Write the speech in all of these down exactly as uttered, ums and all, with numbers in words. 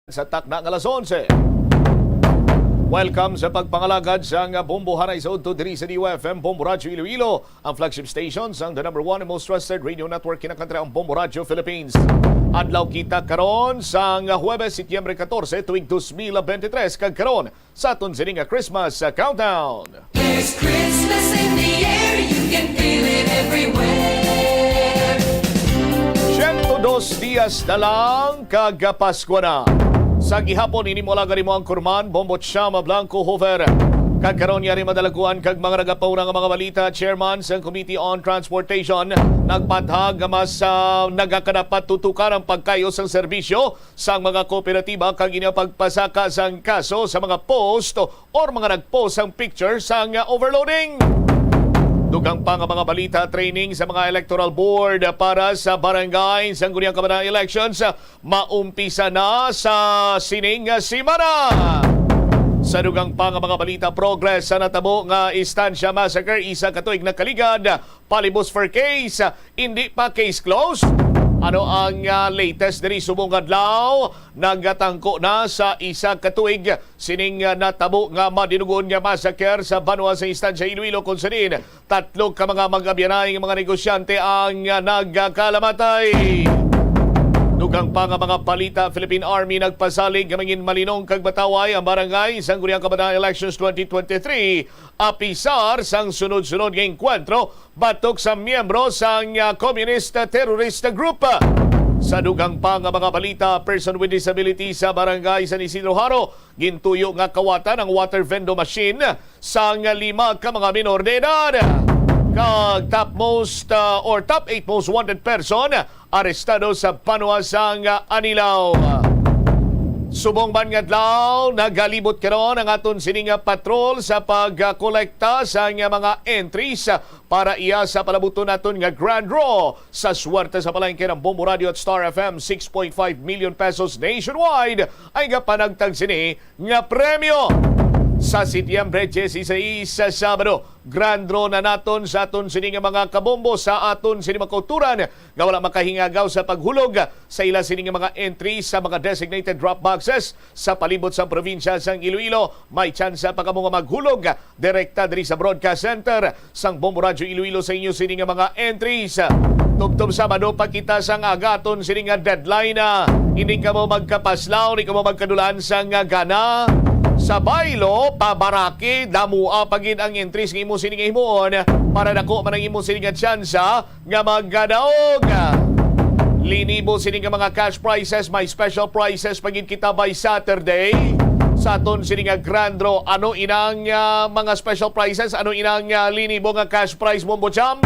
Sa takna nga alas onse. Welcome sa pagpangalagad sang Bombo. Haray sa udto diri sa D U F M, Bombo Radyo Iloilo, ang flagship station sang the number one and most trusted radio network, kinakantri ang Bombo Radyo Philippines. Adlaw kita karon sang Huwebes, Setyembre katorse, tuig dos mil bente tres, kag karon sa aton sini nga Christmas countdown. There's Christmas in the air, you can feel it everywhere. Siyento dos dias na lang kag Pasko na. Sa gihapon, ini mo lang gani mo ang kurman, Bombo Chama Blanco Hoover. Kag karon, yari madalaguan kag mga nagapauna nga mga balita, Chairman sang Committee on Transportation nagpathag nga mas, ah, nagakadapat tutukan ang pagkayo sang serbisyo sang mga kooperatiba kag ini ang pagpasaka sang kaso sa mga post or mga nag-post sang picture sang overloading. Dugang pa nga mga balita, training sa mga electoral board para sa barangay sang Guniang Kabanatan elections maumpisa na sa sining semana. Sa dugang pa nga mga balita, progress sa natabo nga Estancia Massacre, isa ka tuig nakaligad, palibos for case, hindi pa case closed. Ano ang, ah, latest diri subong adlaw? Nagatangko na sa isa ka tuig sining, ah, natabo nga madinugon nga massacre sa banwa sa Estancia Iloilo, kung sa diin tatlo ka mga mag-abyanay nga mga negosyante ang, ah, nagkalamatay. Dugang pa nga mga balita, Philippine Army nagpasalig nga mangin malinong kag mataway ang barangay sang Guniang Kabanatan Elections twenty twenty-three, apisar sang sunod-sunod nga engkwentro batok sa miyembro sang, ah, Communist Terrorist Group. Sa dugang pa nga mga balita, person with disability sa Barangay San Isidro Jaro gintuyo nga kawatan ang water vendo machine sang lima ka mga minor de edad. Kag top most, ah, or top eight most wanted person arestado sa banwa sang Anilao. Subong man nga adlaw, nagalibot karon ang aton sining nga patrol sa pagkolekta sang mga entries para iya sa palabuton naton nga grand draw sa Swerte sa Palengke ng Bombo Radio at Star F M. Six point five million pesos nationwide ay gapanagtag sini nga premyo. Sa Setyembre dieciséis, sa Sabado, grand draw na naton sa aton sini nga mga kabombo, sa aton sini mga kauturan nga wala makahingagaw sa paghulog sa ila sini nga mga entry sa mga designated drop boxes sa palibot sang probinsya sang Iloilo. May tsansa pa kamo nga maghulog direkta diri sa Broadcast Center sang Bombo Radyo Iloilo sa inyo sini nga mga entries. Tubtob Sabado pa kita sang aga aton sini nga deadline, ah. Hindi kamo magkapaslaw, hindi kamo magkadulaan sang gana. Sa baylo, pabaraki, damoa pa gid ang entries nga imo sini nga himuon para dako man ang imo sini nga tsansa nga magkadaog. Linibo sini nga mga cash prizes, may special prizes pa gid kita by Saturday sa aton sini nga grand draw. Ano inang, ah, mga special prizes? Ano inang, ah, linibo nga cash prize, Bombo Cham?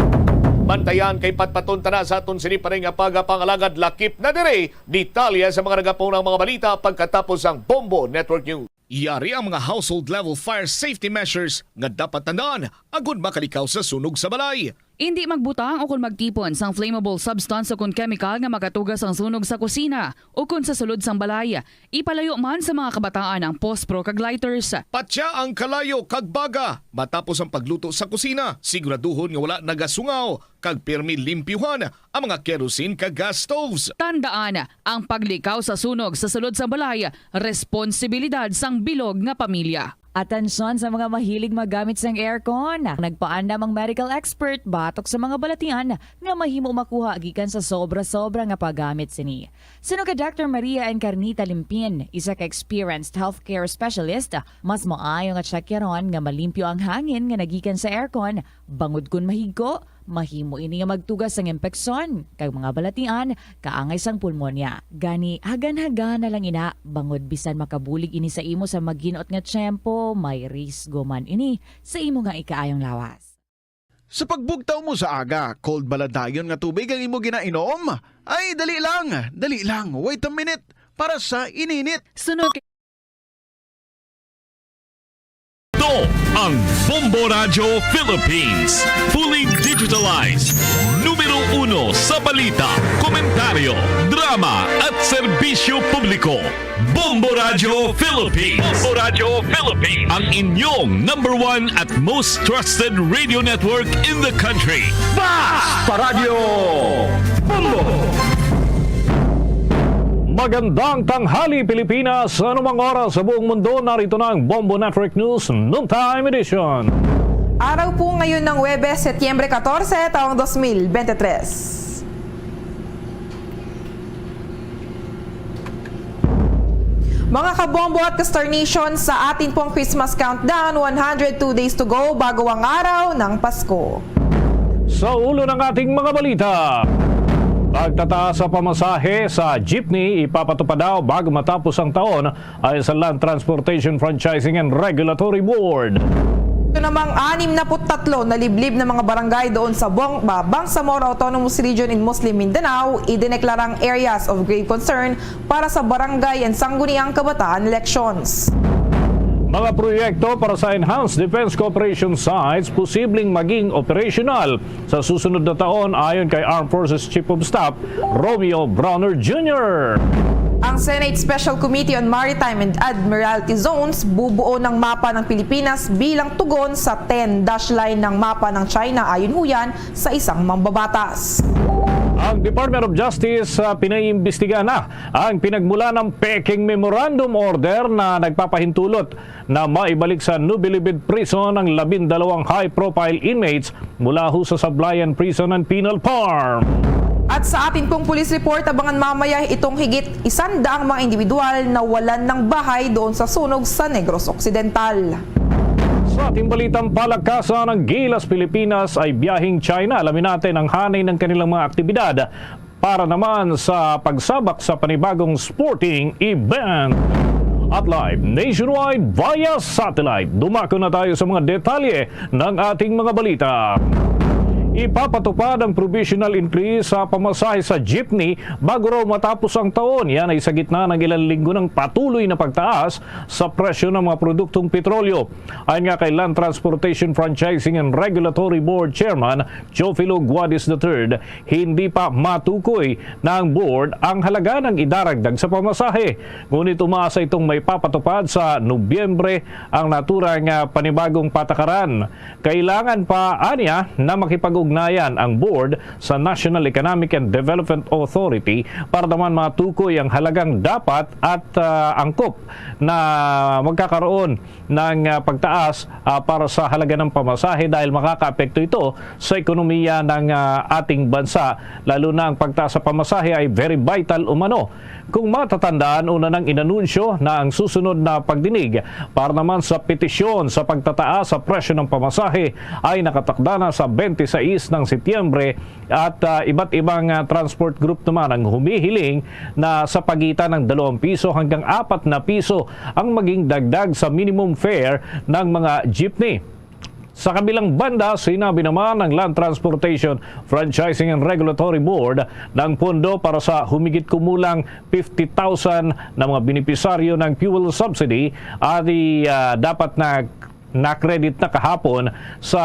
Bantayan kay patpaton ta na sa aton sini pa rin nga pagapangalagad. Lakip na diri detalye sa mga nagapaunang mga balita pagkatapos ang Bombo Network News. Yari ang mga household level fire safety measures nga dapat tandaan agud makalikaw sa sunog sa balay. Indi magbutang o kon magtipon sang flammable substance o kon chemical nga makatuga sang sunog sa kusina o kon sa sulod sang balay. Ipalayo man sa mga kabataan ang pospro kag lighters. Patya ang kalayo kag baga matapos ang pagluto sa kusina. Siguraduhon nga wala nagasungaw kag pirmi limpyuhan ang mga kerosene kag gas stoves. Tandaan, ang paglikaw sa sunog sa sulod sang balay, responsibilidad sang bilog nga pamilya. Atensyon sa mga mahilig maggamit sang aircon. Nagpaandam ang medical expert batok sa mga balatian nga mahimo makuha gikan sa sobra-sobra nga paggamit sini. Suno kay Doctor Maria Encarnita Limpin, isa ka experienced healthcare specialist, mas maayo nga tsakyaron nga malimpyo ang hangin nga nagikan sa aircon, bangod kon mahigko, mahimo ini nga magtuga sang impeksyon kag mga balatian kaangay sang pulmonya. Gani, hagan-hagan na lang ina, bangod bisan makabulig ini sa imo sa maginot nga tiyempo, may risgo man ini sa imo nga ikaayong lawas. Sa pagbugtaw mo sa aga, cold bala dayon nga tubig ang imo ginainom? Ay, dali lang, dali lang, wait a minute, para sa ininit. Sunog. Ito ang Bombo Radyo Philippines. Fully digitalized. Numero uno sa balita, komentaryo, drama at serbisyo publiko. Bombo Radyo Philippines. Bombo Radyo Philippines. Ang inyong number one at most trusted radio network in the country. Basta Radyo Bombo! Magandang tanghali, Pilipinas. Anumang oras sa buong mundo, narito na ang Bombo Network News Noontime Edition. Araw po ngayon ng Huwebes, Setyembre katorse, taong dos mil bente tres. Mga kabombo at ka-Star Nation, sa atin pong Christmas countdown, one hundred two days to go bago ang araw ng Pasko. Sa ulo ng ating mga balita, pagtataas sa pamasahe sa jeepney ipapatupad daw bago matapos ang taon, ayon sa Land Transportation Franchising and Regulatory Board. Ito namang anim na put tatlo na liblib na mga barangay doon sa Bong-, ba-, Bangsamoro Autonomous Region in Muslim Mindanao, idineklarang areas of grave concern para sa barangay and sangguniang kabataan elections. Mga proyekto para sa Enhanced Defense Cooperation Sites posibleng maging operational sa susunod na taon, ayon kay Armed Forces Chief of Staff Romeo Brawner Junior. Ang Senate Special Committee on Maritime and Admiralty Zones bubuo ng mapa ng Pilipinas bilang tugon sa ten dash line ng mapa ng China, ayon ho yan sa isang mambabatas. Ang Department of Justice, ah, pinaiimbestiga na ang pinagmula ng peking memorandum order na nagpapahintulot na maibalik sa Nubilibid Prison ang labindalawang high-profile inmates mula ho sa Sablayan Prison and Penal Farm. At sa atin pong police report, abangan mamaya itong higit isandaang mga individual na walan ng bahay doon sa sunog sa Negros Occidental. Sa ating balitang palakasan, ang Gilas Pilipinas ay biyaheng China. Alamin natin ang hanay ng kanilang mga aktibidad para naman sa pagsabak sa panibagong sporting event. At live nationwide via satellite, dumako na tayo sa mga detalye ng ating mga balita. Ipapatupad ang provisional increase sa pamasahe sa jeepney bago raw matapos ang taon. Yan ay sa gitna ng ilang linggo ng patuloy na pagtaas sa presyo ng mga produktong petrolyo. Ayon nga kay Land Transportation Franchising and Regulatory Board Chairman Teofilo Guadis the third, hindi pa matukoy ng board ang halaga ng idaragdag sa pamasahe. Ngunit umaasa itong may papatupad sa Nobyembre ang naturang, ah, panibagong patakaran. Kailangan pa anya na makipag-ugnayan ang board sa National Economic and Development Authority para naman matukoy ang halagang dapat at, ah, angkop na magkakaroon ng, ah, pagtaas, ah, para sa halaga ng pamasahe dahil makakaapekto ito sa ekonomiya ng, ah, ating bansa, lalo na ang pagtaas sa pamasahe ay very vital umano. Kung matatandaan, una nang inanunsyo na ang susunod na pagdinig para naman sa petisyon sa pagtataas sa presyo ng pamasahe ay nakatakda na sa twenty-six ng Setyembre at, ah, iba't ibang, ah, transport group naman ang humihiling na sa pagitan ng dalawang piso hanggang apat na piso ang maging dagdag sa minimum fare ng mga jeepney. Sa kabilang banda, sinabi naman ng Land Transportation Franchising and Regulatory Board ng pondo para sa humigit kumulang fifty thousand na mga benepisaryo ng fuel subsidy at i-, ah, dapat na na-credit na kahapon sa,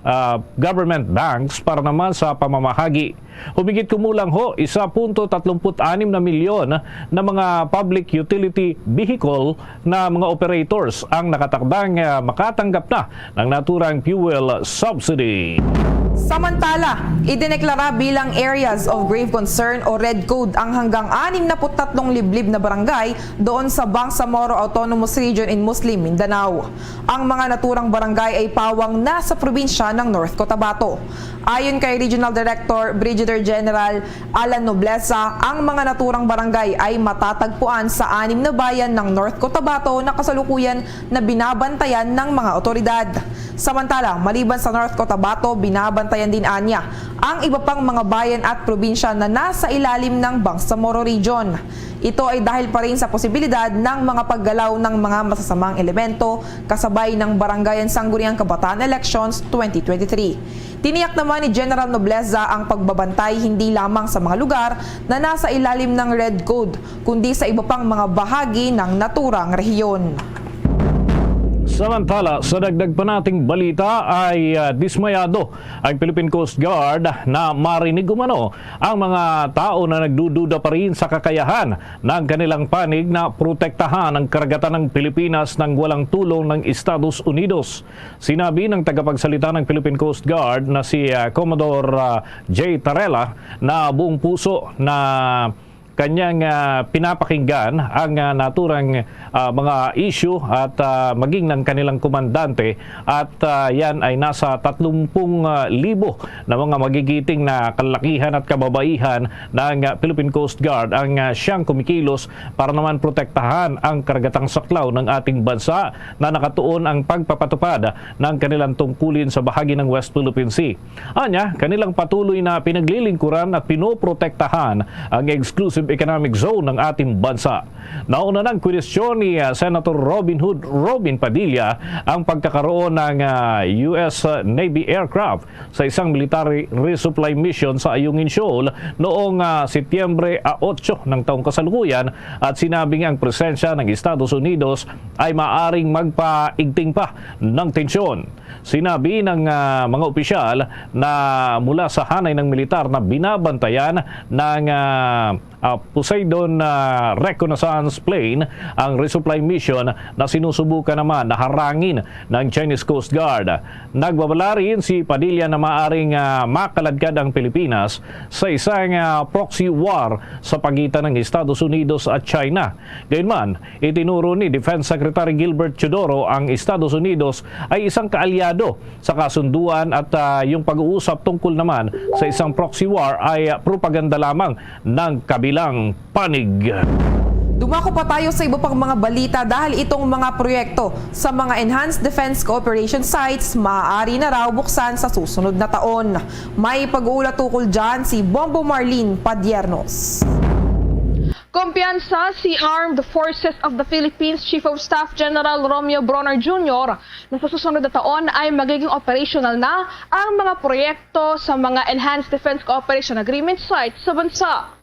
ah, government banks para naman sa pamamahagi. Humigit kumulang ho, isa punto tatlumpu't anim na milyon na mga public utility vehicle na mga operators ang nakatakdang, ah, makatanggap na ng naturang fuel subsidy. Samantala, idineklara bilang areas of grave concern o red code ang hanggang anim na put tatlong liblib na barangay doon sa Bangsamoro Autonomous Region in Muslim Mindanao. Ang mga naturang barangay ay pawang nasa probinsya ng North Cotabato. Ayon kay Regional Director Brigadier General Alan Nobleza, ang mga naturang barangay ay matatagpuan sa anim na bayan ng North Cotabato na kasalukuyan na binabantayan ng mga otoridad. Samantala, maliban sa North Cotabato, binabantayan din anya ang iba pang mga bayan at probinsya na nasa ilalim ng Bangsamoro Region. Ito ay dahil pa rin sa posibilidad ng mga paggalaw ng mga masasamang elemento kasabay ng Barangay and Sangguniang Kabataan Elections twenty twenty-three. Tiniyak naman ni General Nobleza ang pagbabantay hindi lamang sa mga lugar na nasa ilalim ng Red Code, kundi sa iba pang mga bahagi ng naturang rehiyon. Samantala, sa dagdag pa nating balita ay, ah, dismayado ang Philippine Coast Guard na marinig umano ang mga tao na nagdududa pa rin sa kakayahan ng kanilang panig na protektahan ang karagatan ng Pilipinas nang walang tulong ng Estados Unidos. Sinabi ng tagapagsalita ng Philippine Coast Guard na si, ah, Commodore, ah, Jay Tarela na buong puso na kanyang, ah, pinapakinggan ang, ah, naturang, ah, mga issue at, ah, maging ng kanilang komandante at, ah, yan ay nasa tatlumpung libo na mga magigiting na kalalakihan at kababaihan ng, ah, Philippine Coast Guard ang, ah, siyang kumikilos para naman protektahan ang karagatang saklaw ng ating bansa na nakatuon ang pagpapatupad ng kanilang tungkulin sa bahagi ng West Philippine Sea. Anya, kanilang patuloy na pinaglilingkuran at pinoprotektahan ang exclusive economic zone ng ating bansa. Nauna nang kwestiyon ni, ah, Senator Robin Hood Robin Padilla ang pagkakaroon ng, ah, U S Navy aircraft sa isang military resupply mission sa Ayungin Shoal noong, ah, Setyembre, ah, otso ng taong kasalukuyan at sinabing ang presensya ng Estados Unidos ay maaring magpaigting pa ng tensyon. Sinabi ng, ah, mga opisyal na mula sa hanay ng militar na binabantayan ng, ah, ah, Poseidon, ah, reconnaissance plane ang resupply mission na sinusubukan naman na harangin ng Chinese Coast Guard. Nagbabala rin si Padilla na maaring, ah, makaladkad ang Pilipinas sa isang, ah, proxy war sa pagitan ng Estados Unidos at China. Gayunman, itinuro ni Defense Secretary Gilbert Teodoro ang Estados Unidos ay isang kaalyado sa kasunduan at, ah, yung pag-uusap tungkol naman sa isang proxy war ay, ah, propaganda lamang ng kabilang panig. Dumako pa tayo sa iba pang mga balita dahil itong mga proyekto sa mga Enhanced Defense Cooperation Sites maaari na raw buksan sa susunod na taon. May pag-uulat ukol dyan si Bombo Marlene Padiernos. Kumpiyansa si Armed Forces of the Philippines Chief of Staff General Romeo Bronner Junior na sa susunod na taon ay magiging operational na ang mga proyekto sa mga Enhanced Defense Cooperation Agreement sites sa bansa.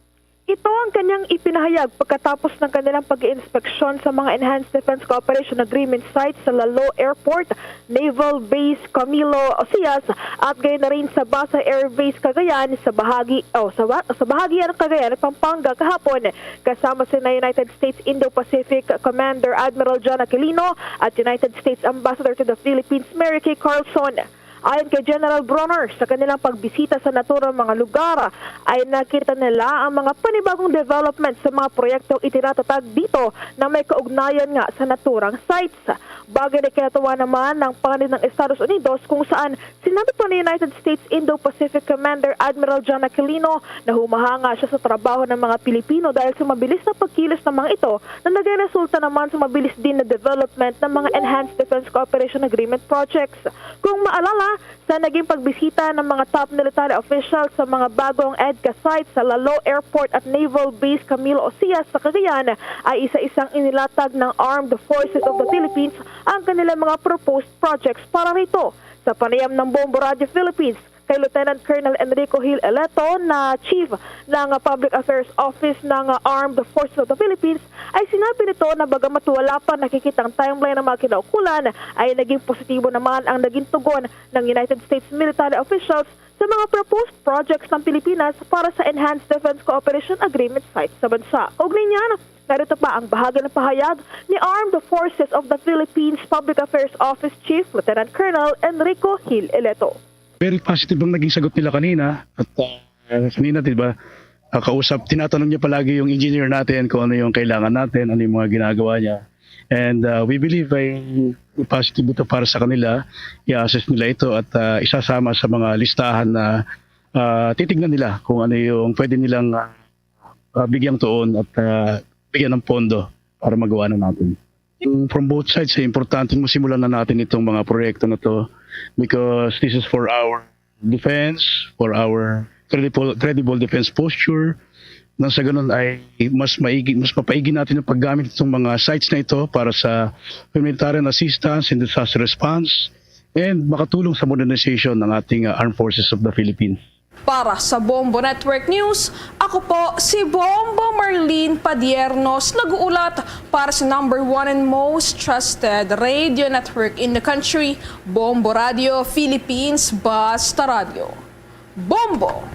Ito ang kanyang ipinahayag pagkatapos ng kanilang pag-iinspeksyon sa mga Enhanced Defense Cooperation Agreement sites sa Lalo Airport, Naval Base Camilo Osias, at gayon na rin sa Basa Air Base Cagayan sa bahagi, oh, sa, ba- sa bahagi ng Cagayan, Pampanga kahapon, kasama sina United States Indo-Pacific Commander Admiral John Aquilino at United States Ambassador to the Philippines Mary Kay Carlson. Ayon kay General Bronner, sa kanilang pagbisita sa naturang mga lugar, ay nakita nila ang mga panibagong development sa mga proyektong itinatatag dito na may kaugnayan nga sa naturang sites. Bagay na kinatuwa naman ng panganib ng Estados Unidos, kung saan sinabi pa ni United States Indo-Pacific Commander Admiral John Aquilino na humahanga siya sa trabaho ng mga Pilipino dahil sa mabilis na pagkilos ng mga ito na nagresulta naman sa mabilis din na development ng mga Enhanced Defense Cooperation Agreement projects. Kung maalala, sa naging pagbisita ng mga top military officials sa mga bagong EDCA sites sa Lalo Airport at Naval Base Camilo Osias sa Cagayan, ay isa-isang inilatag ng Armed Forces of the Philippines ang kanilang mga proposed projects para rito. Sa panayam ng Bombo Radio Philippines kay Lieutenant Colonel Enrico Hill Eleto na Chief ng Public Affairs Office ng Armed Forces of the Philippines, ay sinabi nito na bagamat wala pa nakikitang timeline ng mga kinaukulan, ay naging positibo naman ang naging tugon ng United States military officials sa mga proposed projects ng Pilipinas para sa Enhanced Defense Cooperation Agreement sites sa bansa. Kaugnay niyan, narito pa ang bahagi ng pahayag ni Armed Forces of the Philippines Public Affairs Office Chief Lieutenant Colonel Enrico Hill Eleto. Very positive ang naging sagot nila kanina. At, ah, kanina, di ba, ah, kausap, tinatanong niya palagi yung engineer natin kung ano yung kailangan natin, ano yung mga ginagawa niya. And, ah, we believe ay positive ito para sa kanila. I-assess nila ito at, ah, isasama sa mga listahan na, ah, titignan nila kung ano yung pwede nilang, ah, ah, bigyang tuon at, ah, bigyan ng pondo para magawa na natin. Yung from both sides, eh, importante masimulan na natin itong mga proyekto na to because this is for our defense, for our credible, credible defense posture. Nang sa ganun ay mas maigi, mas mapaigi natin ang paggamit itong mga sites na ito para sa humanitarian assistance and disaster response and makatulong sa modernization ng ating, uh, Armed Forces of the Philippines. Para sa Bombo Network News, ako po si Bombo Marlene Padiernos, nag-uulat para sa number one and most trusted radio network in the country, Bombo Radio Philippines, Basta Radio. Bombo!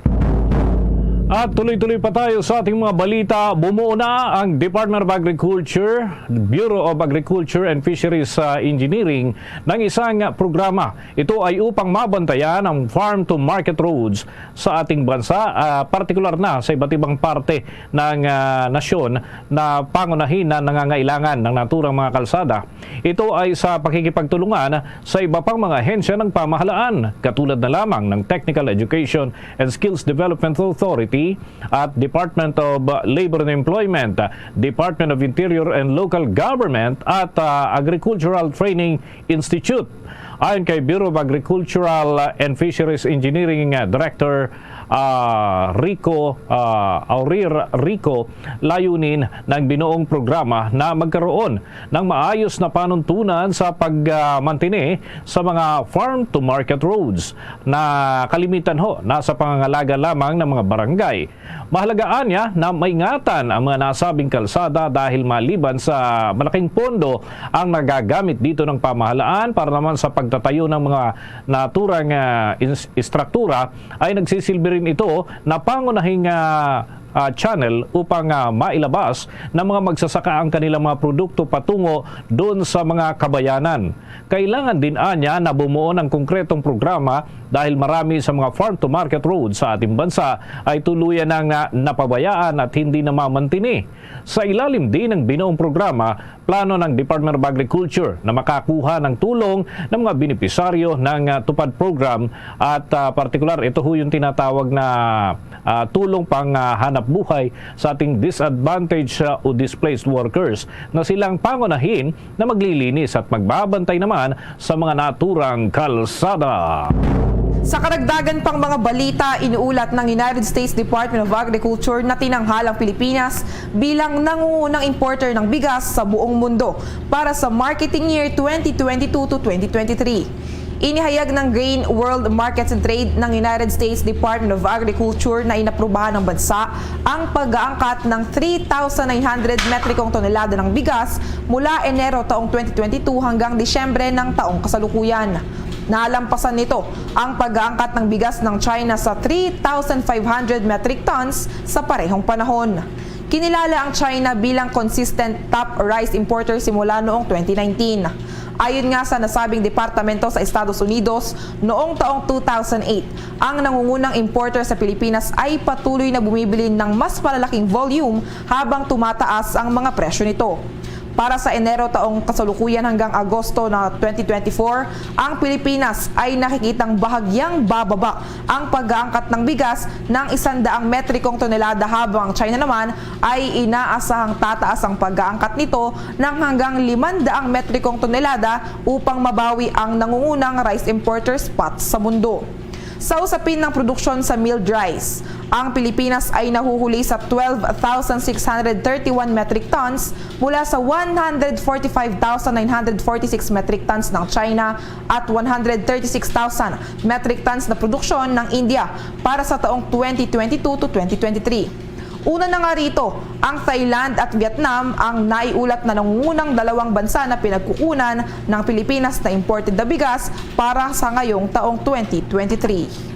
At tuloy-tuloy pa tayo sa ating mga balita. Bumuo na ang Department of Agriculture, Bureau of Agriculture and Fisheries, ah, Engineering ng isang programa. Ito ay upang mabantayan ang farm-to-market roads sa ating bansa, ah, partikular na sa iba't ibang parte ng, ah, nasyon na pangunahin na nangangailangan ng naturang mga kalsada. Ito ay sa pakikipagtulungan sa iba pang mga ahensya ng pamahalaan, katulad na lamang ng Technical Education and Skills Development Authority at Department of Labor and Employment, Department of Interior and Local Government at, ah, Agricultural Training Institute. Ayon kay Bureau of Agricultural and Fisheries Engineering, ah, Director, ah, Rico, ah, Aurir Rico, layunin ng binuong programa na magkaroon ng maayos na panuntunan sa pagmantini sa mga farm-to-market roads na kalimitan ho nasa pangangalaga lamang ng mga barangay. Mahalagaan niya na maingatan ang mga nasabing kalsada dahil maliban sa malaking pondo ang nagagamit dito ng pamahalaan para naman sa pagtatayo ng mga naturang, ah, ins-, istruktura, ay nagsisilbi rin ito na pangunahing, ah, ah, channel upang, ah, mailabas ng mga magsasaka ang kanilang mga produkto patungo doon sa mga kabayanan. Kailangan din anya na bumuo ng konkretong programa dahil marami sa mga farm-to-market road sa ating bansa ay tuluyan ng, ah, napabayaan at hindi namamantini. Sa ilalim din ng binuong programa, plano ng Department of Agriculture na makakuha ng tulong ng mga benepisaryo ng, ah, TUPAD program at, ah, partikular, ito ho yung tinatawag na, ah, tulong pang, ah, hanap buhay sa ating disadvantaged, ah, o displaced workers na silang pangunahin na maglilinis at magbabantay naman sa mga naturang kalsada. Sa karagdagan pang mga balita, inuulat ng United States Department of Agriculture na tinanghal ang Pilipinas bilang nangungunang importer ng bigas sa buong mundo para sa marketing year twenty twenty-two to twenty twenty-three. Inihayag ng Grain World Markets and Trade ng United States Department of Agriculture na inaprubahan ng bansa ang pag-aangkat ng three thousand nine hundred metrikong tonelada ng bigas mula Enero taong twenty twenty-two hanggang Disyembre ng taong kasalukuyan. Nalampasan nito ang pag-aangkat ng bigas ng China sa three thousand five hundred metric tons sa parehong panahon. Kinilala ang China bilang consistent top rice importer simula noong twenty nineteen. Ayon nga sa nasabing departamento sa Estados Unidos, noong taong two thousand eight, ang nangungunang importer sa Pilipinas ay patuloy na bumibili ng mas malalaking volume habang tumataas ang mga presyo nito. Para sa Enero taong kasalukuyan hanggang Agosto na twenty twenty-four, ang Pilipinas ay nakikitang bahagyang bababa ang pag-aangkat ng bigas ng isandaang metrikong tonelada, habang ang China naman ay inaasahang tataas ang pag-aangkat nito ng hanggang limandaang metrikong tonelada upang mabawi ang nangungunang rice importer spot sa mundo. Sa usapin ng produksyon sa milled rice, ang Pilipinas ay nahuhuli sa twelve thousand six hundred thirty-one metric tons mula sa one hundred forty-five thousand nine hundred forty-six metric tons ng China at one hundred thirty-six thousand metric tons na produksyon ng India para sa taong twenty twenty-two to twenty twenty-three. Una na nga rito, ang Thailand at Vietnam ang naiulat na nangungunang dalawang bansa na pinagkukunan ng Pilipinas na imported na bigas para sa ngayong taong twenty twenty-three.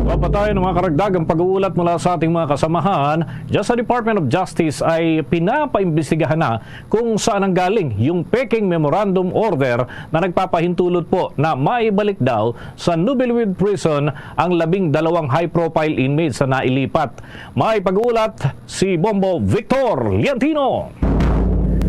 Mapatayon ang mga karagdagang pag-uulat mula sa ating mga kasamahan. Dyan sa Department of Justice ay pinapaimbestigahan na kung saan ang galing yung peking memorandum order na nagpapahintulot po na maibalik daw sa Nobilibid Prison ang labing dalawang high-profile inmates na nailipat. May pag-uulat si Bombo Victor Liantino.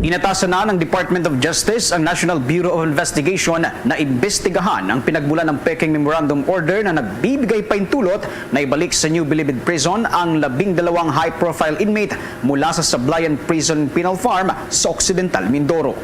Inatasan na ng Department of Justice ang National Bureau of Investigation na imbestigahan ang pinagmulan ng peking memorandum order na nagbibigay pahintulot na ibalik sa New Bilibid Prison ang labing dalawang high-profile inmate mula sa Sablayan Prison Penal Farm sa Occidental Mindoro.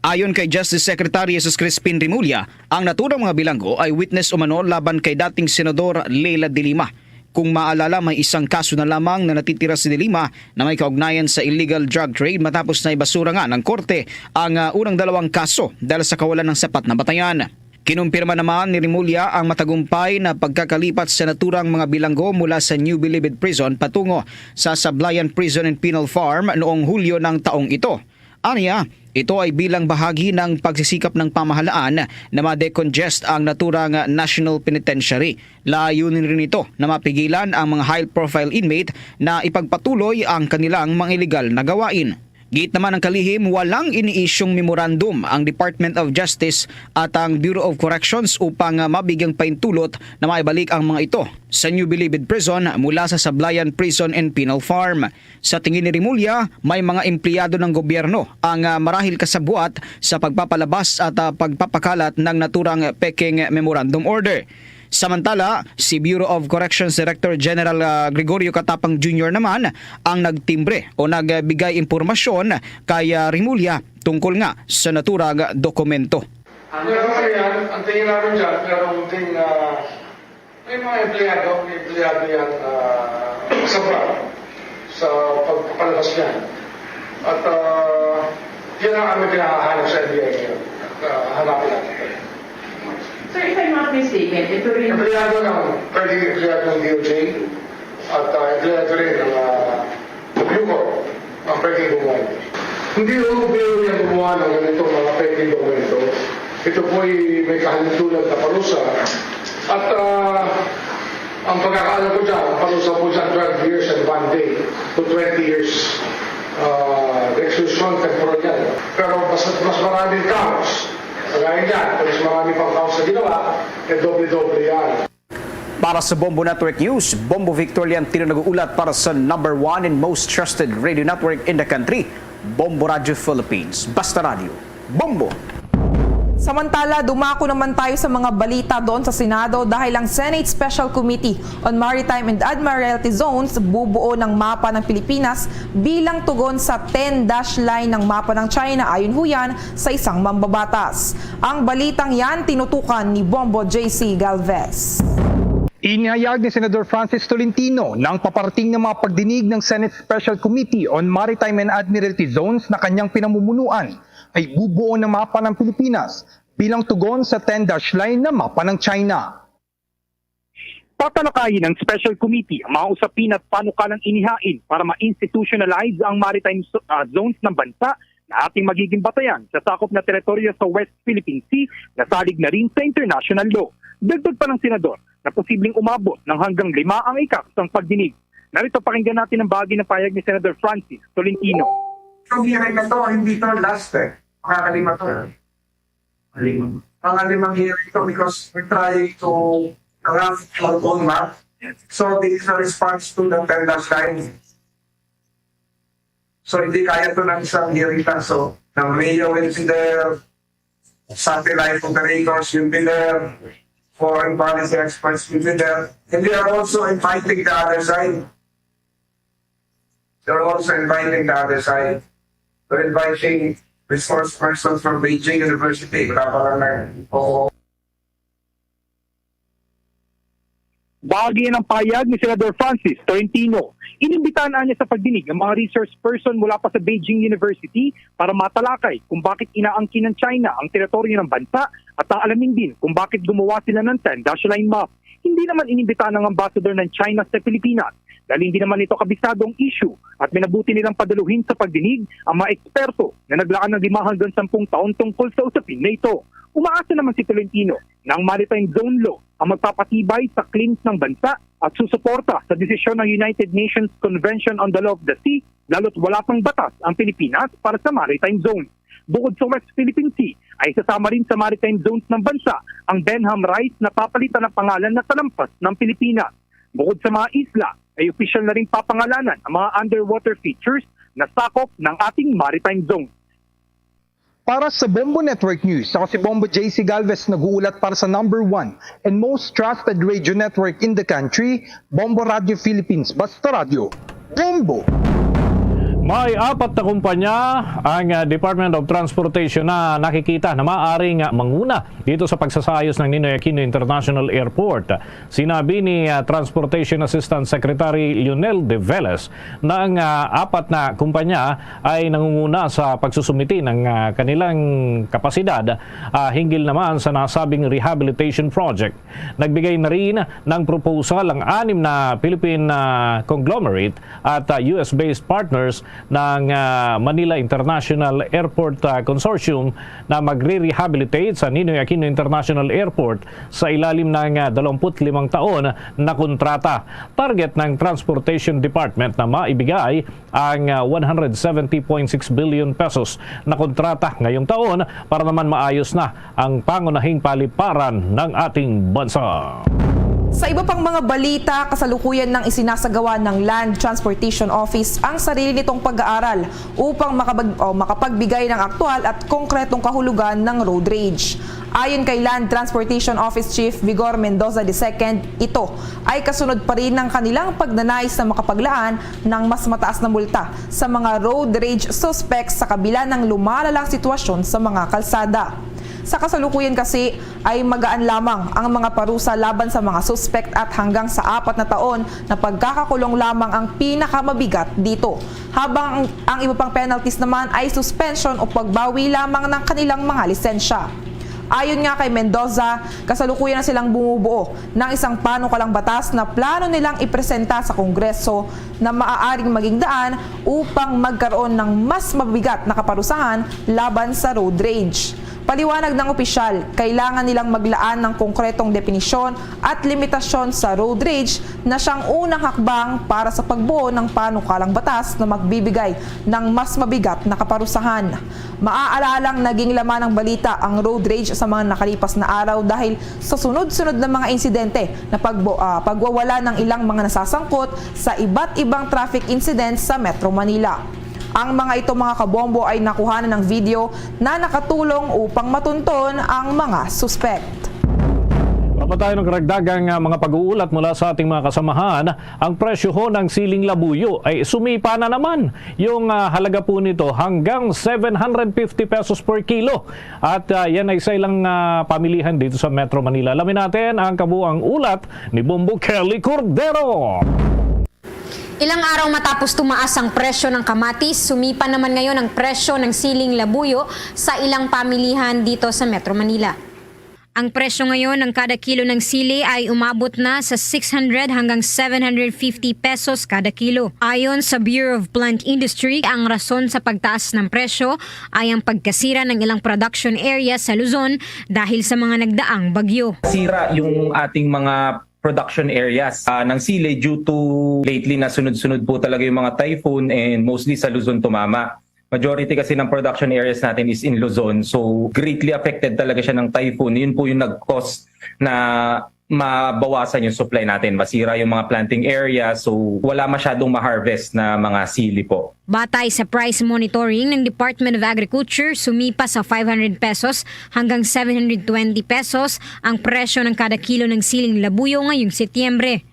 Ayon kay Justice Secretary Jesus Crispin Remulla, ang naturang mga bilanggo ay witness umano laban kay dating Senador Leila de Lima. Kung maalala, may isang kaso na lamang na natitira si De Lima na may kaugnayan sa illegal drug trade matapos na ibasura nga ng korte ang, ah, unang dalawang kaso dahil sa kawalan ng sapat na batayan. Kinumpirma naman ni Remulla ang matagumpay na pagkakalipat sa naturang mga bilanggo mula sa New Bilibid Prison patungo sa Sablayan Prison and Penal Farm noong Hulyo ng taong ito. Aniya, ito ay bilang bahagi ng pagsisikap ng pamahalaan na ma-decongest ang naturang National Penitentiary. Layunin rin ito na mapigilan ang mga high-profile inmate na ipagpatuloy ang kanilang mga iligal na gawain. Giit naman ang kalihim, walang iniisyung memorandum ang Department of Justice at ang Bureau of Corrections upang, ah, mabigyang pahintulot na maibalik ang mga ito sa New Bilibid Prison mula sa Sablayan Prison and Penal Farm. Sa tingin ni Remulla, may mga empleyado ng gobyerno ang, ah, marahil kasabwat sa pagpapalabas at, ah, pagpapakalat ng naturang peking memorandum order. Samantala, si Bureau of Corrections Director General, ah, Gregorio Catapang Junior naman ang nagtimbre o nagbigay impormasyon kay, ah, Remulla tungkol nga sa naturang dokumento. Ang ano yan, ang tingin namin dyan, meron ding, ah, may mga empleyado, may empleyado yan, ah, sa bar, sa pagpapalabas niyan. At, ah, yan ang aming pinahahanap sa N B I ngayon. At, ah, hanapin natin. Sir, if I'm not mistaken, ito rin Empleyado ng, pwedeng empleyado ng D O J at, ah, empleyado rin ng, ah, Bucor ang pwedeng gumawa. Hindi ho pwede niya gumawa ng ganitong mga peke dokumento. Ito po'y may kahandulan na parusa. At, ah, ang pagkakaalam ko dyan, ang parusa po dyan, twelve years and one day to twenty years, ah, reclusion temporary yan. Pero mas, mas maraming counts. Kagaya niyan, kung mas marami pang counts na ginawa, eh, doble-doble yan. Para sa Bombo Network News, Bombo Victor Leontino nag-uulat para sa number one and most trusted radio network in the country, Bombo Radio Philippines. Basta Radio, Bombo! Samantala, dumako naman tayo sa mga balita doon sa Senado dahil ang Senate Special Committee on Maritime and Admiralty Zones bubuo ng mapa ng Pilipinas bilang tugon sa ten dash line ng mapa ng China, ayon ho yan sa isang mambabatas. Ang balitang yan tinutukan ni Bombo J C Galvez. Inihayag ni Senador Francis Tolentino na ang paparating na mga pagdinig ng Senate Special Committee on Maritime and Admiralty Zones na kanyang pinamumunuan ay bubuo ng mapa ng Pilipinas bilang tugon sa ten dash line na mapa ng China. Tatalakayin ng Special Committee ang mga usapin at panukalang inihain para ma-institutionalize ang maritime so-, ah, zones ng bansa na ating magiging batayan sa sakop na teritoryo sa West Philippine Sea na salig na rin sa international law. Dagdag pa ng Senador na posibleng umabot ng hanggang lima ang ikak sang pagdinig. Narito, pakinggan natin ang bahagi ng pahayag ni Senador Francis Tolentino. Itong hearing na to, hindi to last eh. Makakalima to. Lima. Mga limang hearing to because we're trying to craft our own map. So this is a response to the ten dash line. So hindi kaya to ng isang hearing lang. So the mayor will be there, satellite operators will be there, foreign policy experts will be there. And we are also inviting the other side. They're also inviting the other side. They're inviting resource persons from Beijing University. Wala pa lang na. Oo. Bahagi ng pahayag ni Senador Francis Tolentino. Inimbitahan niya sa pagdinig ang mga resource person mula pa sa Beijing University para matalakay kung bakit inaangkin ng China ang teritoryo ng bansa at aalamin din kung bakit gumawa sila ng ten dash line map. Hindi naman inimbitahan ang ambassador ng China sa Pilipinas dahil hindi naman ito kabisado ang issue at minabuti nilang padaluhin sa pagdinig ang mga eksperto na naglaan ng lima hanggang sampung taon tungkol sa usapin na ito. Umaasa naman si Tolentino na ang maritime zone law ang magpapatibay sa claims ng bansa at susuporta sa desisyon ng United Nations Convention on the Law of the Sea, lalo't wala pang batas ang Pilipinas para sa maritime zone. Bukod sa West Philippine Sea, ay isasama rin sa maritime zones ng bansa ang Benham Rice na papalitan ng pangalan na talampas ng Pilipinas. Bukod sa mga isla, ay opisyal na rin papangalanan ang mga underwater features na sakop ng ating maritime zone. Para sa Bombo Network News, ako si Bombo J C Galvez, nag-uulat para sa number one and most trusted radio network in the country, Bombo Radio Philippines. Basta Radio, Bombo! May apat na kumpanya ang, ah, Department of Transportation na nakikita na maaaring, ah, manguna dito sa pagsasayos ng Ninoy Aquino International Airport. Sinabi ni, ah, Transportation Assistant Secretary Lionel De Velez na ang, ah, apat na kumpanya ay nangunguna sa pagsusumiti ng, ah, kanilang kapasidad, ah, hinggil naman sa nasabing rehabilitation project. Nagbigay na rin ng proposal ang anim na Philippine, ah, conglomerate at, ah, U S-based partners ng, ah, Manila International Airport, ah, Consortium na magre-rehabilitate sa Ninoy Aquino International Airport sa ilalim ng, ah, dalawampu't limang taon na kontrata. Target ng Transportation Department na maibigay ang, ah, one hundred seventy point six billion pesos na kontrata ngayong taon para naman maayos na ang pangunahing paliparan ng ating bansa. Sa iba pang mga balita, kasalukuyan nang isinasagawa ng Land Transportation Office ang sarili nitong pag-aaral upang makabag-, o makapagbigay ng aktual at konkretong kahulugan ng road rage. Ayon kay Land Transportation Office Chief Vigor Mendoza the second, ito ay kasunod pa rin ng kanilang pagnanais na makapaglaan ng mas mataas na multa sa mga road rage suspects sa kabila ng lumalalang sitwasyon sa mga kalsada. Sa kasalukuyan kasi ay magaan lamang ang mga parusa laban sa mga suspect at hanggang sa apat na taon na pagkakakulong lamang ang pinakamabigat dito, habang ang, ang iba pang penalties naman ay suspension o pagbawi lamang ng kanilang mga lisensya. Ayon nga kay Mendoza, kasalukuyan na silang bumubuo ng isang panukalang batas na plano nilang ipresenta sa Kongreso na maaaring maging daan upang magkaroon ng mas mabigat na kaparusahan laban sa road rage. Paliwanag ng opisyal, kailangan nilang maglaan ng konkretong depinisyon at limitasyon sa road rage na siyang unang hakbang para sa pagbuo ng panukalang batas na magbibigay ng mas mabigat na kaparusahan. Maaalalang naging laman ng balita ang road rage sa mga nakalipas na araw dahil sa sunod-sunod na mga insidente na pagbo-, ah, pagwawala ng ilang mga nasasangkot sa iba't ibang traffic incidents sa Metro Manila. Ang mga ito, mga kabombo, ay nakuhanan ng video na nakatulong upang matunton ang mga suspect. Wala pa tayo ng karagdagang, ah, mga pag-uulat mula sa ating mga kasamahan. Ang presyo ho ng siling labuyo ay sumipa na naman. Yung, ah, halaga po nito hanggang seven hundred fifty pesos per kilo. At, ah, yan ay sa ilang, ah, pamilihan dito sa Metro Manila. Alamin natin ang kabuang ulat ni Bombo Kelly Cordero. Ilang araw matapos tumaas ang presyo ng kamatis, sumipa naman ngayon ang presyo ng siling labuyo sa ilang pamilihan dito sa Metro Manila. Ang presyo ngayon ng kada kilo ng sili ay umabot na sa six hundred hanggang seven hundred fifty pesos kada kilo. Ayon sa Bureau of Plant Industry, ang rason sa pagtaas ng presyo ay ang pagkasira ng ilang production area sa Luzon dahil sa mga nagdaang bagyo. Sira yung ating mga production areas, ah, ng sili due to lately na sunod-sunod po talaga yung mga typhoon and mostly sa Luzon tumama. Majority kasi ng production areas natin is in Luzon, so greatly affected talaga siya ng typhoon. Yun po yung nag-cause na mabawasan yung supply natin. Masira yung mga planting area, so wala masyadong ma-harvest na mga sili po. Batay sa price monitoring ng Department of Agriculture, sumipa sa five hundred pesos hanggang seven hundred twenty pesos ang presyo ng kada kilo ng siling labuyo ngayong Setyembre.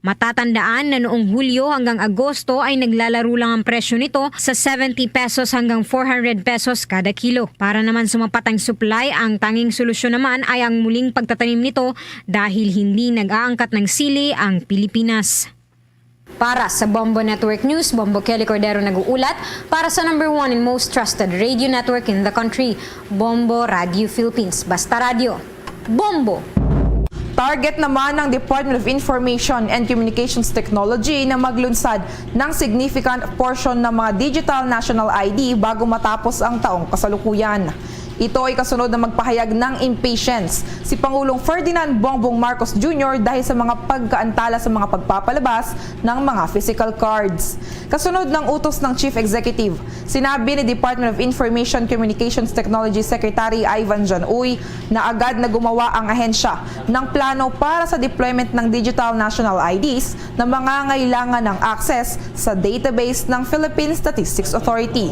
Matatandaan na noong Hulyo hanggang Agosto ay naglalaro lang ang presyo nito sa seventy pesos hanggang four hundred pesos kada kilo. Para naman sumapat ang supply, ang tanging solusyon naman ay ang muling pagtatanim nito dahil hindi nag-aangkat ng sili ang Pilipinas. Para sa Bombo Network News, Bombo Kelly Cordero nag-uulat para sa number one and most trusted radio network in the country, Bombo Radio Philippines. Basta Radyo, Bombo! Target naman ng Department of Information and Communications Technology na maglunsad ng significant portion ng mga digital national I D bago matapos ang taong kasalukuyan. Ito ay kasunod na magpahayag ng impatience si Pangulong Ferdinand Bongbong Marcos Junior dahil sa mga pagkaantala sa mga pagpapalabas ng mga physical cards. Kasunod ng utos ng Chief Executive, sinabi ni Department of Information Communications Technology Secretary Ivan John Uy na agad na gumawa ang ahensya ng plano para sa deployment ng digital national I Ds na mangangailangan ng access sa database ng Philippine Statistics Authority.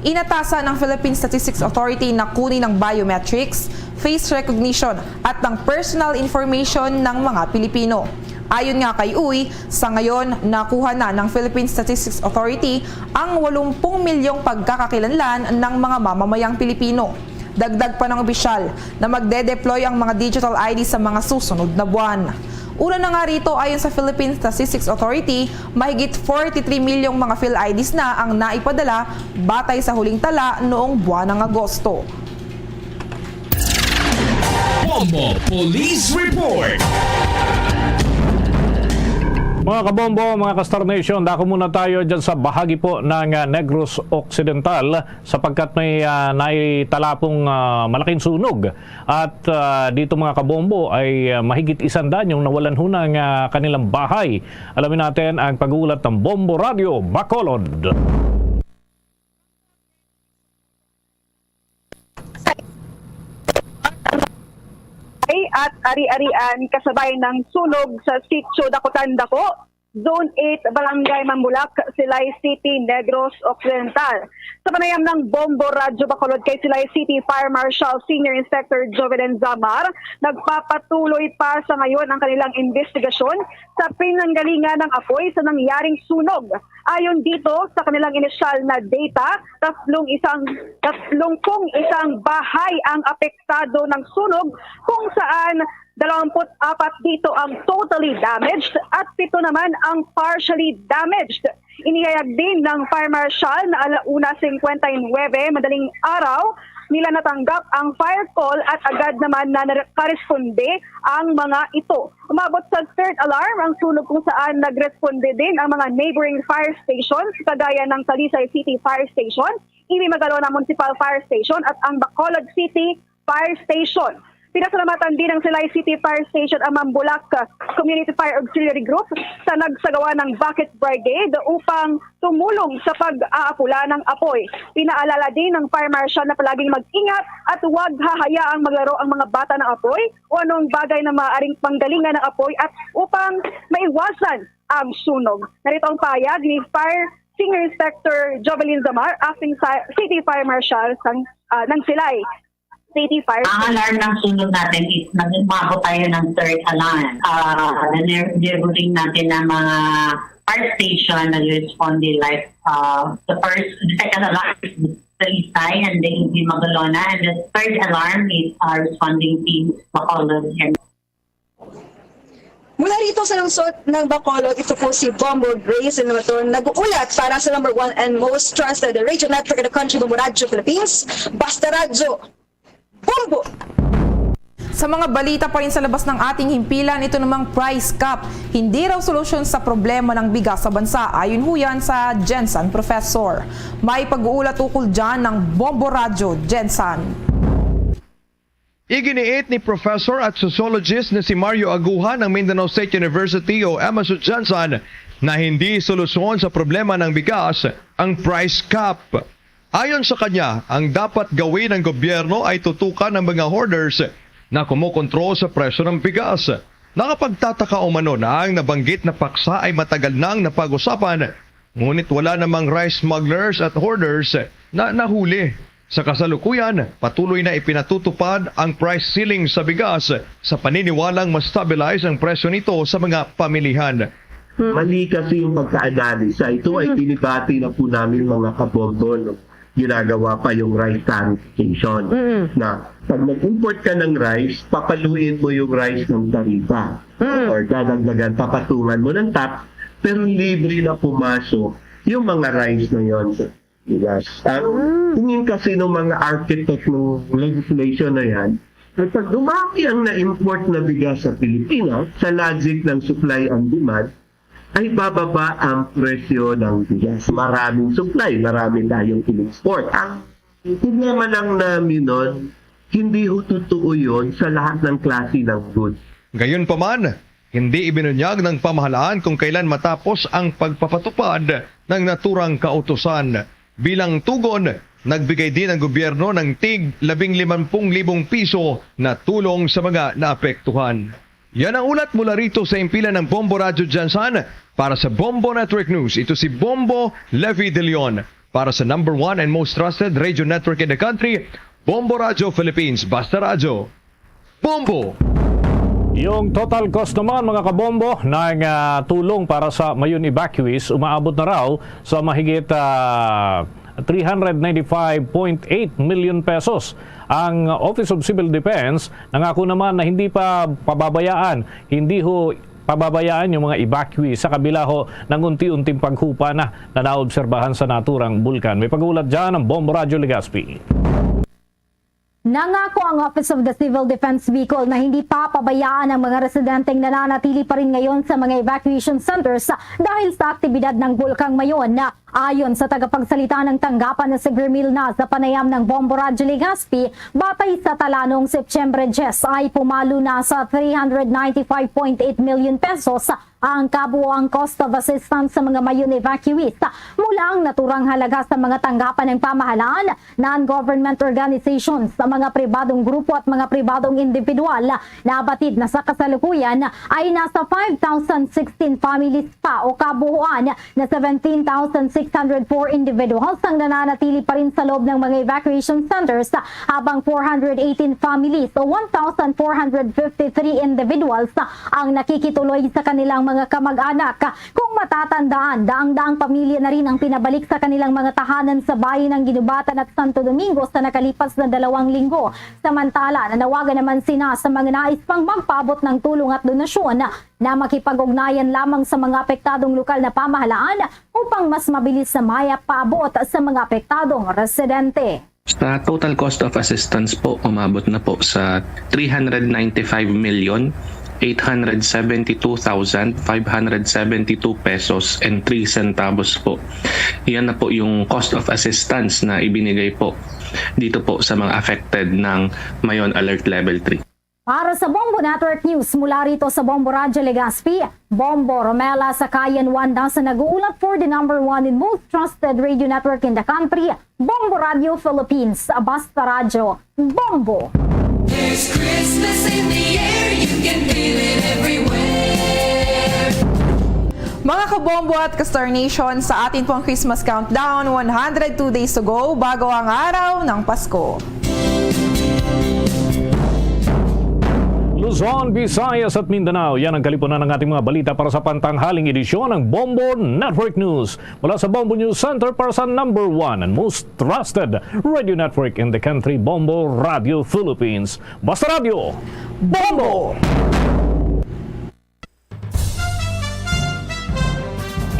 Inatasan ang Philippine Statistics Authority na kunin ang biometrics, face recognition at ang personal information ng mga Pilipino. Ayon nga kay Uy, sa ngayon, nakuha na ng Philippine Statistics Authority ang walumpung milyong pagkakakilanlan ng mga mamamayang Pilipino. Dagdag pa ng opisyal na magde-deploy ang mga digital I D sa mga susunod na buwan. Una na nga rito, ayon sa Philippine Statistics Authority, mahigit forty-three milyong mga PhilIDs na ang naipadala batay sa huling tala noong buwan ng Agosto. Bombo Police Report. Mga kabombo, mga ka-Star Nation, dako muna tayo dyan sa bahagi po ng, ah, Negros Occidental sapagkat may, ah, naitalapong, ah, malaking sunog. At, ah, dito, mga kabombo, ay, ah, mahigit isang daan yung nawalan ho ng, ah, kanilang bahay. Alamin natin ang pag-uulat ng Bombo Radyo Bacolod. Ay, at ari-arian kasabay ng sunog sa Sitio Dakutan Dako, Zone eight, Barangay Mambulak, Silay City, Negros Occidental. Sa panayam ng Bombo Radyo Bacolod kay Silay City Fire Marshal Senior Inspector Jovelyn Zamar, nagpapatuloy pa sa ngayon ang kanilang investigasyon sa pinanggalingan ng apoy sa nangyaring sunog. Ayon dito sa kanilang inisyal na data, tatlong isang, tatlong pung isang bahay ang apektado ng sunog, kung saan dalawamput apat dito ang totally damaged at pito naman ang partially damaged. Inihayag din ng Fire Marshal na ala una singkwenta y nuwebe madaling araw nila natanggap ang fire call at agad naman na nakaresponde ang mga ito. Umabot sa third alarm ang sunog, kung saan nagresponde din ang mga neighboring fire stations kagaya ng Talisay City Fire Station, Ibi Magalona Municipal Fire Station at ang Bacolod City Fire Station. Pinasalamatan din ng Silay City Fire Station ang Mambulak, uh, Community Fire Auxiliary Group sa nagsagawa ng bucket brigade upang tumulong sa pag-aapula ng apoy. Pinaalala din ng fire marshal na palaging mag-ingat at huwag hahayaang maglaro ang mga bata ng apoy o anong bagay na maaaring panggalingan ng apoy at upang maiwasan ang sunog. Narito ang pahayag ni Fire Senior Inspector Jovelyn Zamar, Acting Fi-, City Fire Marshal sang, ah, ng Silay City Fire Ang Station. Alarm ng sunog natin is nag-, umabot tayo ng third alarm. Ah, nir-, nirburing natin ang mga fire station na responding like, ah, the first, the second alarm is the Talisay and the Ibi Magalona, and the third alarm is, ah, responding team Bacolod and Mula rito sa lungsod ng Bacolod, ito po si Bombo Grace Innovator, nag-uulat para sa number one and most trusted radio network in the country, Bombo Radyo Philippines, Basta Radyo, Bombo! Sa mga balita pa rin sa labas ng ating himpilan, ito namang price cap. Hindi raw solusyon sa problema ng bigas sa bansa, ayon ho yan sa Gensan Professor. May pag-uulat ukol dyan ng Bombo Radyo, Gensan. Iginiit ni professor at sociologist na si Mario Aguja ng Mindanao State University o M S U Gensan na hindi solusyon sa problema ng bigas ang price cap. Ayon sa kanya, ang dapat gawin ng gobyerno ay tutukan ang mga hoarders na kumokontrol sa presyo ng bigas. Nakapagtataka umano na ang nabanggit na paksa ay matagal nang napag-usapan, ngunit wala namang rice smugglers at hoarders na nahuli. Sa kasalukuyan, patuloy na ipinatutupad ang price ceiling sa bigas sa paniniwalang ma-stabilize ang presyo nito sa mga pamilihan. Mali kasi yung pagka-analisa. Ito ay Mm. binibati na po namin, mga kabombo, no? Ginagawa pa yung rice tarification. Mm. Na pag nag-import ka ng rice, papaluin mo yung rice ng taripa. Mm. Or dadagdagan, papatungan mo ng tax, pero libre na pumasok yung mga rice na yon. Yes. Ang Mm. tingin kasi ng mga architect ng legislation na yan, na pag dumami ang na-import na bigas sa Pilipinas, sa logic ng supply and demand, ay bababa ang presyo ng bigas. Maraming supply, marami tayong in-export. Ang problema lang namin nun, hindi ho totoo yun sa lahat ng klase ng goods. Gayunpaman, hindi ibinunyag ng pamahalaan kung kailan matapos ang pagpapatupad ng naturang kautusan. Bilang tugon, nagbigay din ang gobyerno ng tig labing limampung libong piso na tulong sa mga naapektuhan. Yan ang ulat mula rito sa impilan ng Bombo Radyo Gensan. Para sa Bombo Network News, ito si Bombo Levi De Leon. Para sa number one and most trusted radio network in the country, Bombo Radyo Philippines. Basta Radyo. Bombo! Yung total cost naman, mga kabombo, ng, ah, tulong para sa Mayun evacuees umaabot na raw sa mahigit, ah, three hundred ninety-five point eight million pesos. Ang Office of Civil Defense nangako naman na hindi pa pababayaan, hindi ho pababayaan yung mga evacuees sa kabila ho ng unti-unting paghupa na na naobserbahan sa naturang bulkan. May pag-uulat dyan ang Bombo Radyo Legazpi. Nangako ang Office of the Civil Defense Bicol na hindi papabayaan ang mga residenteng nananatili pa rin ngayon sa mga evacuation centers dahil sa aktibidad ng Bulkang Mayon. Ayon sa tagapagsalita ng tanggapan na si Grimil na sa panayam ng Bombo Radyo Legazpi, batay sa tala noong Setyembre diyes ay pumalo na sa three hundred ninety-five point eight million pesos ang kabuoang cost of assistance sa mga Mayon evacuees. Mula ang naturang halaga sa mga tanggapan ng pamahalaan, non-government organizations, sa mga pribadong grupo at mga pribadong individual, nabatid na sa kasalukuyan ay nasa five thousand sixteen families pa o kabuuan na seventeen thousand six hundred four individuals ang nananatili pa rin sa loob ng mga evacuation centers, habang four hundred eighteen families o one thousand four hundred fifty-three individuals ang nakikituloy sa kanilang mga kamag-anak. Kung matatandaan, daang-daang pamilya na rin ang pinabalik sa kanilang mga tahanan sa bayan ng Guinobatan at Santo Domingo sa nakalipas na dalawang linggo. Samantala, nanawagan naman sina sa mga nais pang magpaabot ng tulong at donasyon na makipag-ugnayan lamang sa mga apektadong lokal na pamahalaan upang mas mabilis sa mayap paabot sa mga apektadong residente. Sa total cost of assistance po, umabot na po sa three hundred ninety-five million eight hundred seventy-two thousand five hundred seventy-two pesos and three centavos po. Iyan na po yung cost of assistance na ibinigay po dito po sa mga affected ng Mayon Alert Level three. Para sa Bombo Network News, mula rito sa Bombo Radyo Legazpi, Bombo Romela Sakayan Wanda sa nag-uulat for the number one and most trusted radio network in the country, Bombo Radio Philippines. Basta Radyo, Bombo! There's Christmas in the air, you can feel it everywhere. Mga kabombo at ka-Star Nation, sa atin pong Christmas countdown, one hundred two days to go bago ang araw ng Pasko. Luzon, Visayas at Mindanao, yan ang kalipunan ng ating mga balita para sa pantanghaling edisyon ng Bombo Network News. Mula sa Bombo News Center para sa number one and most trusted radio network in the country, Bombo Radio Philippines. Basta Radyo, Bombo!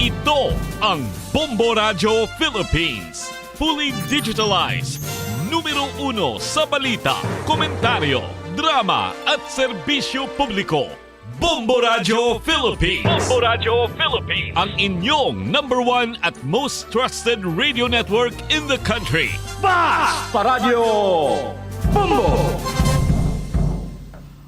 Ito ang Bombo Radyo Philippines. Fully digitalized. Numero uno sa balita, komentaryo, drama at serbisyo publiko. Bombo Radyo Philippines. Bombo Radyo Philippines. Ang inyong number one at most trusted radio network in the country. Basta Radyo Bombo!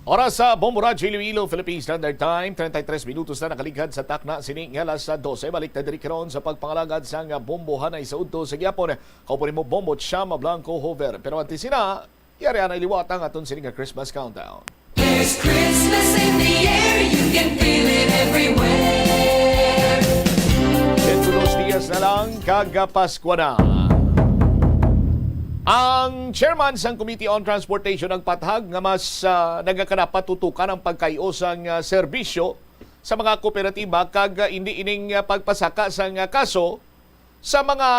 Oras sa Bombo Radyo Iloilo, Philippine Standard Time, treinta y tres minutos na nakaligad sa takna sini nga alas dose. Balik ta diri karon sa pagpangalagad sang bombohanay sa udto sa gihapon. Kaupo nimo, Bombo Chama Blanco Hover. Pero antes sina, yari anay liwat ang aton sini nga Christmas countdown. There's Christmas in the air, you can feel it everywhere. Dito dos dias na lang, kag Pasko na. Ang chairman sang Committee on Transportation nagpahayag nga mas, ah, nagakadapatutukan ang pagkay-o sang, ah, serbisyo sa mga kooperatiba kag, ah, indi ining, ah, pagpasaka sang, ah, kaso sa mga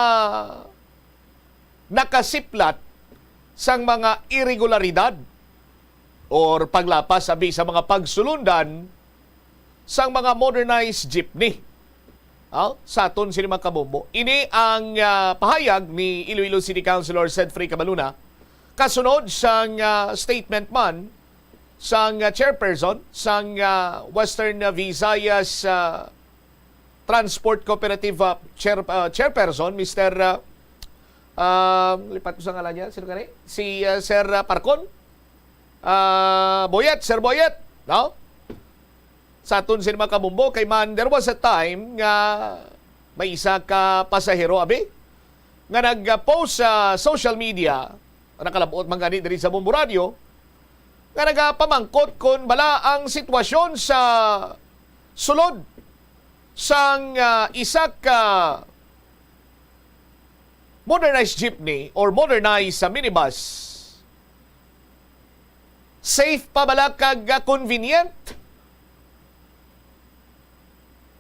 nakasiplat sang mga iregularidad or paglapas abi sa mga pagsulundan sang mga modernized jeepney. Ah, sa aton sini, mga kabombo. Ini ang, ah, pahayag ni Iloilo City Councilor Sedfrey Cabaluna kasunod sang, ah, statement man sang, ah, chairperson sang, ah, Western Visayas, ah, Transport Cooperative, ah, chair-, ah, chairperson, Mister, ah, ah, lipat ko sa ngalan niya. Sino gani? Si, ah, Sir, ah, Parcon? Ah, Boyet, Sir Boyet, no? Sa aton sini, mga kabombo, kay man, there was a time nga may isa ka pasahero, abi, nga nag-post sa social media, nakalabot man gani diri sa Bombo Radio, nga nagapamangkot kon bala ang sitwasyon sa sulod sang, ah, isa ka modernized jeepney or modernized sa minibus, safe pa bala kag, ah, convenient?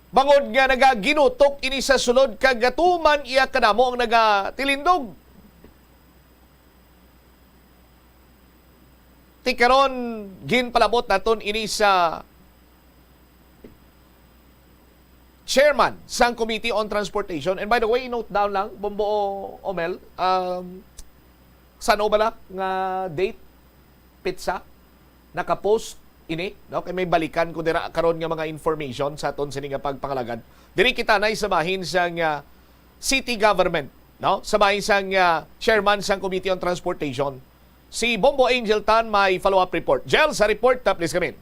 Bangod nga nagaginutok ini sa sulod kag tuman iya kadamo ang nagatilindog. Ti karon, ginpalabot naton ini sa chairman sang Committee on Transportation. And by the way, note down lang, Bombo Omel, um, San-o bala nga date, petsa, naka-post ini, no? Kay may balikan ko dira karon nga mga information sa aton sini nga pagpangalagad. Diri kita nay sa bahin sang, ah, city government, no? Sa bahin sang, ah, chairman sang Committee on Transportation. Si Bombo Angel Tan may follow-up report. Jel, sa report, ah, please come in.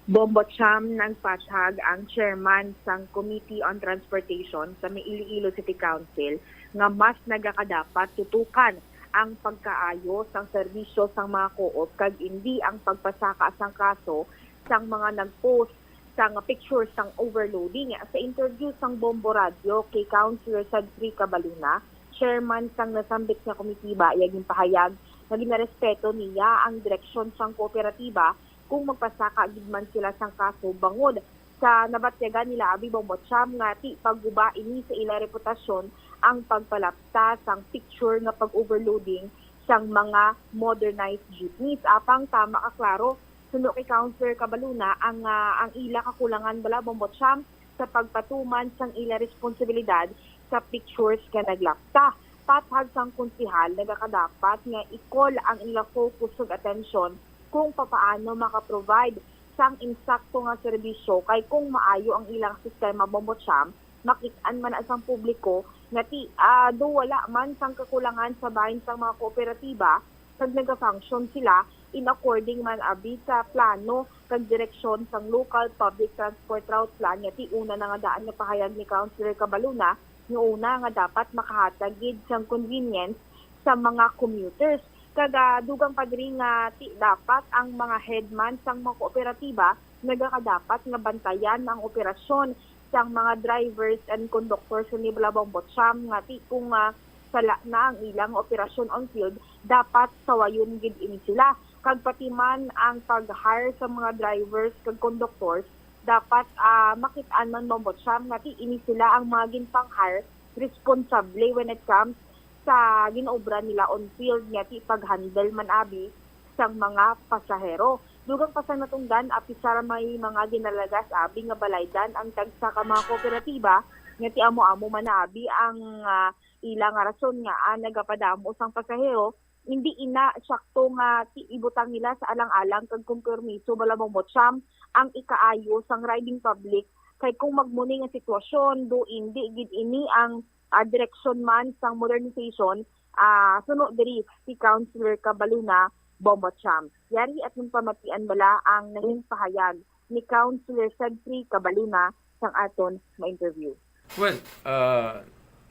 Bombo Cham, nagpatag ang chairman sang Committee on Transportation sa may Iloilo City Council nga mas nagakadapat tutukan ang pagkaayo sang serbisyo sang mga co-op kag indi ang pagpasaka sang kaso sang mga nag-post sang picture sang overloading. Sa interview sang Bombo Radio kay Councilor Sadfrey Cabaluna, chairman sang nasambit nga komitiba, iya ginpahayag nga ginarespeto niya ang direksyon sang kooperatiba kung magpasaka gid man sila sang kaso bangod sa nabatyagan nila abi, Bombo Cham, nga ti pagguba ini sa ila reputasyon ang pagpalapta sang picture nga pag-overloading sang mga modernized jeepneys. Apang tama ka klaro, suno kay Councilor Cabaluna, ang, ah, ang ila kakulangan bala, Bombo Cham, sa pagpatuman sang ila responsibilidad sa pictures nga naglapta. Patag sang konsehal, nagakadapat nga i-call ang ila focus ug atensyon kung papaano maka-provide sang insakto nga serbisyo, kay kung maayo ang ilang sistema, Bombo Cham, makit-an man na sang publiko nga ti, ah, do wala man sang kakulangan sa bahin sang mga kooperatiba, kag nagafunction sila in according man abi sa plano kag direksyon sang Local Public Transport Route Plan nga ti una na nga daan nga pahayag ni Councilor Cabaluna nga una nga dapat makahatag gid sang convenience sa mga commuters. Kag, ah, dugang pa diri nga ti dapat ang mga headman sang mga kooperatiba nagakadapat nga bantayan ang operasyon sang mga drivers and conductors sa Niblabong Bocham nga ti kung, ah, sala na ang ilang operasyon on field, dapat sawayon gid ini sila. Kag pati man ang pag-hire sa mga drivers kag conductors, dapat, ah, makit-an man, Bombo Cham, nga ti ini sila ang mga ginpang-hire responsable when it comes sa ginaobra nila on field, nga ti pag-handle man abi sang mga pasahero. Dugang pa sang natungdan, apisar may mga ginalagas abi nga balaydan ang tagsa ka mga kooperatiba, nga ti amo-amo man na abi ang, ah, ila nga rason nga, ah, nagapadamo sang pasahero, hindi ina sakto nga ti ibutang nila sa alang-alang kag kompromiso, bala, Bombo Cham, ang ikaayo sang riding public. Kay kung magmuni nga sitwasyon, do indi gid ini ang, ah, direksyon man sang modernization, ah, suno diri si Councilor Cabaluna, Bombo Cham. Yari at nung pamatian bala ang nahing pahayag ni Councilor Sedfrey Cabaluna sang aton ma-interview. Well, uh,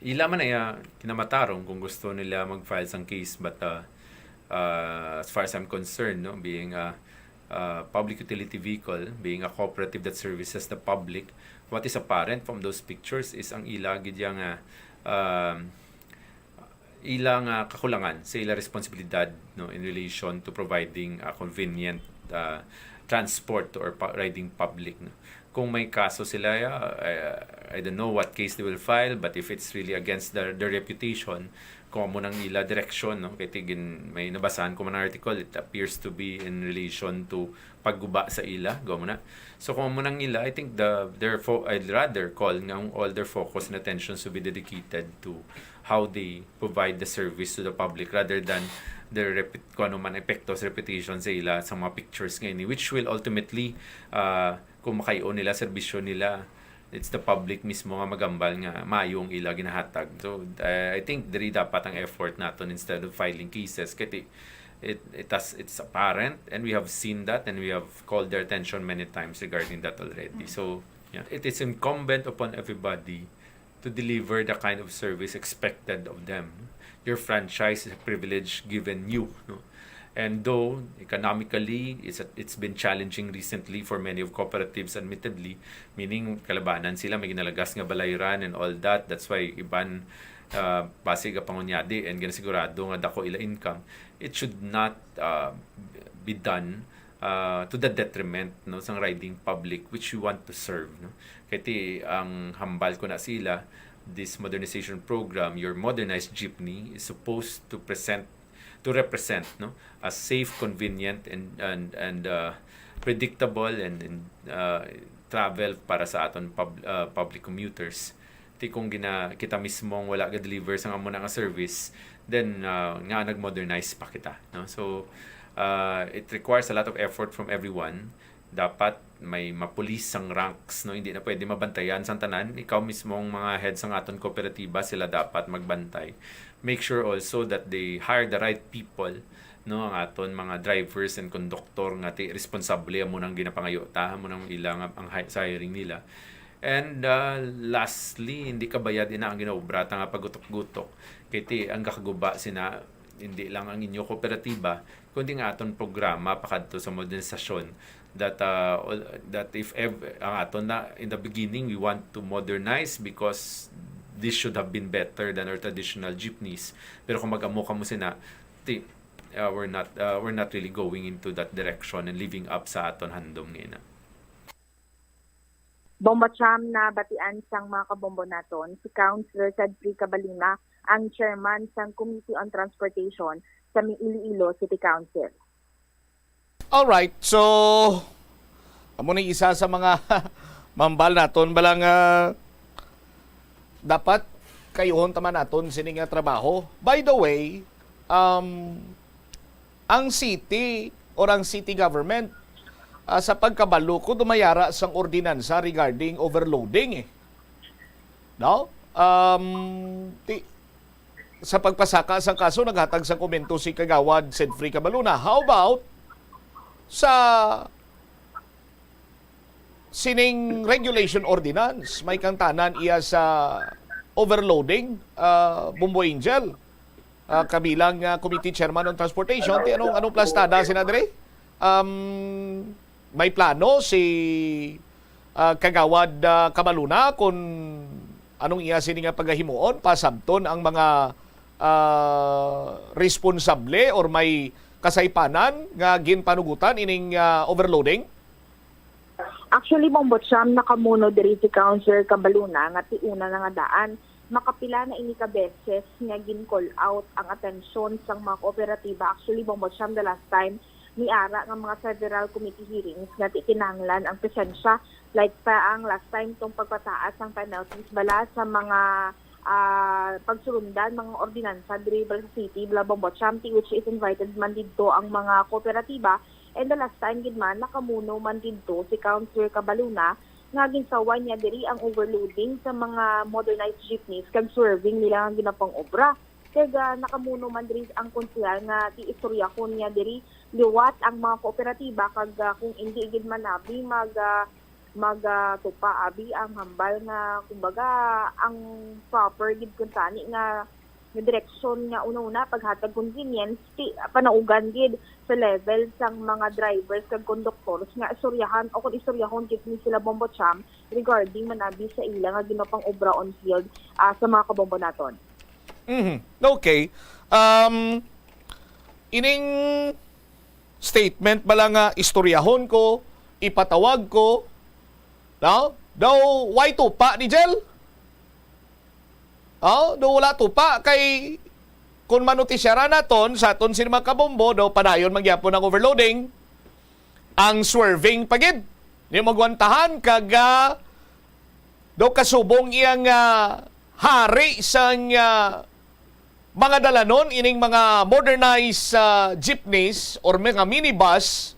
ila man ay, ah, kinamatarong kung gusto nila mag-file sang case, but, uh, uh, as far as I'm concerned, no, being a, uh, public utility vehicle, being a cooperative that services the public, what is apparent from those pictures is ang ila gid yang, ah, um, ila nga kakulangan sa ila responsibilidad, no, in relation to providing a convenient, uh, transport or pa- riding public, no. Kung may kaso sila, uh, I, I don't know what case they will file, but if it's really against their, their reputation, kung amo nang ila direksyon, no, kay tigin may nabasahan ko man article, it appears to be in relation to pagguba sa ila, go mo na. So kung amo nang ila, I think the their fo- I'd rather call nga ang all their focus and attention should be dedicated to how they provide the service to the public rather than their reput- kung ano man epekto sa reputation sa ila sa mga pictures nga ini, which will ultimately, uh, kung makay-on nila serbisyo nila, it's the public mismo nga magambal nga maayo ang ila ginahatag. So, I, I think diri dapat ang effort naton instead of filing cases. Kay it, it has, it's apparent and we have seen that and we have called their attention many times regarding that already. So, yeah, it is incumbent upon everybody to deliver the kind of service expected of them. Your franchise is a privilege given you, no? And though economically, it's, a, it's been challenging recently for many of cooperatives, admittedly, meaning kalabanan sila, may ginalagas nga balayran and all that. That's why iban, uh, basig pangunyadi and ganasigurado nga dako ila income. It should not, uh, be done, uh, to the detriment, no, sang riding public which we want to serve, no. Kay ti ang hambal ko na sila, this modernization program, your modernized jeepney is supposed to present to represent, no, a safe, convenient, and and and uh, predictable and, and uh, travel para sa aton pub- uh, public commuters. Ti kung gina-, kita mismo ang wala ga-deliver sang amo na nga service, then, ah, nga nag-modernize pa kita, no? So, ah, it requires a lot of effort from everyone. Dapat may mapulis sang ranks, no? Hindi na pwede mabantayan sang tanan. Ikaw mismo ang mga head sang aton kooperatiba, sila dapat magbantay. Make sure also that they hire the right people, no? Ang aton mga drivers and conductor nga ti responsable amo nang ginapangayo ta, amo nang ila nga ang hi-, sa hiring nila. And, ah, lastly, hindi kabayad ina ang ginaobra ta nga pagutok-gutok. Kay ti ang gakaguba sina, hindi lang ang inyo kooperatiba, kundi nga aton programa pakadto sa modernisasyon. That, ah, all, that if ev-, ang aton na, in the beginning, we want to modernize because this should have been better than our traditional jeepneys. Pero kung mag-amo kamo sina, ti, ah, we're not, ah, we're not really going into that direction and living up sa aton handom nga ina. Bombo Cham, nabatian sang mga kabombo naton si Councilor Sedfrey Cabaluna, ang chairman sang Committee on Transportation sa Mi-, Iloilo City Council. Alright, so amo ni isa sa mga mambal naton bala nga dapat kayuhon ta man naton sini nga trabaho. By the way, um, ang city or ang city government, ah, sa pagkabalo ko, dumayara sang ordinansa regarding overloading eh. No? Um, ti, sa pagpasaka sang kaso, naghatag sang komento si Kagawad Sedfrey Cabaluna. How about sa sining regulation ordinance? May kangtanan iya sa overloading, ah, Bombo Angel, ah, kabilang nga committee chairman on transportation. Ti anong, anong plastada sina diri? Um, may plano si, ah, Kagawad, ah, Cabaluna kung anong iya sini nga pagahimuon, pasabton ang mga, ah, responsable or may kasaypanan nga ginpanugutan ining, ah, overloading? Actually, Bombo Cham, nakamuno diri si Councilor Cabaluna nga ti una na nga daan. Makapila na ini ka beses nga gin-call out ang atensyon sang mga kooperatiba. Actually, Bombo Cham, the last time, niara nga mga several committee hearings nga ti kinahanglan ang presensya. Like pa ang last time tong pagpataas sang penalties bala sa mga, ah, pagsulundan, mga ordinansa diri bala sa city, bala Bombo Cham, ti which is invited man didto ang mga kooperatiba. And the last time gid man, nakamuno man didto si Councilor Cabaluna nga ginsawan niya diri ang overloading sa mga modernized jeepneys kag swerving nila nga ginapang-obra. Kag, ah, nakamuno man diri ang konsehal nga ti istoryahon niya diri liwat ang mga kooperatiba kag, ah, kung indi gid man abi mag, ah, mag, ah, tupa abi ang hambal nga, kumbaga, ang proper gid kuntani nga, nga direksyon nga una-una paghatag convenience ti panaugan gid sa level sang mga drivers kag conductors nga istoryahan o kung istoryahon gid ni sila Bombo Cham regarding man abi sa ila nga ginapang-obra on field, ah, sa mga kabombo naton. Mhm. Okay. Um, ining statement bala nga istoryahon ko, ipatawag ko, no? Daw, why tupa, Nigel? Oh, daw wala tupa kay kung manotisyaran naton sa aton sini mga kabombo, daw padayon man gyapon ang overloading, ang swerving pa gid. Di magwantahan kag, ah, daw kasubong iyang, ah, hari sang, ah, mga dalanon ining mga modernized, ah, jeepneys or mga minibus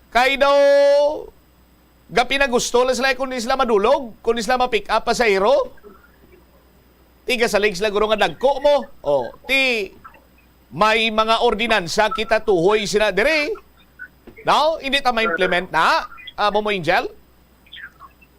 kay daw gapinagusto lang sila kung di sila madulog, kung di sila ma-pick up pasahero. Tiga salig sila guro nga dagko mo. Oh, ti may mga ordinansa kita tuhoy sina diri. No? Hindi ta ma-implement na, ah, Bombo Angel?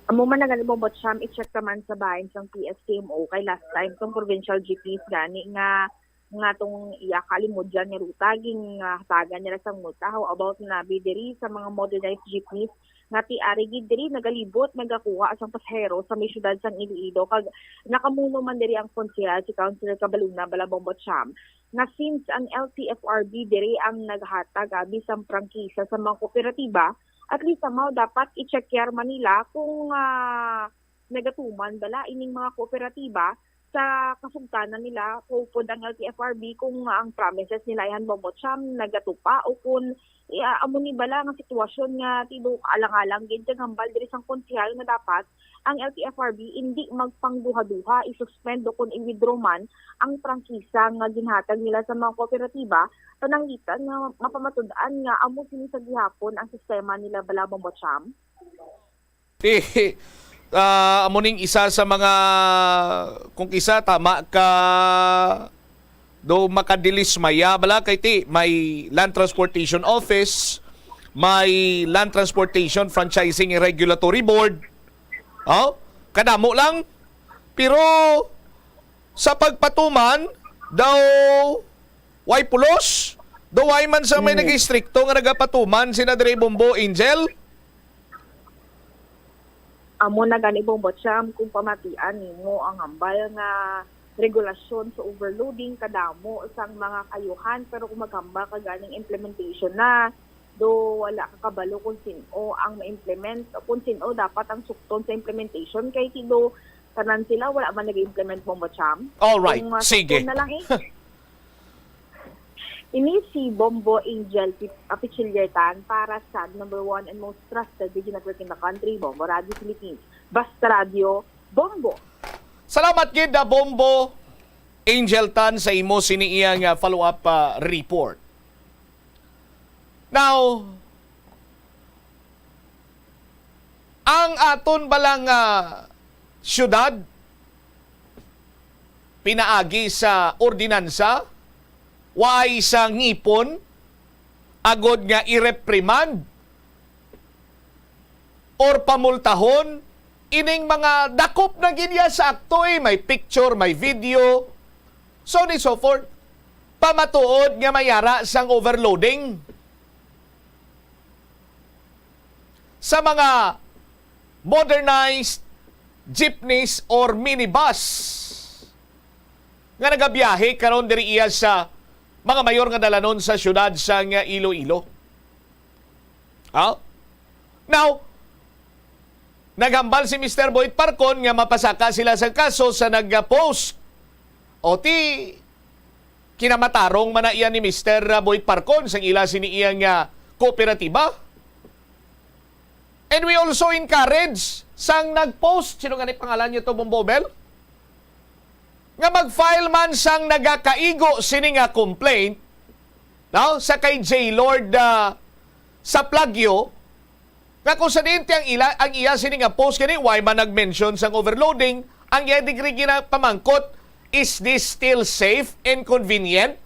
Amo man na gani, Bombo Cham, i-check ka man sa bahin sang P S T M O kay last time tong provincial G Ps gani nga, nga tong iya kalimudyan nga ruta, gin, ah, hatagan nila sang multa. How about na bi diri sa mga modernized jeepneys nga ti ari gid diri nagalibot, nagakuha sang pasahero sa may syudad sang Iloilo? Kag nakamuno man diri ang konsehal, si Councilor Cabaluna, bala Bombo Cham, nga since ang L T F R B diri ang naghatag abi sang prangkisa sa mga kooperatiba, at least somehow dapat i-check man nila kung, ah, nagatuman bala ining mga kooperatiba sa kasugtanan nila, upod ang L T F R B, kung ang promises nila ihan, Bombo Cham, nagatupa o kung, eh, amo ni bala nga sitwasyon nga tibo alang-alang gid kag hambal diri sang konsehal nga dapat ang L T F R B indi magpangduha-duha, i-suspend o kon i-withdraw man ang prangkisa nga ginhatag nila sa mga kooperatiba, pananglitan nga mapamatud-an nga amo sini sa gihapon ang sistema nila bala, Bombo Cham? Eh, ah, amo ning isa sa mga, kung kisa, tama ka, do makadilismaya bala kay ti may Land Transportation Office, may Land Transportation Franchising and Regulatory Board. Oh, kadamo lang. Pero sa pagpatuman daw, way pulos. Daw way man sa may Mm. nag-istrikto nga nagapatuman sina diri, Bombo, Angel. Amo na gani, Bombo Cham, kung pamatian nimo ang hambal nga regulasyon sa overloading, kadamo sang mga kayuhan, pero kung maghambal ka ganing implementation na, do wala ka kabalo kung sin-o ang ma-implement, kung sin-o dapat ang sukton sa implementation, kay ti do tanan sila wala man nag-implement, Bombo Cham. All right, Kung, ah, sige. Sukton na lang eh. Ini si Bombo Angel Pi-, ah, Pichiliertan para sa number one and most trusted radio network in the country, Bombo Radio Philippines. Basta Radio, Bombo. Salamat gid, ah, Bombo Angel Tan, sa imo sini iya nga follow-up, ah, report. Now, ang aton bala nga syudad, pinaagi sa ordinansa, waay sa ngipon agod nga i-reprimand or pamultahon ining mga dakop na gid ya sa akto, eh. May picture, may video, so on and so forth. Pamatuod nga mayara sang overloading sa mga modernized jeepneys or minibus nga nagabiyahe karon diri iya sa mga mayor nga dalanon sa siyudad sang Iloilo. Ha? Now, naghambal si Mister Boyd Parcon nga mapasaka sila sa kaso sa nag-post. O ti, kinamatarong man na iya ni Mister Boyd Parcon sang ila sini iya nga kooperatiba. And we also encourage sang nag-post, sino nga ni pangalan niyo to, Bombo Bel? Nga mag-file man sang nagakaigo sini nga complaint, no, sa kay J Lord, ah, sa Plagyo, nga kung sa diin ti ang ila, ang iya sini nga post gani, why man nag-mention sang overloading, ang iya degree ginapamangkot, is this still safe and convenient?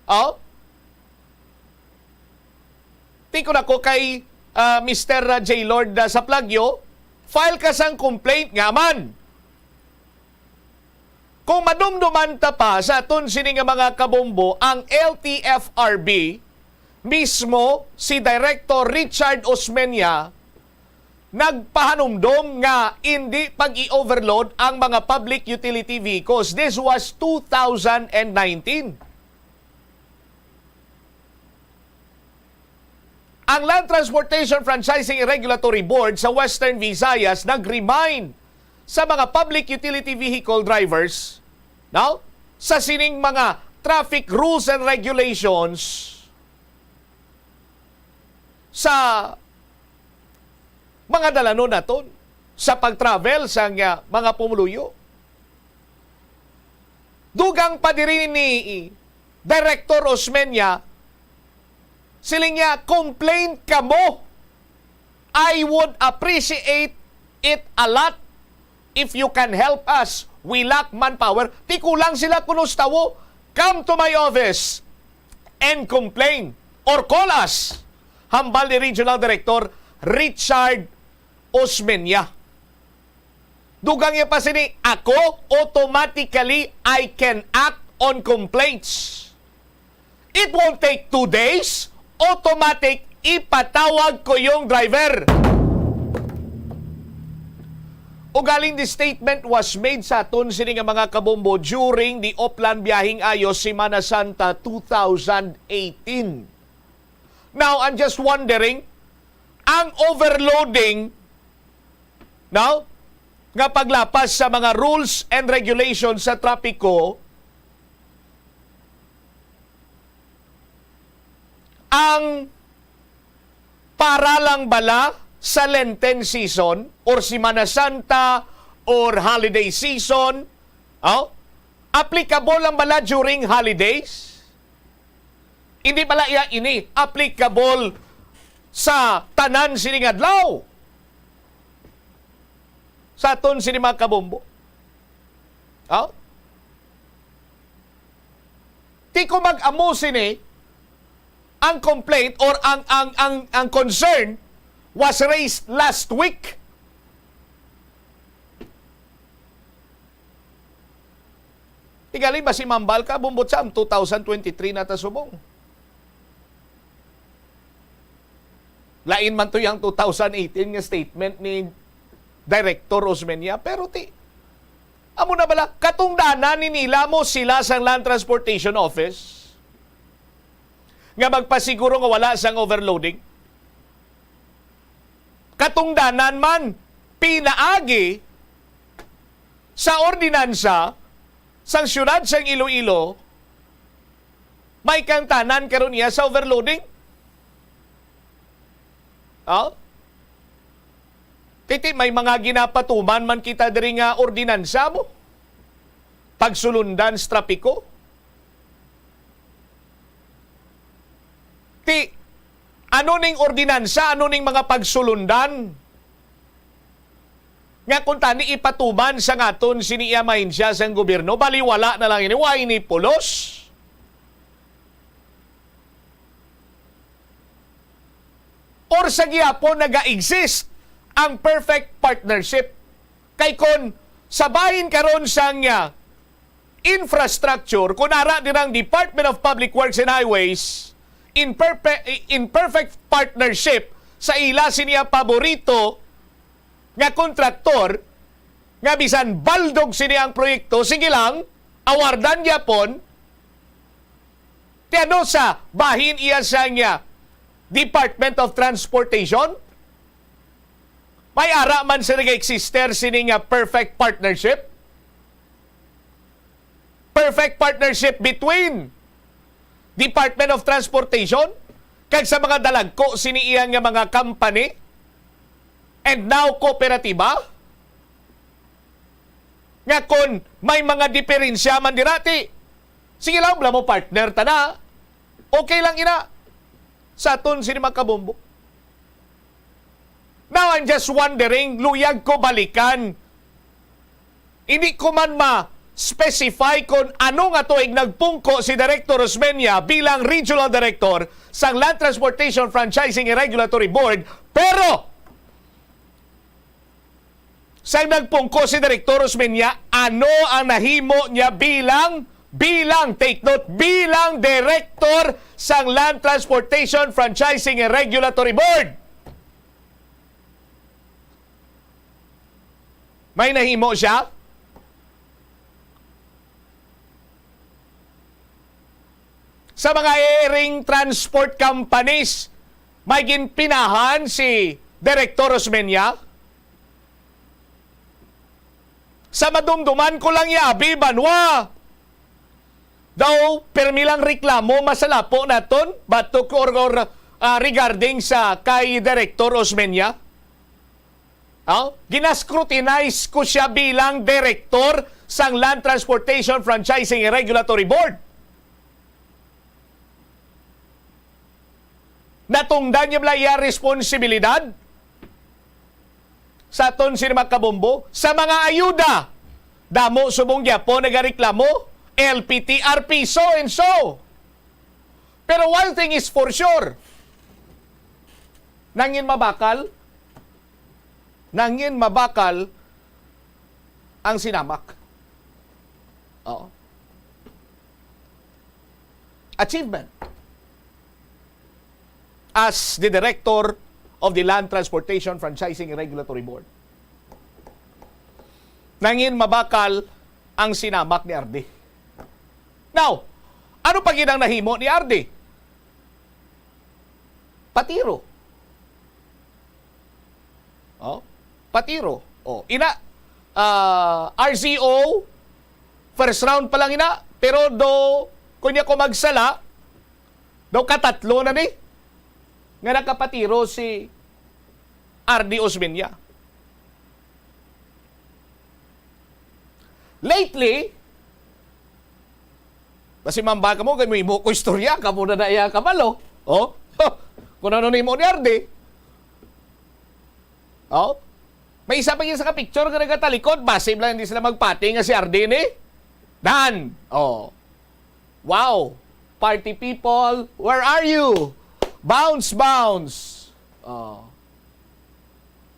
Oh? Tikon ako kay, ah, Mister J Lord, ah, sa Plagyo, file ka sang complaint nga man. Kung madumduman ta pa sa aton sini nga mga kabombo, ang L T F R B mismo, si Director Richard Osmeña, nagpahanumdom nga indi pag-i-overload ang mga public utility vehicles. This was two thousand and nineteen. Ang Land Transportation Franchising and Regulatory Board sa Western Visayas nag-remind sa mga public utility vehicle drivers, no, sa sining mga traffic rules and regulations sa mga dalanon naton sa pag-travel sang, ah, mga pumuluyo. Dugang pa diri ni Director Osmeña, siling niya, "Complain kamo. I would appreciate it a lot if you can help us. We lack manpower." Ti kulang sila kuno sa tawo. "Come to my office and complain or call us," hambal ni Regional Director Richard Osmeña. Dugang niya pa sini, "Ako, automatically, I can act on complaints. It won't take two days. Automatic, ipatawag ko yung driver." Ugaling, the statement was made sa aton sini nga mga kabombo during the Oplan Biyaheng Ayo Semana Santa two thousand eighteen. Now, I'm just wondering, ang overloading, no, nga paglapas sa mga rules and regulations sa trapiko, ang para lang bala sa Lenten season or Semana Santa or holiday season? Oh? Applicable lang bala during holidays? Hindi bala iya ini applicable sa tanan sining adlaw? Sa aton sini, mga kabombo. Oh? Ti kung mag-amo sini, ang complaint or ang, ang, ang, ang concern was raised last week. Tingali ba si Mambal ka, bumbot sa two thousand twenty-three na ta subong? Lain man to yang two thousand eighteen nga statement ni Director Osmeña, pero ti, amo na bala, katungdanan ni nila mo sila sang Land Transportation Office nga magpasiguro nga wala sang overloading? Katungdanan man, pinaagi sa ordinansa sang siyudad sang Iloilo, may kangtanan karon iya sa overloading? Oh? Kay ti may mga ginapatuman man kita diri nga ordinansa mo. Pagsulundan sa trapiko. Ti, ano ning ordinansa, ano ning mga pagsulundan nga kung tani ipatuman sa ngaton sini iya mahensya sang gobyerno, baliwala na lang ini, wa ini pulos? Or sa gihapon naga-exist ang perfect partnership? Kay kon sa bahin karon sang, ah, infrastructure, kun ara dirang Department of Public Works and Highways in perpe-, in perfect partnership sa ila siniya paborito nga kontraktor, nga bisan baldog sini ang proyekto, sige lang, awardan gyapon. Ti ano sa bahin iya sang Department of Transportation? May ara man sila nag-eksister sini nga perfect partnership? Perfect partnership between Department of Transportation kag sa mga dalagko sini iya nga mga company and now kooperatiba? Nga kon may mga diferensya man dira, ti, sige lang, bala mo partner ta na. Okay lang ina. Sa aton sini, mga kabombo. Now, I'm just wondering, luyag ko balikan. Hindi ko man ma-specify kung ano nga tuig nagpungko si Director Osmeña bilang Regional Director sang Land Transportation Franchising and Regulatory Board, pero sang nagpungko si Direktor Osmeña, ano ang nahimo niya bilang, bilang, take note, bilang direktor sang Land Transportation Franchising and Regulatory Board? May nahimo siya? Sa mga airing transport companies, may ginpinahan si Direktor Osmeña? Sa madumduman ko lang ya, abi, banwa. Daw, pirmi lang reklamo, masalapo naton, batok or, or, ah, regarding sa kay Direktor Osmeña. Oh, gina-scrutinize ko siya bilang direktor sang Land Transportation Franchising and Regulatory Board. Natungdan niya bala iya responsibilidad? Sa aton sini, mga kabombo, sa mga ayuda, damo subong gyapon nagareklamo, L P T R P, so and so. Pero one thing is for sure, nangin mabakal, nangin mabakal ang sinamak. Oo. Achievement as the director of the Land Transportation Franchising and Regulatory Board. Nangin mabakal ang sinamak ni Ardi. Now, ano pa gid ang nahimo ni Ardi? Patiro. Oh, patiro. Oh, ina, ah, R Z O, first round pa lang ina, pero do, kunya ko magsala, do katatlo na ni nga nakapatiro si R D Osmeña. Lately, basi mambal kamo kay mo imo ko istorya, kamo na na iya kabalo. Oh? Kung ano nimo ni R D. Oh? May isa pa gyud sa ka picture nga nagatalikod, basi lang hindi sila magpati nga si R D ni Dan. Oh. Wow. Party people, where are you? Bounce, bounce. Oh.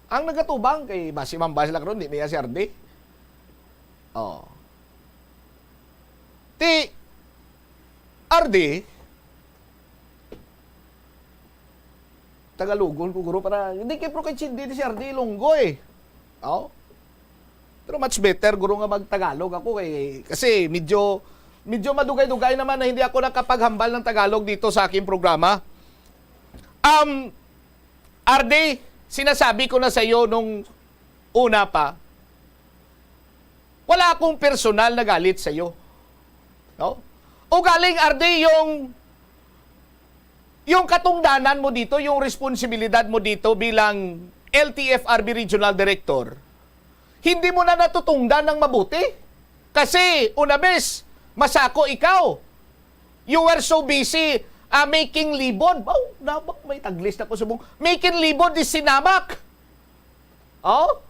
Ang nagatubang kay basi mambal sila karon, di niya si R D. Oh. Ti, R D, Tagalogon ko, guro, para hindi kay, pero kay hindi si R D Ilonggo eh. Oh? Pero much better, guro, nga magtagalog ako kay, kasi medyo, medyo madugay-dugay naman na hindi ako nakapaghambal ng Tagalog dito sa aking programa. Um, R D, sinasabi ko na sa iyo nung una pa, wala akong personal na galit sa iyo. No? O galing, R D, yung, yung katungdanan mo dito, yung responsibilidad mo dito bilang L T F R B Regional Director, hindi mo na natutungdan ng mabuti. Kasi, una bes, masako ikaw. You were so busy, ah, making libod. Oh, nabak, may taglis na ko subong. Making libod di sinamak. Oh?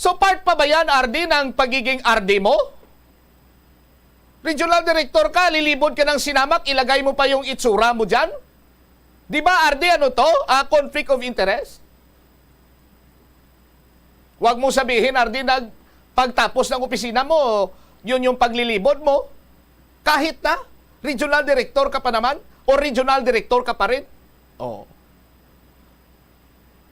So, part pa ba yan, R D, ng pagiging R D mo? Regional Director ka, lilibod ka ng sinamak, ilagay mo pa yung itsura mo dyan? Di ba, R D, ano to? Ah, conflict of interest? Huwag mong sabihin, R D, nag, pagtapos ng opisina mo, yun yung paglilibod mo. Kahit na, regional director ka pa naman, o regional director ka pa rin. Oh.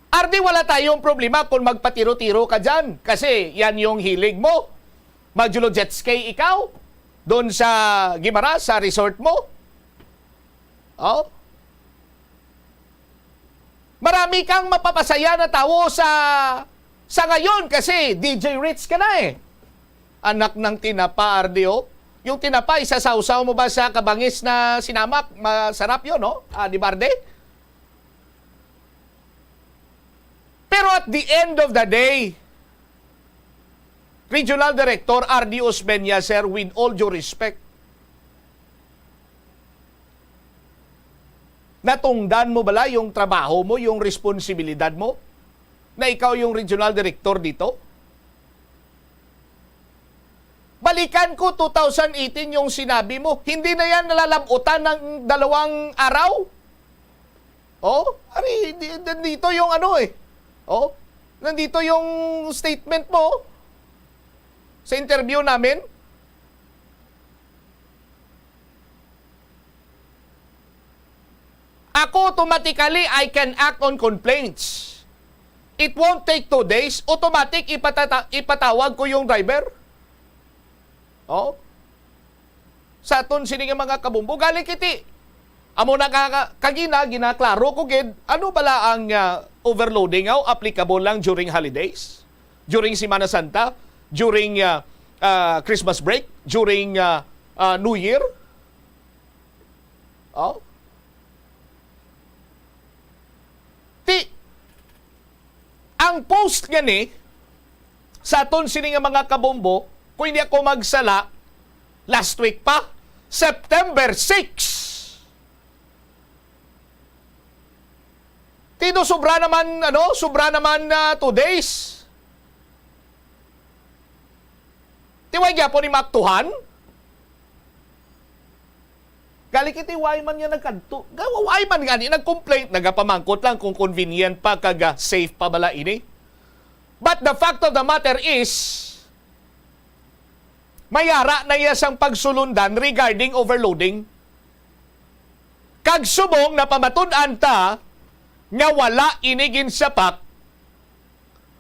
R D, wala tayong problema kung magpatiro-tiro ka dyan. Kasi yan yung hilig mo. Mag-jet ski ikaw doon sa Guimaras, sa resort mo. Oh. Marami kang mapapasaya na tawo sa, sa ngayon kasi D J Rich ka na eh. Anak ng tinapa, R D, oh. Yung tinapa, isasawsaw mo ba sa kabangis na sinamak? Masarap yun, no? Ah, di ba, R D? Pero at the end of the day, Regional Director R D Osmeña, sir, with all due respect, natungdan mo bala yung trabaho mo, yung responsibilidad mo, na ikaw yung regional director dito? Balikan ko, two thousand eighteen yung sinabi mo. Hindi na yan nalalabutan ng dalawang araw. Oh, ari, di, nandito yung ano eh. Oh, nandito yung statement mo sa interview namin. Ako, automatically, I can act on complaints. It won't take two days. Automatic, ipatata-, ipatawag ko yung driver. Oh? Sa aton sini nga mga kabombo, gali kiti. Amo na ka, ka, kagina, ginaklaro ko gid, ano bala ang, ah, overloading, aw, applicable lang during holidays? During Semana Santa? During, ah, ah, Christmas break? During, ah, ah, New Year? Oh? Ti, ang post nga ni, sa aton sini nga mga kabombo, kung hindi ako magsala, last week pa, September six. Ti do, sobra naman, ano, sobra naman na two days. Ti way gyapon ni maaktuhan? Gali kiti, way man nga nagkadto. Ga-, way man gani nag-complaint, nagapamangkot lang kung convenient pa kag, ah, safe pa bala ini. But the fact of the matter is, may ara na iya sang pagsulundan regarding overloading. Kag subong napamatud-an ta nga wala ini ginsapak,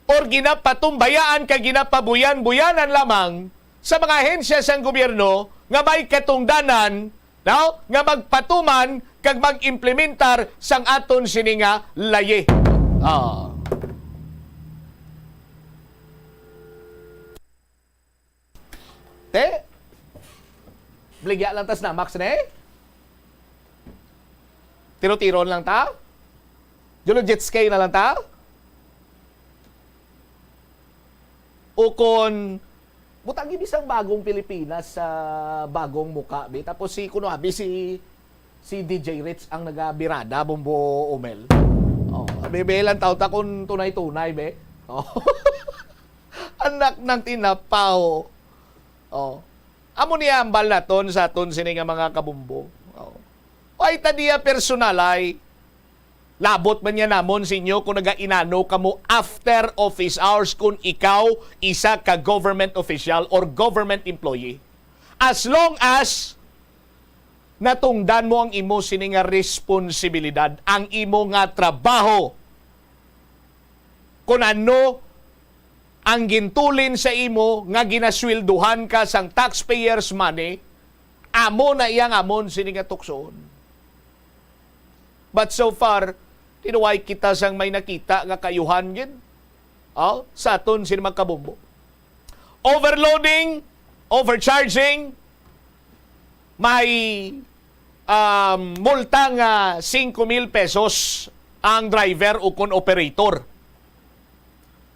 or ginapatumbayaan kag ginapabuyan-buyanan lamang sa mga ahensya sang gobyerno nga may katungdanan, no, nga magpatuman kag mag-implementar sang aton sini nga layi. Ah. Te? Bligya lang tas na, Max, ne? Tiro-tiro lang ta? Jolo Jetskay na lang ta? O kon, butangi bisang bagong Pilipinas sa bagong muka, be. Tapos si, kuno, abi, si, si D J Rich ang nagabirada, Bombo Omel. Oh, be, be, lang taon ta kung tunay-tunay, be. Oh. Anak ng tinapaw. Oh. Amo ni ambal naton sa aton sini nga mga kabumbo. Oh. Ay, ta diya personal ay. Labot man niya namon sa inyo kung nagainano kamo after office hours kung ikaw isa ka government official or government employee. As long as natungdan mo ang imo sini nga responsibilidad, ang imo nga trabaho, kung ano ang gintulin sa imo nga ginasweldohan ka sang taxpayers' money, amo na iya nga amon sini nga tuksoon. But so far, tinuway kita sang may nakita nga kaayuhan gid. Oh, sa aton sini mga kabumbo. Overloading, overcharging, may, um, multa nga singko mil pesos ang driver o kon operator.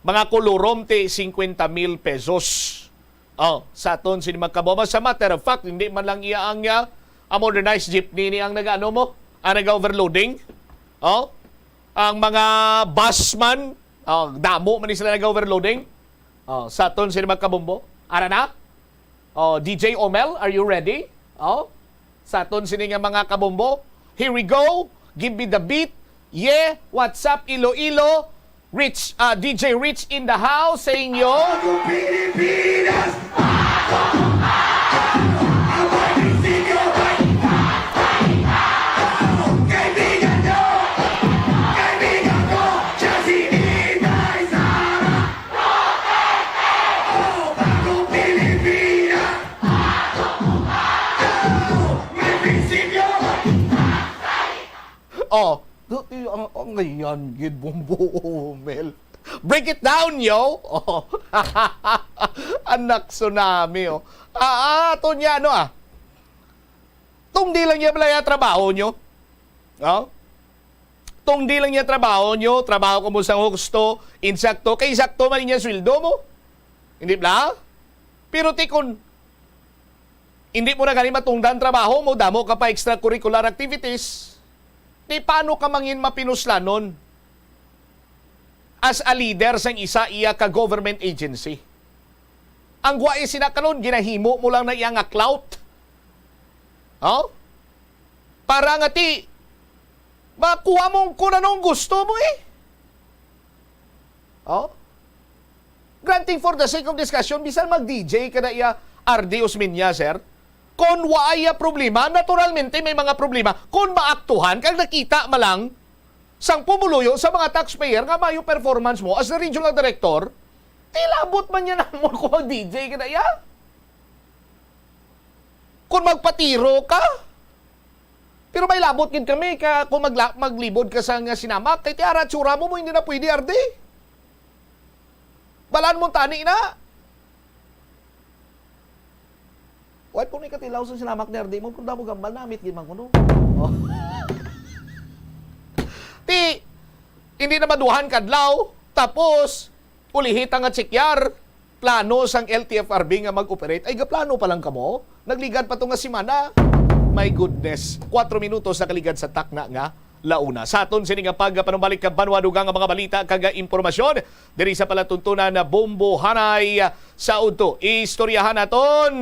Mga kulurom ti singkwenta mil pesos. Oh, sa aton sini mga kabumbo. As a matter of fact, hindi man lang iya ang, ah, ang modernized jeepney ni ang nag-ano mo, ang nag-overloading. Oh, ang mga bus man, oh, damo man ni sila nag-overloading. Oh, sa aton sini mga kabumbo. Ara na? Oh, D J Omel, are you ready? Oh, sa aton sini nga mga kabumbo. Here we go. Give me the beat. Yeah, what's up, Iloilo? Rich, ah, D J Rich in the house sa inyo. Ako, Pilipinas! Ako, ako, ako, ang munisipyo, kaibigan nyo! Kaibigan ko, siya si Inday Sara! Oh, Bagong Pilipinas! May prinsipyo! Oh, dati ang, ang ngayon, gid, Bombo Omel. Break it down, yo! Oh. Anak tsunami, oh. Ah, ah, to niya, ano, ah? Tungdi lang niya balaya trabaho nyo. Oh? Tungdi lang niya trabaho nyo, trabaho ko mo sa husto, insakto, kay sakto man niya sweldo mo. Hindi bla? Pero ti kun hindi mo na gani matungdan trabaho mo, damo ka pa extracurricular activities, ti paano ka mangin mapinuslanon as a leader sang isa iya ka government agency? Ang guwai sina karon, ginahimo mo lang na iya nga clout. Oh? Para nga ti, makuha mo kung anong gusto mo eh. Oh? Granting for the sake of discussion, bisan mag-D J ka na iya R D Osmeña, sir. Kung waay iya problema, naturalmente may mga problema. Kung maaktuhan, kag nakita man lang sang pumuluyo sa mga taxpayer nga maayo performance mo as the regional director, ti labot man niya namon kung mag-D J ka na iya. Kung magpatiro ka, pero may labot gid kami ka kung magla-, maglibod ka sa nga sinamak, kay ti ara tsura mo, mo hindi na pwede, R D. Balaan mo tani na. Why po ni katilaw sa sinamak ni R D mo? Kung damo gambal, namit gid man kuno. Oh. Ti, hindi na maduhan kadlaw, tapos, ulihita nga check yar. Plano sang L T F R B nga mag-operate. Ay, gaplano pa lang kamo? Nagligad pa to nga semana. My goodness. Kuwatro minutos nakaligad sa takna nga launa. Sa aton sini nga pagpanumbalik ka banwa dugang nga mga balita kag impormasyon diri sa palatuntunan na Bombo Hanay sa udto. Istoryahan naton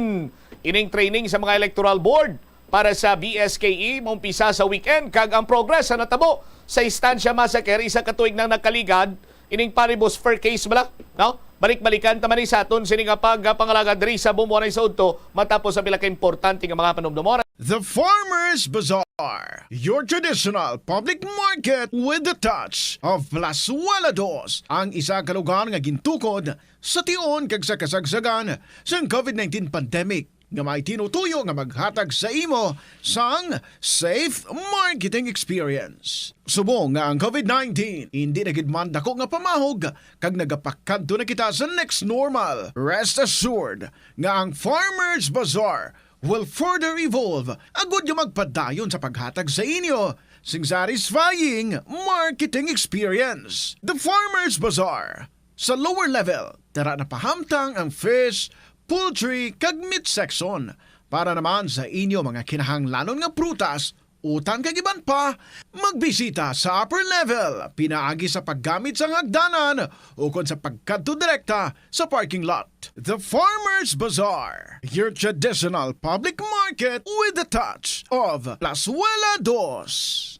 ining training sa mga electoral board para sa B S K E maumpisa sa weekend, kag ang progress sa natabo sa Estancia Massacre isa ka tuig nang nakaligad, ining Paribus Fair case bala, no? Balik-balikan ta man ni sa aton sini nga pagpangalagad diri sa Bombo Hanay sa udto, matapos ang pila ka importante nga mga panumdumon. The Farmers Bazaar, your traditional public market with the touch of Plazuela Dos, ang isa ka lugar nga gintukod sa tion kag sa kasagsagan sang COVID nineteen pandemic, nga may tinutuyo nga maghatag sa imo sang safe marketing experience. Subong nga ang COVID nineteen hindi na gid man dako nga pamahog kag nagapakadto na kita sa next normal, rest assured nga ang Farmers Bazaar will further evolve agud nga magpadayon sa paghatag sa inyo sing satisfying marketing experience. The Farmers Bazaar. Sa lower level, tara na pahamtang ang fish, poultry, kag meat section. Para naman sa inyo mga kinahanglanon nga prutas, utan kag iban pa, magbisita sa upper level pinaagi sa paggamit sang hagdanan ukon sa pagkadto direkta sa parking lot. The Farmers Bazaar, your traditional public market with the touch of Plazuela Dos.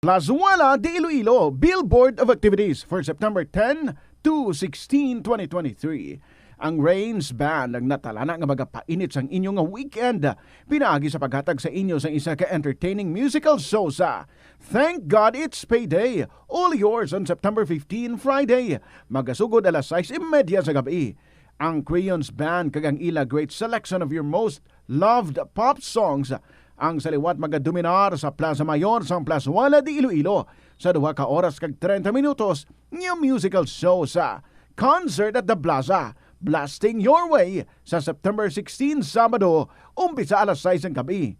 Plazuela de Iloilo, Billboard of Activities for September ten to sixteen, twenty twenty-three. Ang Rains Band ang natalana nga magapainit sang inyo nga weekend pinaagi sa paghatag sa inyo sang isa ka entertaining musical show sa Thank God It's Payday, all yours on September fifteen, Friday. Magasugod alas sais y media sa gabi. Ang Crayons Band kag ang ila great selection of your most loved pop songs ang sa liwat magadominar sa Plaza Mayor sang Plazuela de Iloilo sa duha ka oras kag treinta minutos nga musical show sa Concert at the Plaza, Blasting Your Way sa September sixteen, Sabado, umpisa alas sais sang gabi.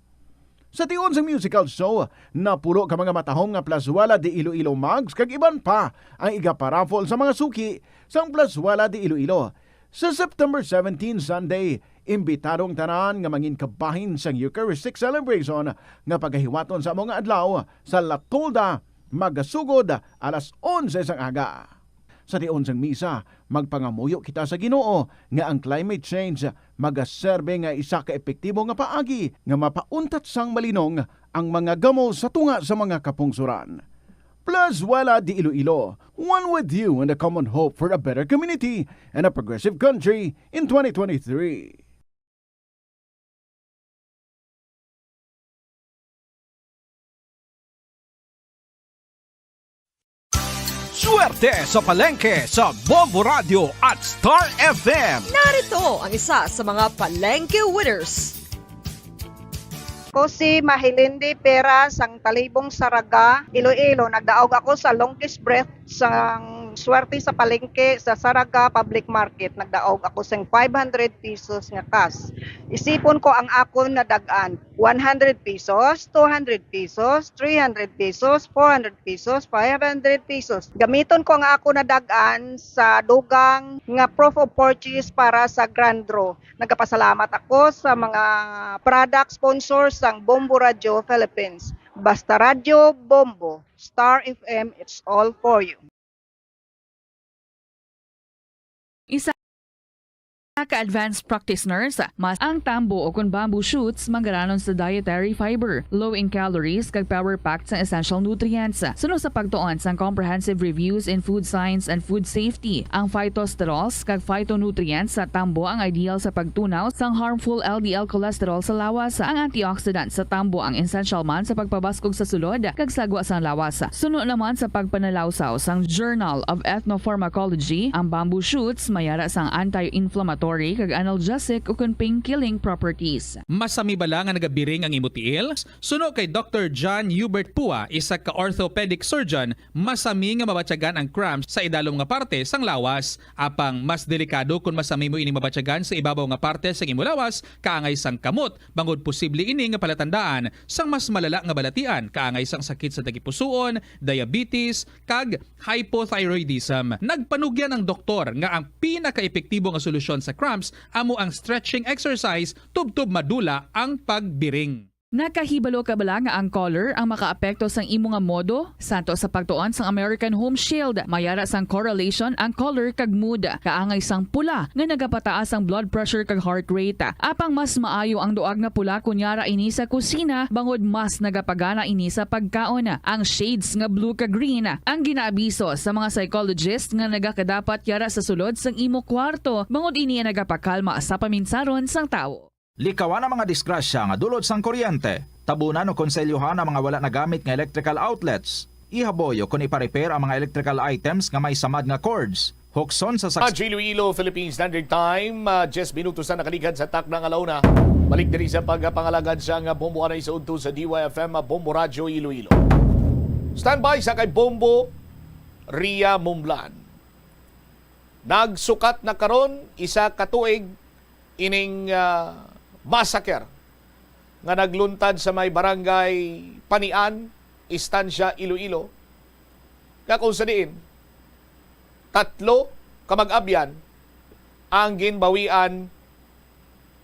Sa tion sang musical show, napulo ka mga matahom nga Plazuela de Iloilo mugs kag iban pa ang igaparaffle sa mga suki sang Plazuela de Iloilo. Sa September seventeen, Sunday, imbitado ang tanan nga mangin kabahin sang Eucharistic celebration nga pagahiwaton sa amo nga adlaw sa La Tolda, magasugod alas onse sang aga. Sa tion sang misa, magpangamuyo kita sa Ginoo nga ang climate change magaserbe nga isa ka epektibo nga paagi nga mapauntat sang malinong ang mga gamo sa tunga sa mga kapungsoran. Plazuela de Iloilo, one with you in the common hope for a better community and a progressive country in twenty twenty-three. Swerte sa palengke sa Bombo Radio at Star F M. Narito ang isa sa mga palengke winners. Ako si Mahilindi Pera sang Talibong, Saraga, Iloilo. Nagdaog ako sa longest breath sang swerte sa palengke sa Saraga Public Market. Nagdaog ako sing five hundred pesos nga cash. Isipon ko ang akon nadag-an, one hundred pesos, two hundred pesos, three hundred pesos, four hundred pesos, five hundred pesos. Gamiton ko ang akon nadag-an sa dugang nga proof of purchase para sa grand draw. Nagapasalamat ako sa mga product sponsors sang Bombo Radio Philippines. Basta Radyo, Bombo. Star F M, it's all for you. Isa ka advanced practice nurse, mas ang tambo o kon bamboo shoots manggaranon sa dietary fiber, low in calories, kag power-packed sang essential nutrients. Suno sa pagtuon sang Comprehensive Reviews in Food Science and Food Safety, ang phytosterols kag phytonutrients sa tambo ang ideal sa pagtunaw sang harmful L D L cholesterol sa lawas. Ang antioxidant sa tambo ang essential man sa pagpabaskog sa sulod kag sagwa sang lawas. Suno naman sa pagpanalawsaw sang Journal of Ethnopharmacology, ang bamboo shoots may ara sang anti-inflammatory kag analgesic ukon pain-killing properties. Masami bala nga nagabiring ang imo tiil? Suno kay Doktor John Hubert Pua, isa ka orthopedic surgeon, masami nga mabatyagan ang cramps sa idalom nga parte sang lawas. Apang mas delikado kon masami mo ining mabatyagan sa ibabaw nga parte sang imo lawas, kaangay sang kamot, bangod posible ini nga palatandaan sang mas malala nga balatian, kaangay sang sakit sa tagipusoon, diabetes, kag hypothyroidism. Nagpanugyan ang doktor nga ang pinakaepektibo nga solusyon sa cramps amo ang stretching exercise tubtob madula ang pagbiring. Nakahibalo ka bala nga ang color ang makaapekto sang imo nga modo? Santo sa pagtuon sang American Home Shield, may ara sang correlation ang color kag mood. Kaangay sang pula nga nagapataas ang blood pressure kag heart rate. Apang mas maayo ang duag nga pula kon yara ini sa kusina, bangod mas nagapagana ini sa pagkaon. Ang shades nga blue kag green ang ginaabiso sa mga psychologist nga nagakadapat yara sa sulod sang imo kwarto, bangod ini ang nagapakalma sa paminsaron sang tawo. Likawan ang mga disgrasya nga dulot sang kuryente. Tabunan o konselyohan ang mga wala nagamit nga electrical outlets. Ihaboy o kon ipa-repair ang mga electrical items nga may samad nga cords. Hukson sa saks- Radyo Iloilo, Philippine Standard Time, ah, diyes minutos na nakaligad sa takna nga launa. Balik diri sa pagpangalagad sa nga Bombo anay sa udto sa D Y F M, ah, Bombo Radyo Iloilo. Standby sa kay Bombo Ria Mumlan. Nagsukat na karon isa ka tuig ining, ah, massacre nga nagluntad sa may barangay Panian, Estancia, Iloilo, nga kung sa diin tatlo ka mag-abyan ang ginbawian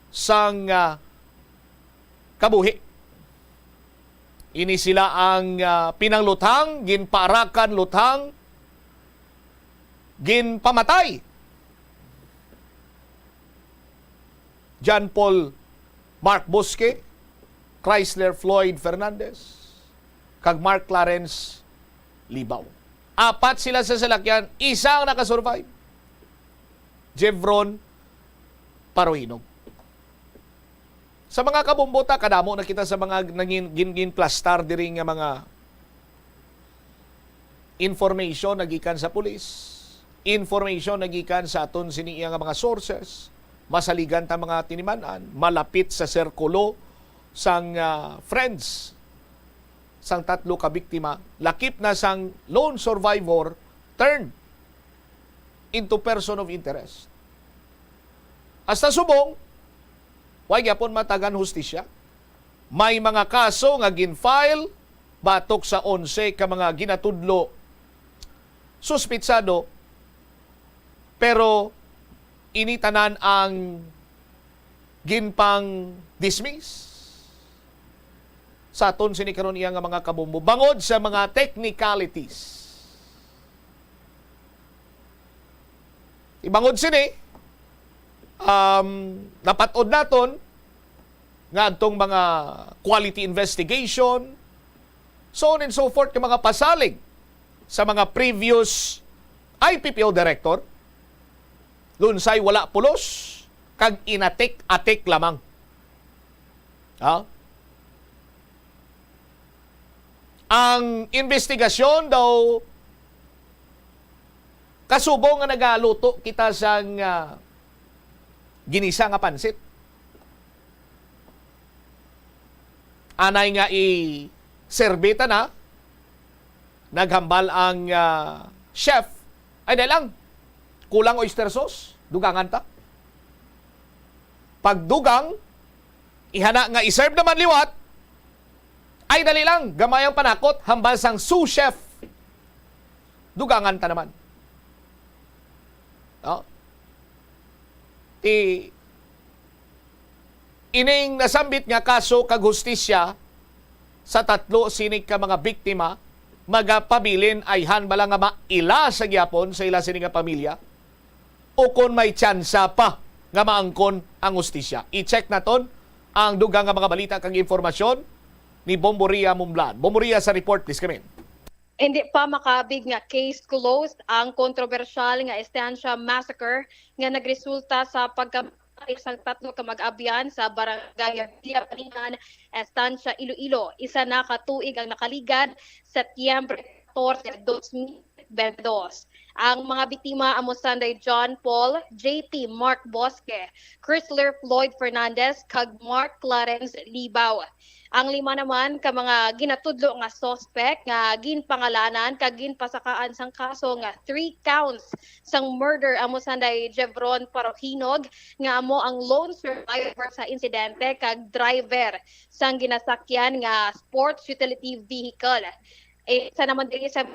sang, ah, kabuhi. Ini sila ang, ah, pinangluthang, ginpaarakan luthang, ginpamatay. John Paul Mark Bosque, Chrysler Floyd Fernandez, kag Mark Clarence Libaw. Apat sila sa salakyan, isa ang nakasurvive. Jevron Parohinog. Sa mga kabombo ta, kadamo na kita sa mga nangin-, gin-, ginplastar diri nga mga information na gikan sa pulis, information na gikan sa aton sini iya nga mga sources, masaligan ta mga tiniman-an, malapit sa sirkulo sang, ah, friends sang tatlo ka biktima, lakip na sang lone survivor turned into person of interest. Hasta subong, wa gyapon matagan hustisya. May mga kaso nga gin-file batok sa onse ka mga ginatudlo suspitsado, pero ini tanan ang ginpang-dismiss sa aton sini karon iya nga mga kabombo bangod sa mga technicalities. Ibangod sini, um, napat-od naton nga adtong mga quality investigation, so on and so forth, nga mga pasalig sa mga previous I P P O director, lunsay wala pulos, kag inatik-atik lamang. Ha? Ang investigasyon daw, kasubong nga nagaluto kita sang, ah, ginisa nga pansit. Anay nga i-serve ta na, naghambal ang, ah, chef, "Ay, dali lang, kulang oyster sauce, dugangan ta." Pagdugang, ihana nga i-serve naman liwat, "Ay, dali lang, gamay ang panakot," hambal sang sous chef, "Dugangan ta naman." No? Ti, ining nasambit nga kaso kag hustisya sa tatlo sini ka mga biktima, magapabilin ayhan bala nga maila sa gyapon sa ila sini nga pamilya, o kon may tsansa pa nga maangkon ang hustisya. I-check naton ang dugang nga mga balita kag impormasyon ni Bomboria Mumlan. Bomboria sa report, please come in. Hindi pa makabig nga case closed ang kontrobersyal nga Estancia Massacre nga nagresulta sa pagkamatay sang tatlo ka mag-abyan sa barangay Villa Balinan, Estancia, Iloilo. Isa na ka tuig ang nakaligad, Setyembre katorse, dos mil bente dos. Ang mga biktima amo sanday John Paul, J P Mark Bosque, Chrysler Floyd Fernandez, kag Mark Clarence Libao. Ang lima naman ka mga ginatudlo nga suspek nga ginpangalanan kag ginpasakaan sang kaso nga three counts sang murder amo sanday Jevron Parohinog, nga amo ang lone survivor sa insidente kag driver sang ginasakyan nga sports utility vehicle. Isa naman diri sa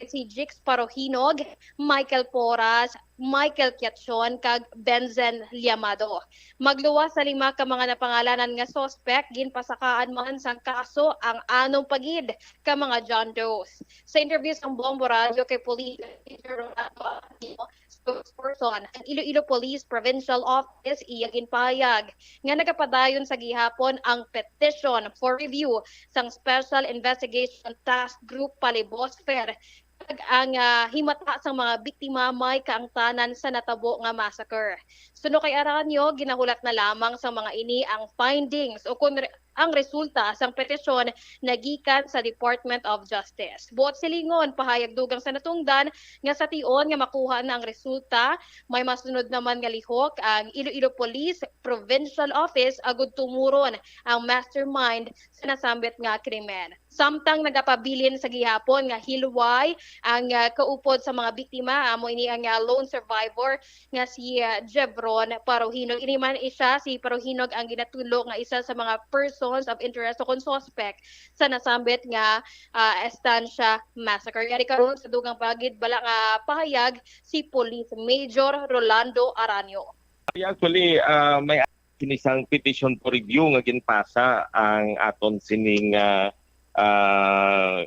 si Jix Parohinog, Michael Poras, Michael Quiachon, kag Benzen Llamado. Magluwas sa lima ka mga napangalanan nga suspek, ginpasakaan man sang kaso ang anom pa gid ka mga John Does. Sa interview sang Bombo Radyo kay Police Major Rolando Aquino, spokesperson ang Iloilo Police Provincial Office, iya ginpahayag nga nagapadayon sa gihapon ang petition for review sang Special Investigation Task Group Palibosfer, kag ang, ah, himata sang mga biktima may kaangtanan sa natabo nga massacre. Suno kay Aranio, ginahulat na lamang sang mga ini ang findings o kon re-, ang resulta sang petisyon nagikan sa Department of Justice. Buot silingon, pahayag dugang sa natungdan nga sa tion nga makuha na ang resulta, may masunod naman nga lihok ang Iloilo Police Provincial Office agud tumuron ang mastermind sa nasambit nga krimen. Samtang nagapabilin sa gihapon nga hilway ang, ah, kaupod sa mga biktima, amo ini ang, ah, lone survivor nga si, ah, Jevron Parohinog. Ini man siya, si Parohinog, ang ginatulo nga isa sa mga person persons of interest o kon suspect sa nasambit nga, ah, Estancia Massacre. Yari karon sa dugang pagid bala nga pahayag si Police Major Rolando Aranio. Actually, ah, may kini sang petition for review nga ginpasa ang aton sining, ah, ah,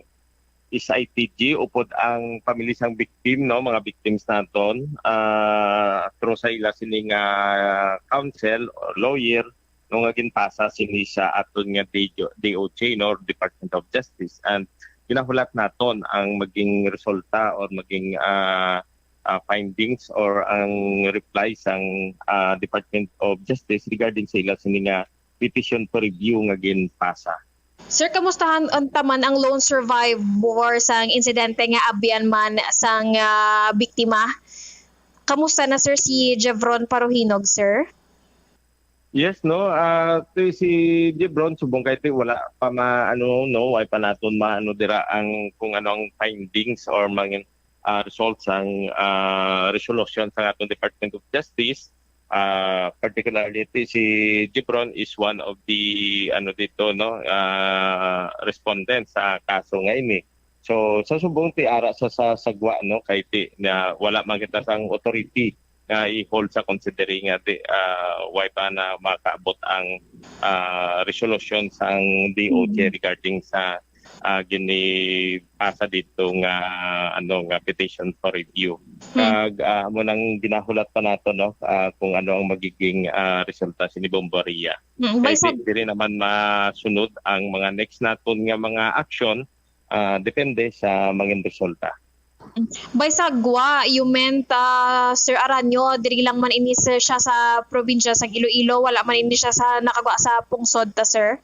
S I T G upod ang pamilya sang victim, no, mga victims naton, ah, through sa ila sini nga counsel or lawyer, no, nga ginpasa sini sa aton nga D O J, no, Department of Justice, and ginahulat naton ang maging resulta or maging, ah, ah, findings or ang reply sang, ah, Department of Justice regarding sa ila sini nga petition for review nga ginpasa. Sir, kamustahan unta man ang lone survivor sang insidente nga abyan man sang, ah, biktima? Kamusta na, sir, si Jevron Paruhinog, sir? Yes, no. Ah, ti si Jevron, subong kay ti wala pa ma-, ano, no, way pa naton maano dira ang kung ano ang findings or mga, ah, results sang, ah, resolution sa aton Department of Justice. Ah, particularly ti si Jevron is one of the, ano, dito, no, ah, respondents sa kaso nga ini. So, sa subong ti ara sa, sa sagwa, no, kay ti na wala man kita sang authority nga i-hold sa considering nga ti, ah, way pa na makaabot ang, ah, resolution sang D O J Mm. regarding sa, ah, ginipasa dito nga, ano, nga petition for review. Hmm. Kag, ah, amo nang ginahulat pa nato, no, ah, kung ano ang magiging, ah, resulta sini Bombaria. Mm, kay by sa di-, diri naman masunod ang mga next naton nga mga action, ah, depende sa mangin resulta. By sagwa, you meant, ah, Sir Aranyo, diri lang man ini, sir, siya sa probinsya sang Iloilo, wala man ini siya sa nakagwa sa pungsod ta, sir?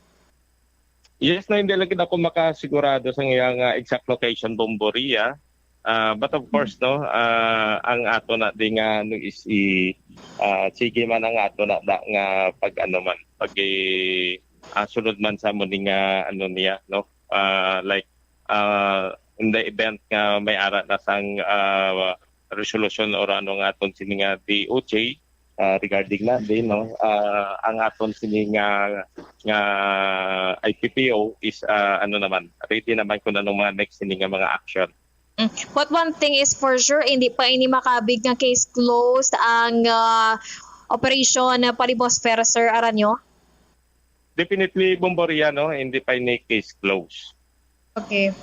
Yes, no, hindi lagi ako makasigurado sa iya nga exact location, Bomboria. Ah, but of course, no, ah, ang ato na di nga, ano, is i-, ah, sige man ang ato na da nga pag, ano man, pag i-, ah, sunod man sa mo ni nga, ano niya, no? Ah, like, ah, in the event nga may ara na sang, ah, resolution or ano nga aton sini nga D O J, ah, regarding na din, no? Ah, ang aton sini nga, nga I P P O is, ah, ano naman, ready naman kung anong mga next sini nga mga action. Mm. But one thing is for sure, hindi pa ini makabig nga case closed ang, ah, Operation Palibos Fair, Sir Aranyo? Definitely, Bomboria, no? Hindi pa ini case closed. Okay.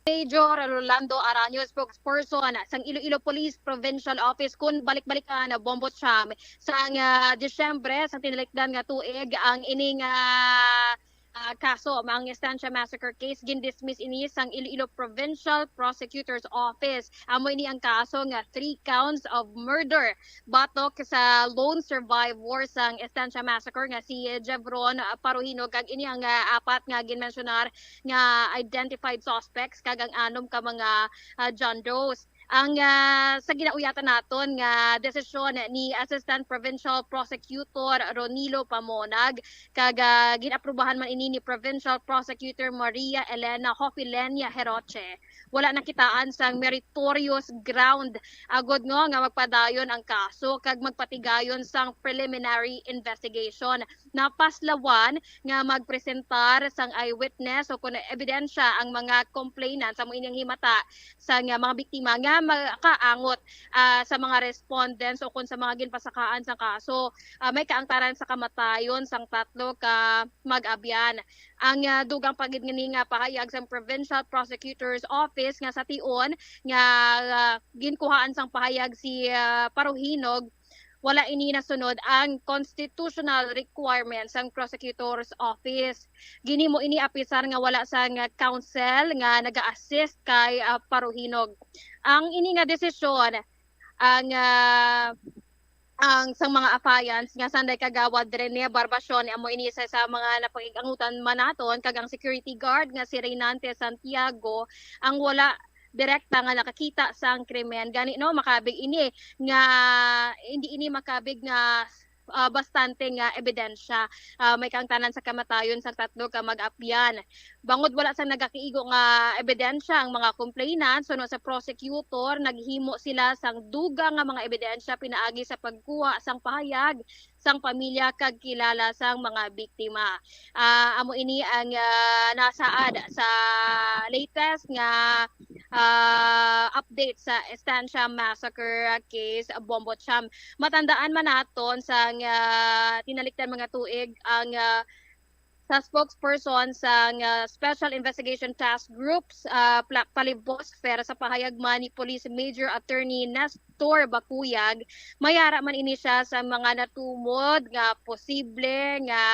Major Rolando Aranyo, spokesperson sang Iloilo Police Provincial Office, kun balik-balikan, Bombo Cham, sang, ah, Disyembre sang tinalikdan nga tuig ang ining, ah, ah, kaso, ang Estancia Massacre case, gindismiss ini sang Iloilo Provincial Prosecutor's Office. Amo ini ang kaso nga three counts of murder batok sa lone survivor sang Estancia Massacre nga si Jevron, ah, Paruhino, kag ini ang, ah, apat nga ginmensyonar nga identified suspects kag ang anom ka mga, ah, John Does. Ang, ah, sa ginauyatan naton nga desisyon ni Assistant Provincial Prosecutor Ronilo Pamonag kag, ah, gin-aprubahan man ini ni Provincial Prosecutor Maria Elena Hofilenia Heroche, wala nakitaan sang meritorious ground agod nga, nga magpadayon ang kaso kag magpatigayon sang preliminary investigation. Napaslawan nga magpresentar sang eyewitness o kon ebidensya ang mga complainants, amo ining himata sang, ah, mga biktima nga makaangot, ah, sa mga respondents o kon sa mga ginpasakaan sang kaso. Ah, may kaangtaran sa kamatayon sang tatlo ka mag-abyan. Ang, ah, dugang pa gid ngani nga pahayag sang Provincial Prosecutor's Office nga sa tion nga, ah, ginkuhaan sang pahayag si, ah, Paruhinog, wala ini nasunod ang constitutional requirements sang Prosecutor's Office. Ginhimo ini apisar nga wala sang counsel nga naga-assist kay, ah, Paruhinog. Ang ini nga desisyon, ang, ah, ang sang mga affiants nga sanday Kagawad Rene Barbacion, amo ini isa sa mga napakig-angutan man naton, kag ang security guard nga si Reynante Santiago ang wala direkta nga nakakita sang krimen. Gani, no, makabig ini nga hindi ini makabig nga ah, bastante nga ebidensya, ah, may kaangtanan sa kamatayon sang tatlo ka mag-apyan. Bangod wala sang nagakiigo nga ebidensya ang mga complainant, suno sa prosecutor, naghimo sila sang dugang nga mga ebidensya pinaagi sa pagkuha sang pahayag sang pamilya kag kilala sang mga biktima. Ah, amo ini ang, ah, nasaad sa latest nga, ah, update sa Estancia Massacre case, Bombo Cham. Matandaan man naton sang, ah, tinalikdan mga tuig ang, ah, sa spokesperson sang, ah, Special Investigation Task Groups, ah, Pla-, Palibosfer, sa pahayag man ni Police Major Attorney Nestor Bacuyag, may ara man ini siya sa mga natumod nga posible nga,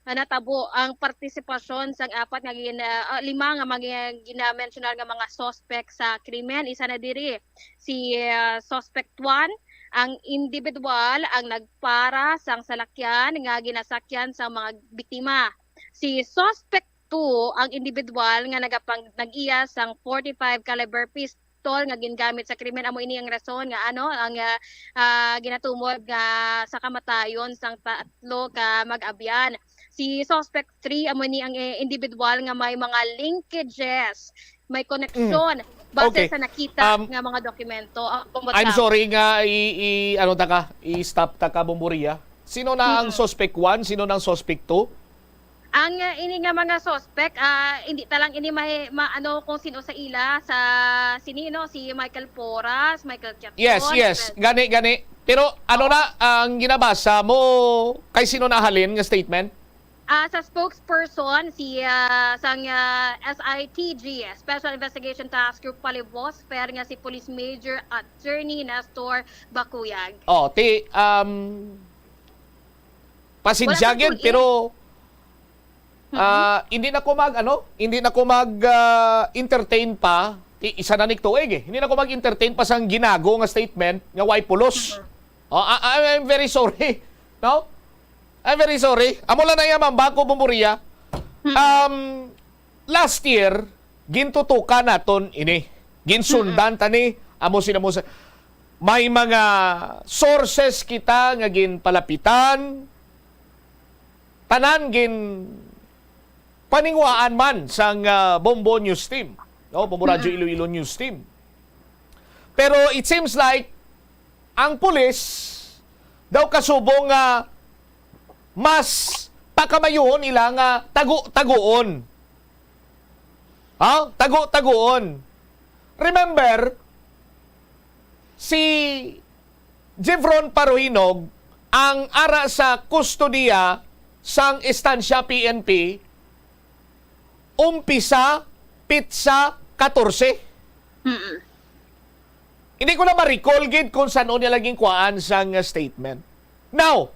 ah, natabo ang partisipasyon sang apat nga gin-, ah, ah, lima nga mga gina-mensionar nga mga suspect sa krimen. Isa na diri si, ah, suspect one, ang individual ang nagpara sang salakyan nga ginasakyan sang mga biktima. Si suspect two ang individual nga nagapang-, nag-iya sang forty-five caliber pistol nga gingamit sa krimen. Amo ini ang rason nga ano ang, ah, ah, ginatumod nga sa kamatayon sang tatlo ka mag-abyan. Si suspect three amo ni ang, eh, individual nga may mga linkages, may koneksyon base Okay. sa nakita Um, nga mga dokumento. Ah, kung I'm basta- sorry nga i, i ano ta ka, i-stop ta ka, Bomboria. Sino na ang Mm. suspect one? Sino na ang suspect two? Ang, ah, ini nga mga suspect, ah, hindi ta lang ini mahi-, ma-, ano kung sino sa ila, sa sini, no? Si Michael Poras, Michael Yes, Quiaton, yes. Fred- Gani, gani. Pero ano Oo. na ang ginabasa mo kay sino nahalin nga statement? Ah, sa spokesperson, si, ah, sang, ah, S I T G, Special Investigation Task Group Palibosfer, nga si Police Major Attorney Nestor Bacuyag. Oh, ti, um, pasensya Wala gid, pang pero, Mm-mm. ah, hindi na ko mag, ano, hindi na ko mag, ah, entertain pa. Ti, isa na nig tuig eh. Hindi na ko mag-entertain pa sang ginago nga statement nga way pulos. Mm-mm. Oh, I, I, I'm very sorry. No? I'm very sorry. Amo lang na iya, Ma'am, bako, Bomboria. Mm-mm. Um, last year, gintutukan naton ini. Ginsundan Mm-mm. ta ni, amo sila mo sa, may mga sources kita nga ginpalapitan, tanan gin paninguhaan man sang, ah, Bombo News Team, no? Bombo Radyo Mm. Iloilo News Team. Pero it seems like ang pulis daw kasubong nga mas pakamayoon nila nga tago-tagoon. Ha? Tago-tagoon. Remember, si Jevron Paruhinog ang ara sa kustodiya sang Estancia P N P, umpisa, pitsa, katorse. Mm-mm. Hindi ko na ma-recall gid kung san-o niya laging kuhaan sang statement. Now,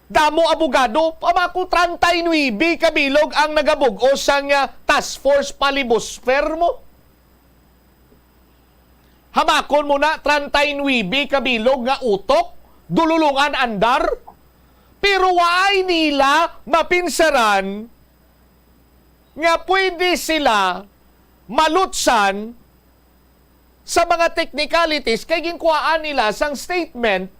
damo abogado, pamako treinta y nuebe ka bilog ang nagabug-os sang, ah, task force Palibosfer mo. Hamakon mo na, treinta y nuebe ka bilog nga utok, dululungan andar, pero waay nila mapinsaran nga pwede sila malutsan sa mga technicalities kay ginkuhaan nila sang statement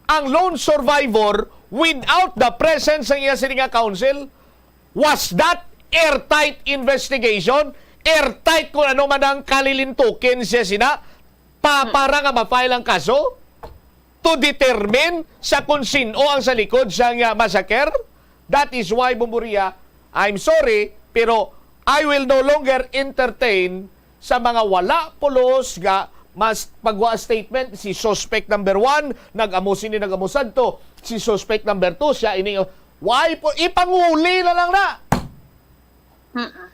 ang lone survivor without the presence sang iya sini nga counsel. Was that airtight investigation? Airtight kung ano man ang kalilintukin siya sina pa, Hmm. para nga ma-file ang kaso? To determine sa kung sino ang sa likod sang, ah, massacre? That is why, Bomboria, I'm sorry, pero I will no longer entertain sa mga wala pulos nga mas pagwa statement, si suspect number one, nag-amo sini, nag-amo sadto, si suspect number two, siya ini, why po, ipanguli na lang na. Mm-mm.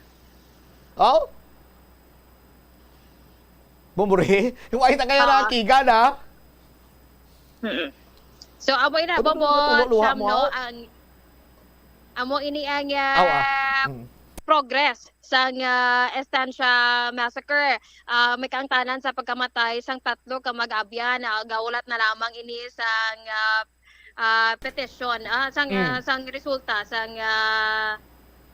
Oh? Bumuri? Why na kaya Ah. nakiga na? Mm-mm. So, amo ina, Ano Bobo, tulo-tulo, luha Cham, mo, no, ah? ang, amo ini ang, Aw, ah. ah, Mm. progress sang, ah, Estancia Massacre. Ah, may kaangtanan sa pagkamatay sang tatlo ka mag-abyan. Ah, gaulat na lamang ini sang, ah, ah, petisyon, ah, sang, ah, Mm. sang resulta sang, ah,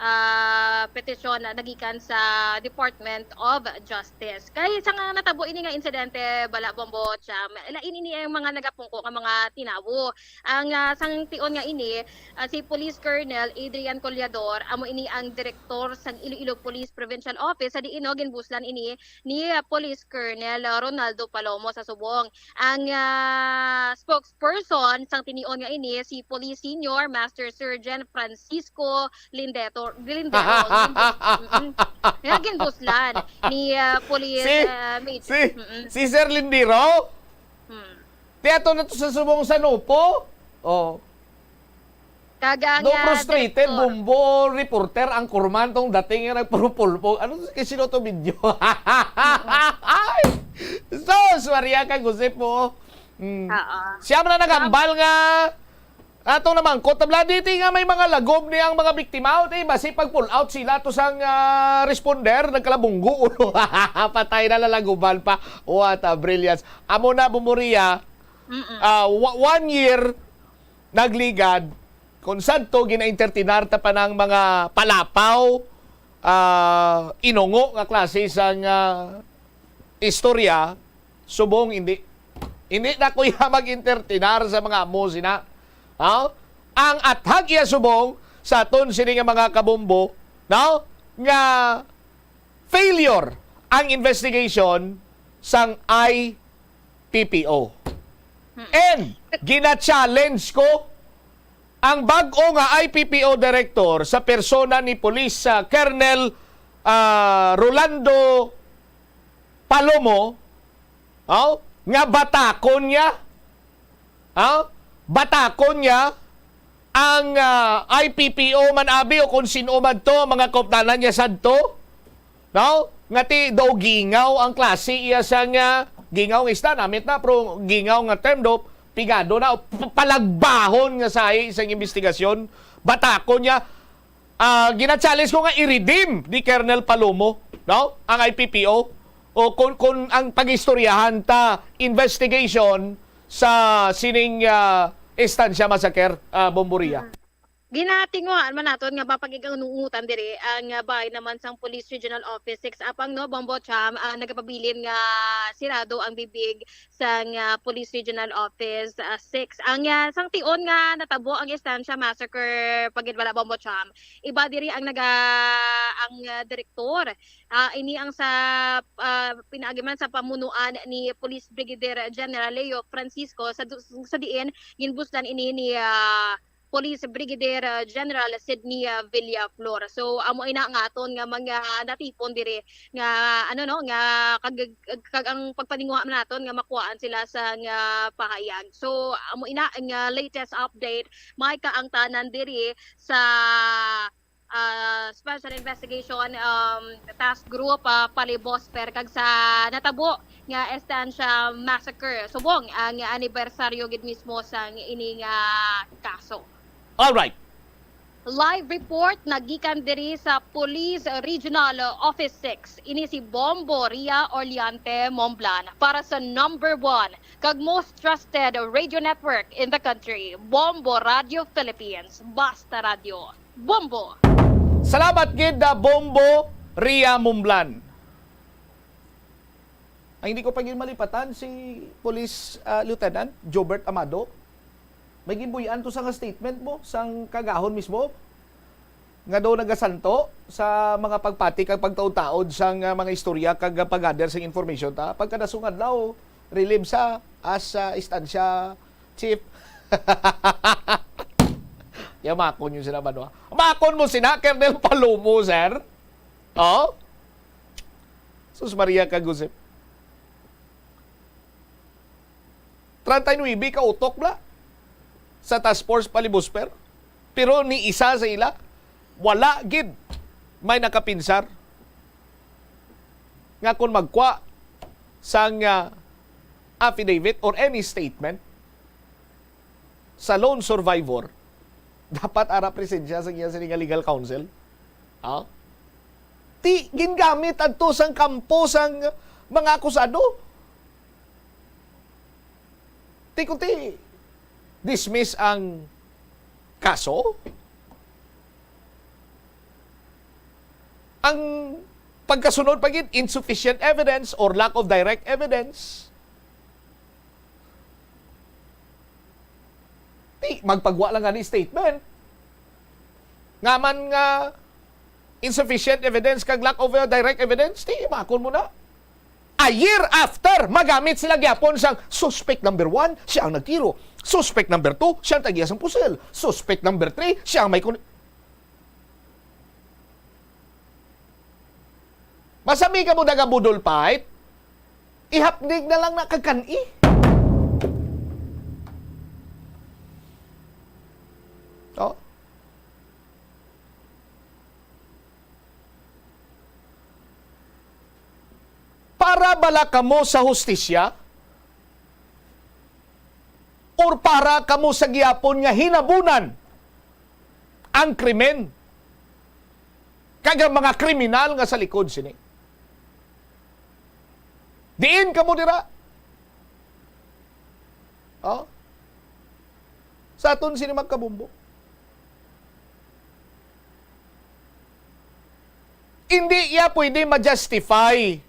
ah, petisyon na nagikan sa Department of Justice. Kay sa nga natabo ini nga insidente, bala, Bombo Cham, lain ini ang mga nagapungko nga mga tinawo. Ang, ah, sang tion nga ini, ah, si Police Colonel Adrian Collador, amo ini ang direktor sang Iloilo Police Provincial Office, sa diin, no, ginbuslan ini ni, ah, Police Colonel, ah, Ronaldo Palomo sa subong. Ang, ah, spokesperson sang tinion nga ini, si Police Senior Master Sergeant Francisco Lindero, Lindero, Lindero. Mm-mm. Nga ginbuslan ni, ah, Police, Si, ah, Maj-, si, mm-mm. si Sir Lindero? Hmm. Ti ato na to sa subong sa Nupo? Oh. Kag ang, Do ah, frustrated, direktor. Bombo reporter, ang kurman tong dating nga nagpurupulpo. Ano to, kay sino to video? Ay! Sus, Maria ka, Jose po. Mm. Oo. Siya man na nagambal nga ato naman, ko tabla dito nga may mga lagob ni ang mga biktima, o ti, basi pag pull out sila to sang, ah, responder, nagkalabunggo, ulo. Patay na, lalaguban pa. What a brilliance. Amo na, Bumuria, Mm-mm. ah, wa-, one year nagligad, kung sadto gina-entertainar ta pa ng mga palapaw, ah, inungo nga klase sang, ah, istorya, subong hindi. Hindi na ko iya mag-entertainar sa mga amo sina. Ha? Ang athag iya subong sa aton sini nga mga kabombo, no? Nga failure ang investigation sang I P P O. Hmm. And gina-challenge ko ang bag-o nga I P P O director sa persona ni Police, ah, Colonel, ah, Rolando Palomo, oh, nga batakon niya, oh, batakon niya ang, ah, I P P O man abi o kung sino man to, mga kaupdanan niya sadto, no? Nga ti daw gingaw ang klase iya sang, ah, gingaw nga isda, namit na, pero gingaw nga term do, pigado na, o p-, palagbahon nga sahi sang investigasyon, batakon niya, ah, gina-challenge ko nga i-redeem ni Colonel Palomo, no? Ang I P P O. O kung, kung ang pag-istoryahan ta, investigation sa sining, ah, Estancia massacre, ah, Bomboria. Mm. Ginatinguhaan man naton nga mapag-iganungutan diri ang, ah, bahin naman sang Police Regional Office six apang, no, Bombo Cham, ah, nagapabilin nga sirado ang bibig sang, ah, Police Regional Office, ah, six. Ang, ah, sang tion nga natabo ang Estancia Massacre, pagid bala, Bombo Cham, iba diri ang naga-, ang, ah, direktor. Ah, ini ang sa, ah, pinaagi man sa pamunuan ni Police Brigadier General Leo Francisco sa du-, sa diin ginbuslan ini ni, ah, Police Brigadier, ah, General Sydney, ah, Villaflor. So, amo ina nga aton nga mga natipon diri nga, ano, no, nga kag, kag ang pagpaninguha man naton nga makuhaan sila sa nga pahayag. So, amo ina nga latest update, may kaangtanan diri sa, ah, Special Investigation, um, Task Group, ah, Palibosper, kag sa natabo nga Estancia Massacre. Subong ang anibersaryo gid mismo sang ini nga kaso. All right. Live report nagikan diri sa Police Regional Office six. Ini si Bombo Ria Orleante Momblan para sa number one kag most trusted radio network in the country, Bombo Radio Philippines. Basta Radio, Bombo! Salamat gid, ah, Bombo Ria Momblan. Ang hindi ko pa gid malipatan, si Police, ah, Lieutenant Jobert Amado. May ginbuy-an to sa nga statement mo, sang kaagahon mismo, nga daw nagasanto sa mga pagpati kag pagtaod-taod sang, ah, mga istorya kag, ah, pag-gather sang information ta. Pagkadasungadlaw, relieve sa as, ah, Estancia chief. Yamakon yun sila, Banwa. Makon mo sina, Colonel Palomo, sir? Oh? Sus Maria kag Josep. Treinta y nuebe ka utok bala sa Task Force Palibosper. Pero ni isa sa ila, wala gid may nakapinsar nga kon magkwa sang, ah, affidavit or any statement sa lone survivor, dapat ara presensya sa iya sini nga legal counsel. Ha? Ti, gingamit adto sang kampo sang mga akusado. Ti, kunti, dismiss ang kaso. Ang pagkasunod pa gid, insufficient evidence or lack of direct evidence. Di, magpagwa lang nga ni statement. Nga man nga insufficient evidence kag lack of, uh, direct evidence, di, imakon mo na. A year after, magamit sila gyapon sang suspect number one, siya ang nagtiro. Suspect number two, siya ang tagiya sang pusil. Suspect number three, siya ang may kun-, masami ka mo nagabudol fight, ihapdig na lang na kag kan-i. Oh. Para bala kamo sa hustisya? Or para kamo sa gihapon nga hinabunan ang krimen kag ang mga kriminal nga sa likod sini? Diin kamo dira? Oh? Sa aton sini, mga kabombo. Hindi iya pwede ma-justify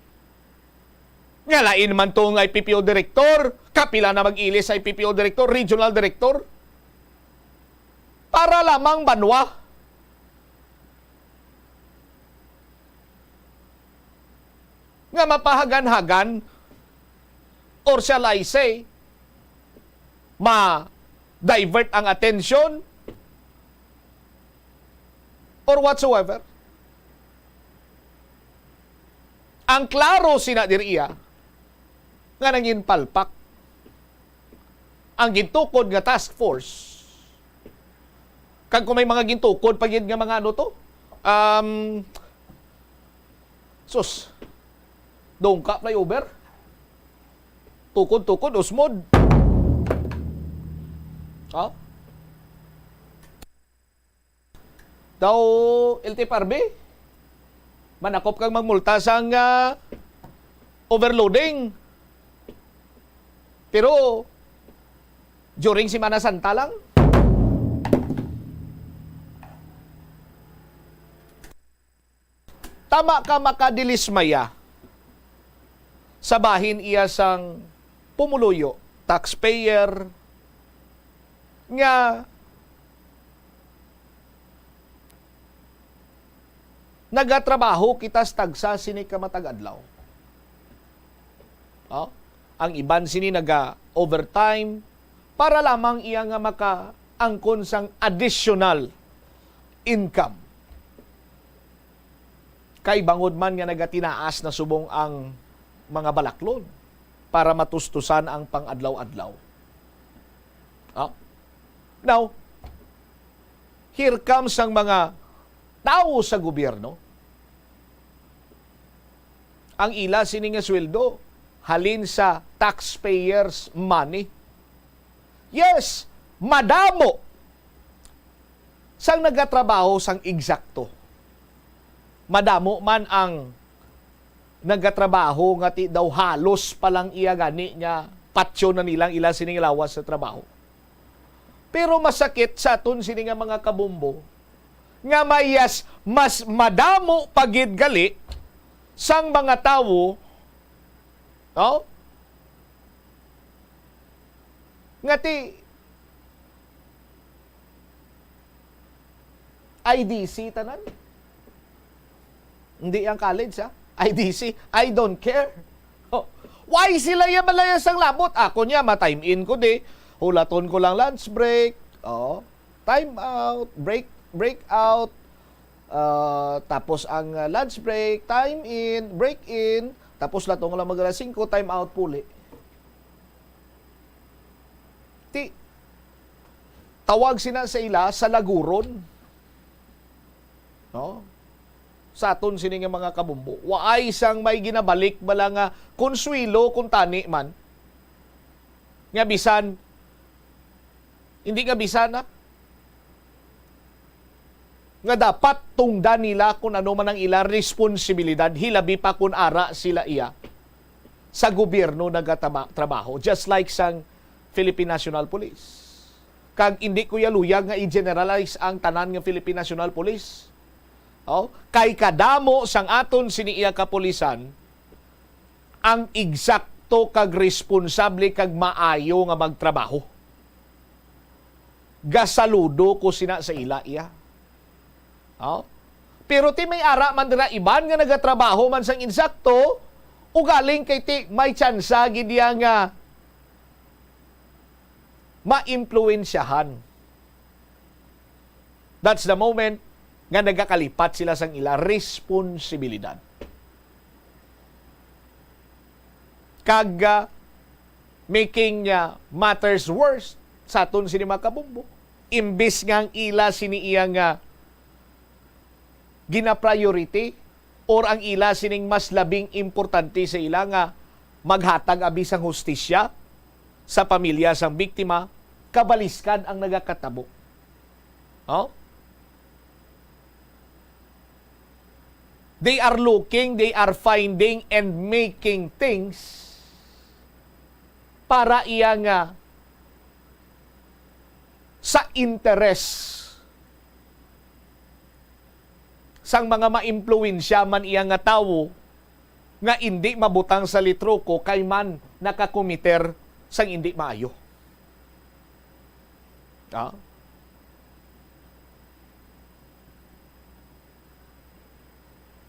nga lain man to nga I P P O director, kapila na mag-ilis sa I P P O director, regional director, para lamang banwa nga mapahagan-hagan, or shall I say, ma-divert ang atensyon, or whatsoever. Ang klaro sina diri iya nga nangin palpak ang gintukod nga task force. Kag kung may mga gintukod pa gid nga mga ano to, um, sus, Dongka flyover, tukod-tukod, usmod. Ha? Daw L T F R B, manakop kang magmulta sang, ah, overloading. Pero during Semana Santa lang. Tama ka, makadilismaya sa bahin iya sang pumuluyo, taxpayer, nga nagatrabaho kita sa tagsa sini ka matag adlaw. Oh? Ang iban sini naga-overtime para lamang iya nga makaangkon sang additional income. Kay bangod man nga nagatinaas na subong ang mga balaklon para matustusan ang pang-adlaw-adlaw. Ah? Now, here comes ang mga tawo sa gobyerno. Ang ila sini nga sweldo halin sa taxpayers' money. Yes, madamo sang nagatrabaho sang eksakto. Madamo man ang nagatrabaho nga ti daw halos pa lang iya gani nga patyon na nila ang ila sining lawas sa trabaho. Pero masakit sa aton sini nga mga kabombo nga mayas mas madamo pa gid gali sang mga tawo, no? Nga ti I D C tanan. Hindi ang college, ha? I D C, I don't care. Oh, why sila iya malayas ang labot? Ako niya, ma-time in ko di. Hulaton ko lang lunch break. Oh, time out, break, break out. Ah, tapos ang, ah, lunch break, time in, break in. Tapos latong lang mag alas singko, time out puli. Ti, tawag sina sa ila sa laguron. No? Sa aton sini nga mga kabumbo. Waay sang may ginabalik bala nga konsuwelo kung tani man. Nga bisan, hindi nga bisan na, nga dapat tungdan nila kung ano man ang ila responsibilidad, hilabi pa kung ara sila iya sa gobyerno nagatrabaho, just like sang Philippine National Police. Kag hindi ko ya luyag nga i-generalize ang tanan nga Philippine National Police. Oh, kay kadamo sang aton sini iya kapulisan ang eksakto kag responsable kag maayo nga magtrabaho. Gasaludo ko sina sa ila iya. Oh? Pero ti may ara man dira iban nga nagatrabaho man sang insakto, ugaling kay ti may tsansa gid iya nga maimpluwensyahan. That's the moment nga nagakalipat sila sang ila responsibilidad. Kag, ah, making, ah, matters worse, sa aton sini mga kabombo, imbis nga ang ila sini iya nga gina-priority or ang ila sining mas labing importante sa ila nga maghatag abi sang hustisya sa pamilya sang biktima, kabaliskan ang nagakatabo. Oh? They are looking, they are finding and making things para iya nga sa interes sang mga maimpluwensya man iya nga tawo nga indi mabutang sa litroko kay man nakakomiter sang indi maayo. Ah?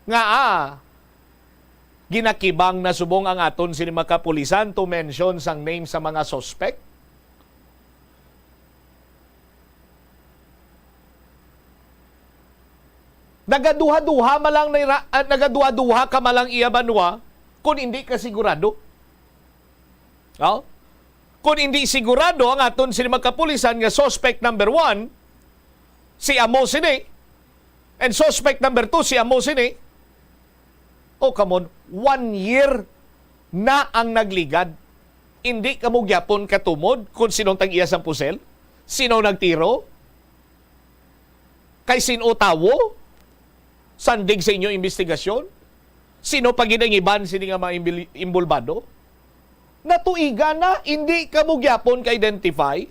Nga, ah, ginakibang na subong ang aton sini mga kapulisan to mention sang name sa mga suspect? Nagaduha-duha man lang nira-, ah, nagaduha-duha ka man lang iya banwa kung hindi ka sigurado. Oh? Kung hindi sigurado ang aton sini mga kapulisan nga suspect number one, si amo sini, and suspect number two, si amo sini, oh, come on, one year na ang nagligad. Hindi kamo gyapon katumod kung sino ang tag-iya sang pusel? Sino nagtiro? Kay sin-o tawo? Sandig sa inyo imbestigasyon? Sino pa gid ang iban sini nga mga imbil-, imbulbado? Natuigan na, hindi kamo gyapon ka-identify?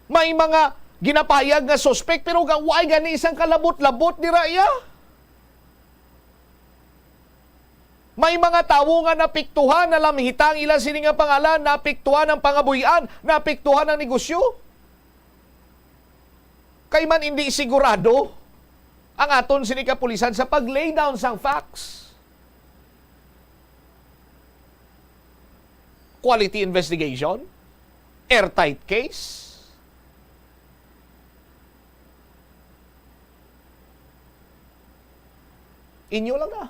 May mga ginapayag nga suspect, pero ga-, way gani isang kalabot-labot dira iya. May mga tawo nga napiktuhan, nalamhita ang ila sini nga pangalan, napiktuhan ang pangabuy-an, napiktuhan ang negosyo. Kay man hindi sigurado ang aton sini kapulisan sa pag-lay down sang facts. Quality investigation, airtight case. Inyo lang na.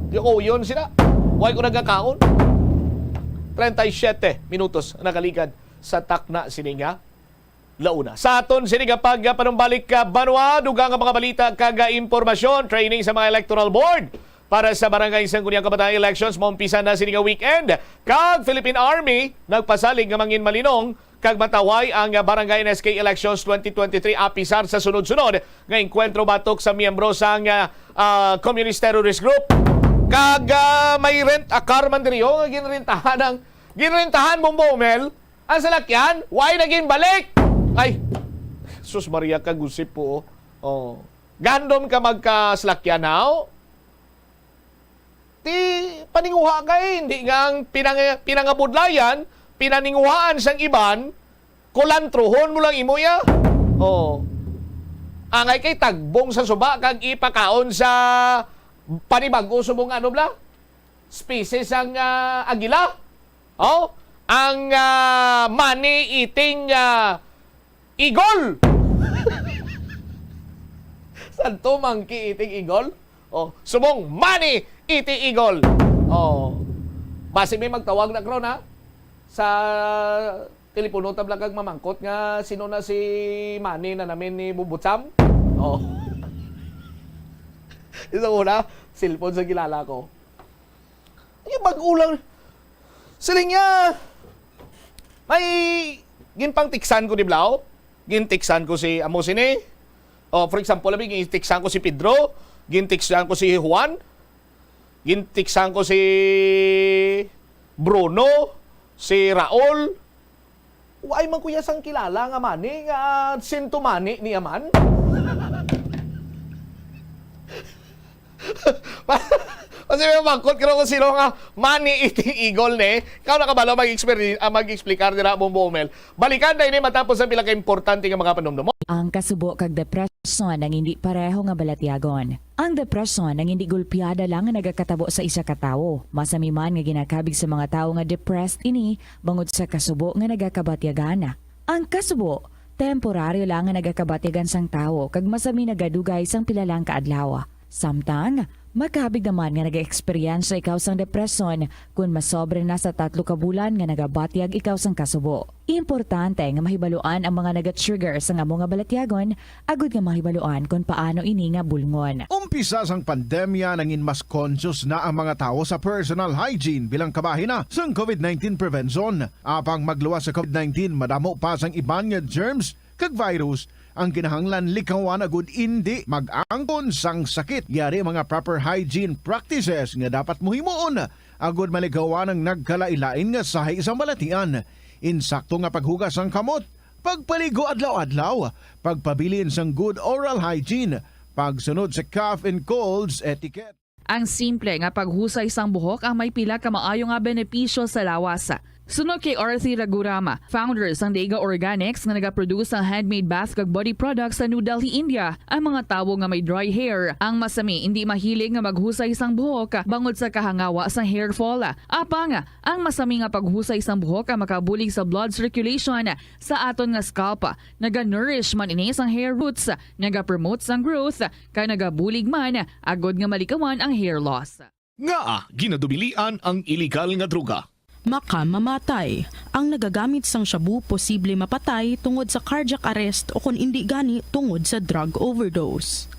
Di ko yun sila. Why ko nagkakaon? Treinta y siete minutos ang nakaligad sa takna sini nga launa. Sa aton sini nga pagpanumbalik ka banwa, dugang nga mga balita kag impormasyon, training sa mga electoral board para sa Barangay Sangguniang Kabataan elections, maumpisa na sini nga weekend. Kag Philippine Army nagpasalig nga mangin malinong kag matawhay ang Barangay and S K elections twenty twenty-three, apisar sa sunod-sunod nga engkwentro batok sa miyembro sang, ah, ah, communist terrorist group. Kag, ah, may rent a car man diri, oh, nga ginrentahan ang, ginrentahan, Bombo Mel, ang salakyan, why naging balik? Ay, sus Maria, kagusip po, oh. Oh. Gandom ka magkasalakyan, haw? Ti, paninguha kay, hindi nga ang pinang-, pinangabudlayan, pinaninguhaan sang iban, kulantrohon mo lang imo ya. Oh. Angay kay tagbong sa suba kag ipakaon sa panibag-o subong ano bla? Species sang, ah, agila. Oh, ang, ah, money eating, ah, eagle. Santo monkey eating eagle. Oh, subong money eating eagle. Oh. Basi may magtawag na karon, ha? Sa telepono tab lang kag mamangkot nga sino na si Manny na namin ni Bubutsam. Oh. Isa ko na, cellphone sa kilala ko. Yung bag-o lang. Siling niya, may ginpangtiksan ko, di ba? Gintiksan ko si amo sini. Oh, for example, abi, gintiksan ko si Pedro, gintiksan ko si Juan, gintiksan ko si Bruno, si Raul, Wa man ko iya sang kilala nga Manny, nga sinto Manny niya man. Kasi may mangkot ka kung sino nga Manny Eating Eagle ni. Ikaw na kabalo mag-exper-, ah, mag-explicar dira, Bombo Omel. Balikan na ini matapos ang pila ka importante nga mga panumdumon. Ang kasubo kag depresyon ang hindi pareho nga balatyagon. Ang depresyon ang hindi gulpiada lang nga nagakatabo sa isa ka tawo. Masami man nga ginakabig sa mga tawo nga depressed ini bangod sa kasubo nga nagakabatyagan. Ang kasubo, temporaryo lang nga nagakabatyagan sang tawo kag masami nagadugay sang pila lang ka adlaw. Samtang, makabig naman nga nag-eksperyensya ikaw sang depresyon kon masobra na sa tatlo ka bulan nga nagabatyag ikaw sang kasubo. Importante nga mahibaluan ang mga nagatrigger sang amo nga balatyagon agud nga mahibaluan kon paano ini nga bulngon. Umpisa sang pandemya, nangin mas conscious na ang mga tawo sa personal hygiene bilang kabahin na sang COVID nineteen prevention. Apang magluwas sa COVID nineteen, madamo pa sang iban nga germs kag virus ang kinahanglan likawan agud indi mag-angkon sang sakit. Yari ang mga proper hygiene practices nga dapat mo himuon agud malikawan ang nagkalain-lain nga sahi sang balatian. Insakto nga paghugas sang kamot, pagpaligo adlaw-adlaw, pagpabilin sang good oral hygiene, pagsunod sa cough and colds etiquette. Ang simple nga paghusay sang buhok ang may pila ka maayo nga benepisyo sa lawas. Suno kay Arthi Raghuram, founder sang Dega Organics nga nagaproduce sang handmade bath kag body products sa New Delhi, India, ang mga tawo nga may dry hair ang masami indi mahilig nga maghusay sang buhok bangod sa kahangawa sang hair fall. Apang, ang masami nga paghusay sang buhok ang makabulig sa blood circulation sa aton nga scalp. Naga-nourish man ini sang hair roots, nagapromote sang growth, kag nagabulig man agud nga malikawan ang hair loss. Ngaa ginadubilian ang iligal nga droga? Makamamatay. Ang nagagamit sang shabu posible mapatay tungod sa cardiac arrest o kon indi gani tungod sa drug overdose.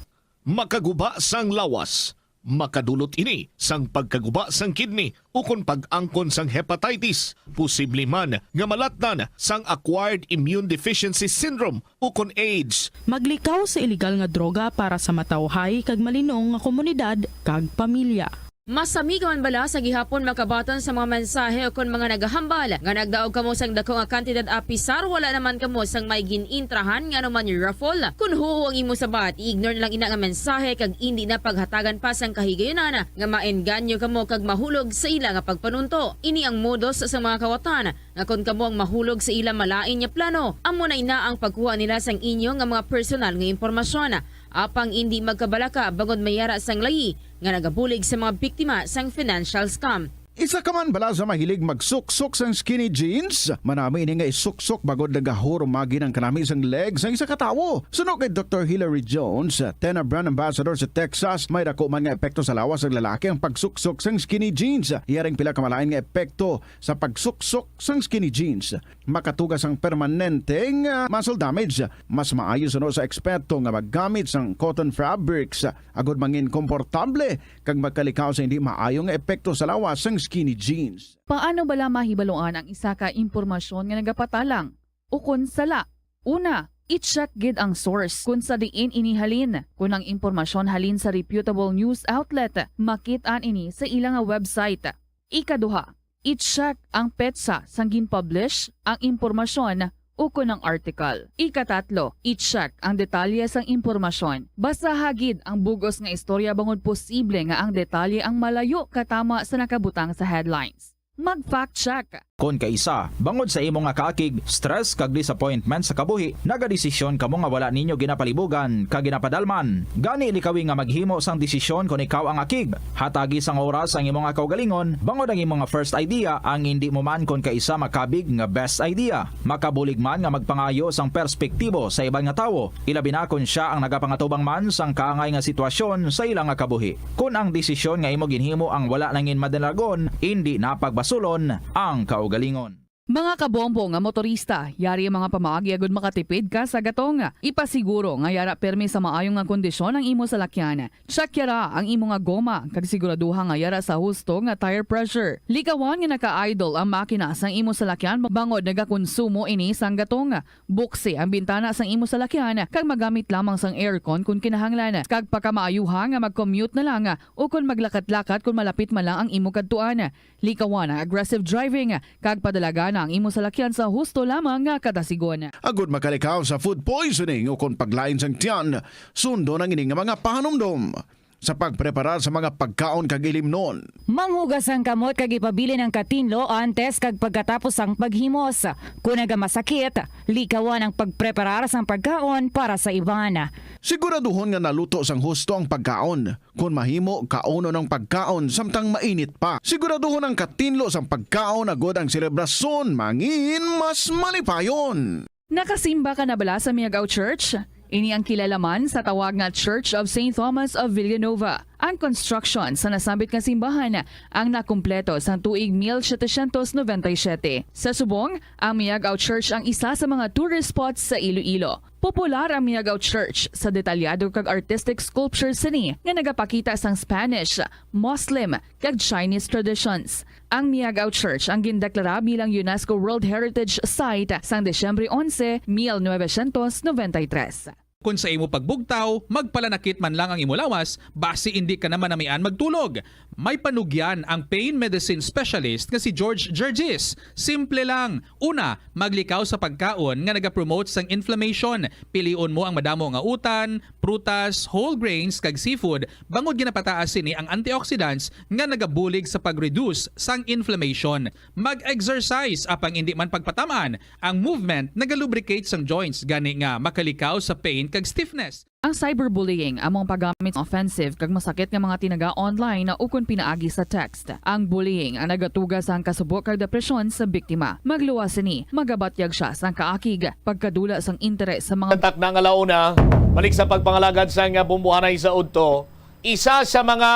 Makaguba sang lawas. Makadulot ini sang pagkaguba sang kidney ukon pag-angkon sang hepatitis, posible man nga malatnan sang acquired immune deficiency syndrome ukon AIDS. Maglikaw sa iligal nga droga para sa matawhay kag malinong nga komunidad kag pamilya. Masami ka man bala sa gihapon makabaton sa mga mensahe ukon mga nagahambal nga nagdaog kamo sang daku nga kantidad, apisar wala naman kamo sang may gin-intrahan nga anuman raffle? Kon huo ang imo sabat, i-ignore na lang ina nga mensahe kag indi na paghatagan pa sang kahigayunan nga maengganyo kamo kag mahulog sa ila nga pagpanunto. Ini ang modus sa mga kawatan nga kon kamo ang mahulog sa ila malain nga plano, amo na ina ang pagkuha nila sang inyo nga mga personal nga impormasyon. Apang indi magkabalaka bangod may ara sang layi nga nagabulig sa mga biktima sang financial scam. Isa ka man bala sa mahilig magsuksok sang skinny jeans? Manami ini nga isuksok bangod nagahurumagi ang kanami sang leg sang isa ka tawo. Suno kay Doktor Hilary Jones, Tena brand ambassador sa Texas, may dako man nga epekto sa lawas sang lalaki ang pagsuksok sang skinny jeans. Yaring pila ka malain nga epekto sa pagsuksok sang skinny jeans. Makatuga sang permanente nga muscle damage. Mas maayo suno sa eksperto nga maggamit sang cotton fabrics agud mangin komportable kag magkalikaw sa hindi maayo nga epekto sa lawas sang skinny jeans. Paano bala mahibaluan ang isa ka impormasyon nga nagapatalang ukon sala? Una, i-check gid ang source kon sa diin ini halin. Kon ang impormasyon halin sa reputable news outlet, makit-an ini sa ila nga website. Ikaduha, i-check ang petsa sang gin-publish ang impormasyon ukon ang article. Ikatatlo, i-check ang detalye sang impormasyon. Basaha gid ang bug-os nga istorya bangod posible nga ang detalye ang malayo katama sa nakabutang sa headlines. Mag-fact check. Kon kaisa, bangod sa imo nga kaakig, stress kag disappointment sa kabuhi, nagadesisyon kamo nga wala ninyo ginapalibugan kag ginapadalman. Gani, likawi nga maghimo sang desisyon kon ikaw ang akig. Hatagi sang oras ang imo nga kaugalingon, bangod ang imo nga first idea ang indi mo man kon kaisa makabig nga best idea. Makabulig man nga magpangayo sang perspektibo sa iban nga tawo, ilabi na kon sia ang nagapangatubang man sang kaangay nga sitwasyon sa ila nga kabuhi. Kon ang desisyon nga imo ginhimo ang wala nangin madalagon, indi na pagbasulon ang kaugalingon. Mga kabombo nga motorista, yari ang mga pamaagi agud makatipid ka sa gatong. Ipasiguro nga yara pirmi sa maayo nga kondisyon ang imo salakyan. Check yara ang imo nga goma kag siguraduha nga yara sa husto nga tire pressure. Likawan nga naka-idle ang makina sang imo salakyan bangod nagakonsumo ini sang gatong. Buksi ang bintana sang imo salakyan kag magamit lamang sang aircon kon kinahanglan, kag pakamaayuha nga mag-commute na lang o kon maglakat-lakat kon malapit man lang ang imo kadtuan. Likawan ang aggressive driving kag padalagan ang imo salakyan sa husto lamang nga kadasigon. Agud makalikaw sa food poisoning o kon paglain sang tiyan, sundon ang ini nga mga pahanumdom. Sa pagpreparar sa mga pagkaon kag ilimnon. Manghugas ang kamot kag ipabilin ang katinlo antes kag pagkatapos sang paghimos. Kon nagamasakit, likawan ang pagpreparar sang pagkaon para sa iban. Siguraduhon nga naluto sang husto ang pagkaon. Kon mahimo, kaunon ang pagkaon samtang mainit pa. Siguraduhon ang katinlo sang pagkaon agud ang selebrasyon mangin mas malipayon. Nakasimba ka na bala sa Miagao Church? Ini ang kilala man sa tawag nga Church of Saint Thomas of Villanova. Ang construction sa nasambit nga simbahan ang nakumpleto sang tuig mil setecientos noventa y siete. Sa subong, ang Miagao Church ang isa sa mga tourist spots sa Iloilo. Popular ang Miagao Church sa detalyado kag artistic sculptures sini nga nagapakita sang Spanish, Muslim, kag Chinese traditions. Ang Miagao Church ang gindeklara bilang UNESCO World Heritage Site sang Disyembre onse, mil novecientos noventa y tres. Kon sa imo pagbugtaw, magpalanakit man lang ang imo lawas, basi indi ka na manamian magtulog. May panugyan ang pain medicine specialist nga si George Gergis. Simple lang. Una, maglikaw sa pagkaon nga nagapromote sang inflammation. Pilion mo ang madamo nga utan, prutas, whole grains, kag seafood, bangod ginapataas sini ang antioxidants nga nagabulig sa pag-reduce sang inflammation. Mag-exercise, apang indi man pagpatam-an, ang movement nagalubricate sang joints, gani nga makalikaw sa pain kag stiffness. Ang cyberbullying amo ang paggamit sang offensive kag masakit nga mga tinaga online ukon pinaagi sa text. Ang bullying ang nagatuga sang kasubo kag depresyon sa biktima. Magluwas sini, magabatyag sia sang kaakig, pagkadula sang interes sa mga Takna nga launa, balik sa pagpangalagad sang, ah, bumbuhanay sa udto, isa sa mga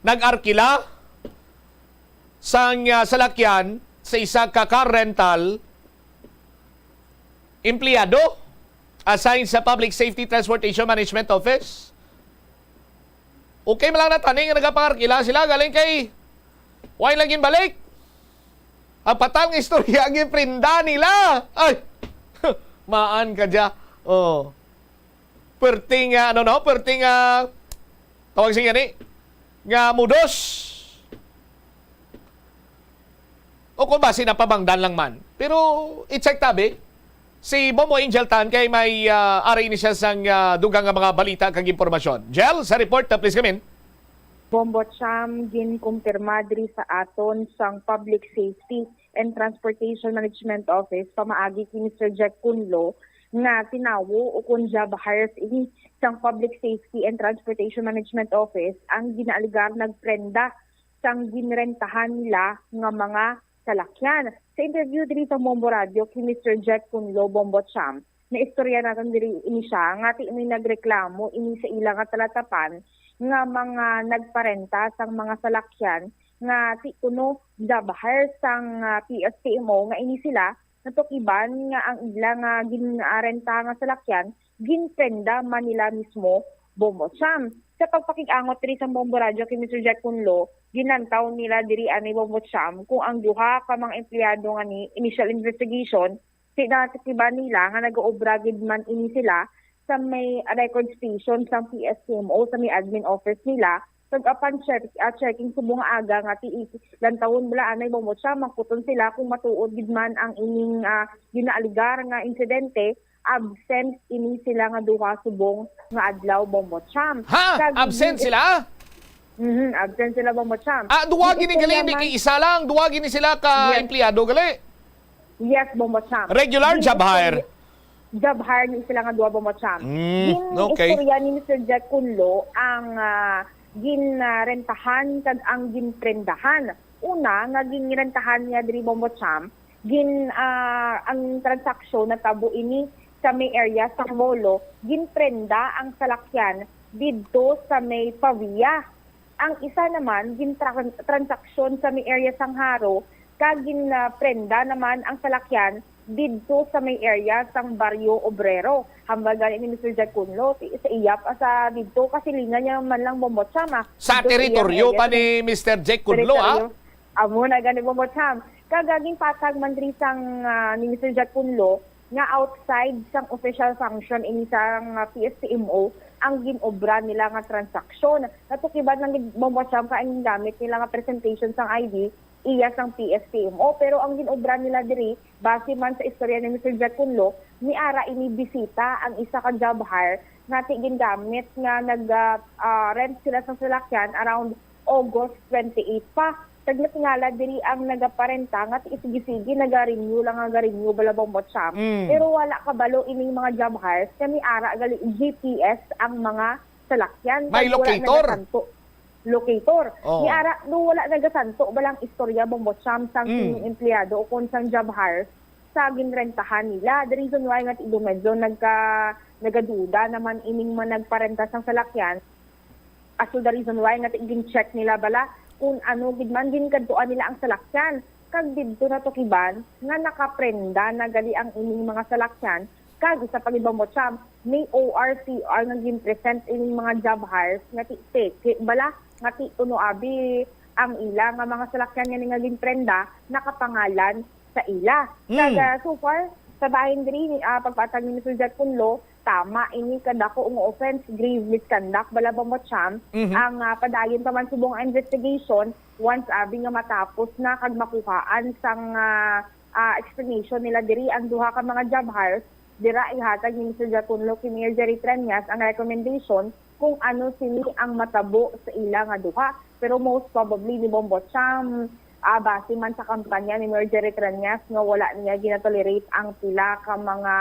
nag-arkila sang, ah, salakyan sa isa ka car rental, empleyado, assigned sa Public Safety Transportation Management Office. Okay man lang na tani nga nagapangarkila sila, galing kay why lang ginbalik? Ang patal nga istorya, ginprenda nila. Ay, maan ka dya. Oh. Perting, ah, ano, no? Perting, ah, tawag siya ni, nga mudos. O kung basi napabangdan lang man. Pero i-check tabi si Bombo Angel Tan kay may, ah, ari ini siya sang, ah, dugang nga mga balita kag impormasyon. Jel, sa report, ah, please come in. Bombo Cham, ginkumpirma diri sa aton sang Public Safety and Transportation Management Office pamaagi kay Mister Jack Kunlo nga tinawo ukon job hires ini sang Public Safety and Transportation Management Office ang ginaaligar nagprenda sang ginrentahan nila nga mga salakyan. Sa interview diri sa Bombo Radio kay Mister Jack Kunlo, Bombo Cham, naistorya naton diri ini siya nga ti may nagreklamo ini sa ila nga talatapan nga mga nagparenta sang mga salakyan nga ti kuno job hire sang, ah, P S T M O nga ini sila natukiban nga ang ila nga ginarenta nga salakyan ginprenda man nila mismo, Bombo Cham. Sa pagpakig-angot diri sa Bombo Radio kay Mister Jack Kunlo, ginlantaw nila diri ani, Bombo Cham, kung ang duha ka mga empleyado nga ni initial investigation, ti-, natukiban nila nga nagaobra gid man ini sila sa may record station sang P S T M O sa may admin office nila. Kag apan check, ah, checking subong nga aga nga ti-, lantawon bala anay, Bombo Cham, mangkuton sila kung matuod gid man ang ining, ah, ginaaligar nga insidente. Absent ini sila nga duha subong nga adlaw, Bombo Cham. Ha? Kag Absent gin- sila? Mhm, absent sila, Bombo Cham. Ah, duwa Gin gini gali, istorya hindi man kay isa lang. Duwa gini sila ka Yes. empleyado gali. Yes, Bombo Cham. Regular Gin job hire? istorya- Job hire ni sila nga duwa, Bombo Cham. Mm, Gin okay. istorya ni Mister Jack Kunlo ang, ah, ginrentahan kag ang ginprendahan. Una nga ginrentahan niya diri, Bombo Cham, gin, ah, ang transaksyon natabo ini sa may area sa Molo, ginprenda ang salakyan didto sa may Pavia. Ang isa naman gin-, transaksyon sa may area sang Jaro, kag gin, ah, prenda naman ang salakyan didto sa may area sang Barrio Obrero. Hambal gani ni Mister Jack Kunlo, ti-, sa iya pa sa didto, kasilingan niya man lang, Bombo Cham, ah. Sa Didto sa iyang teritoryo area pa sa ni Mister Jack Kunlo, ah. teritoryo. Amo na gani, Bombo Cham. Kag ginpatag man diri sang, ah, ni Mister Jack Kunlo nga outside sang official function ini sang, ah, P S T M O ang ginobra nila nga transaksyon. Natukiban lang gid, Bombo Cham, ka ang gingamit nila nga presentation sang I D iya sang P S T M O. Pero ang ginobra nila diri, base man sa istorya ni Mister Jack Kunlo, niara ini bisita ang isa ka job hire nga ti gingamit nga nag, ah, ah, rent sila sa salakyan around August twenty-eight pa. Tagnatingala diri ang nagaparenta nga ti sige-sige nagarenew lang, nagarenew bala, Bombo Cham. Mm. Pero wala kabalo ining mga job hires nga niara gali G P S ang mga salakyan. May Kag wala locator? nagasanto. Locator. Oo. Niara, no, wala nagasanto balang istorya, Bombo Cham, sang Mm. sining empleyado o kung sang job hires sa ginrentahan nila. The reason why nga ti do medyo nagka, nagaduda naman ining mga nagparenta sang salakyan. As to the reason why nga ti gin-check nila bala kung ano gid man ginkadtuan nila ang salakyan. Kag didto natukiban nga nakaprenda na gali ang ining mga salakyan. Kag isa pa gid, Bombo Cham, may O R C R nga gin-present ining mga job hires nga ti peke bala, nga ti tuno abi ang ila nga mga salakyan nga ni nga ginprenda nakapangalan sa ila. Mm. Kag, ah, so far, sa bahin diri, ah, pagpatag ni Mister Jack Kunlo, tama ini kadako nga offense, grave misconduct bala, Bombo Cham. Mhm. Ang, ah, padayon pa man subong ang investigation once abi nga matapos na kag makuhaan sang, ah, ah, explanation nila diri ang duha ka mga job hires. Dira ihatag ni Mister Jack Kunlo kay Mayor Jerry Treñas ang recommendation kung ano sini ang matabo sa ila nga duha. Pero most probably ni Bombo Cham, ah, base man sa kampanya ni Mayor Jerry Treñas nga wala niya ginatolerate ang pila ka mga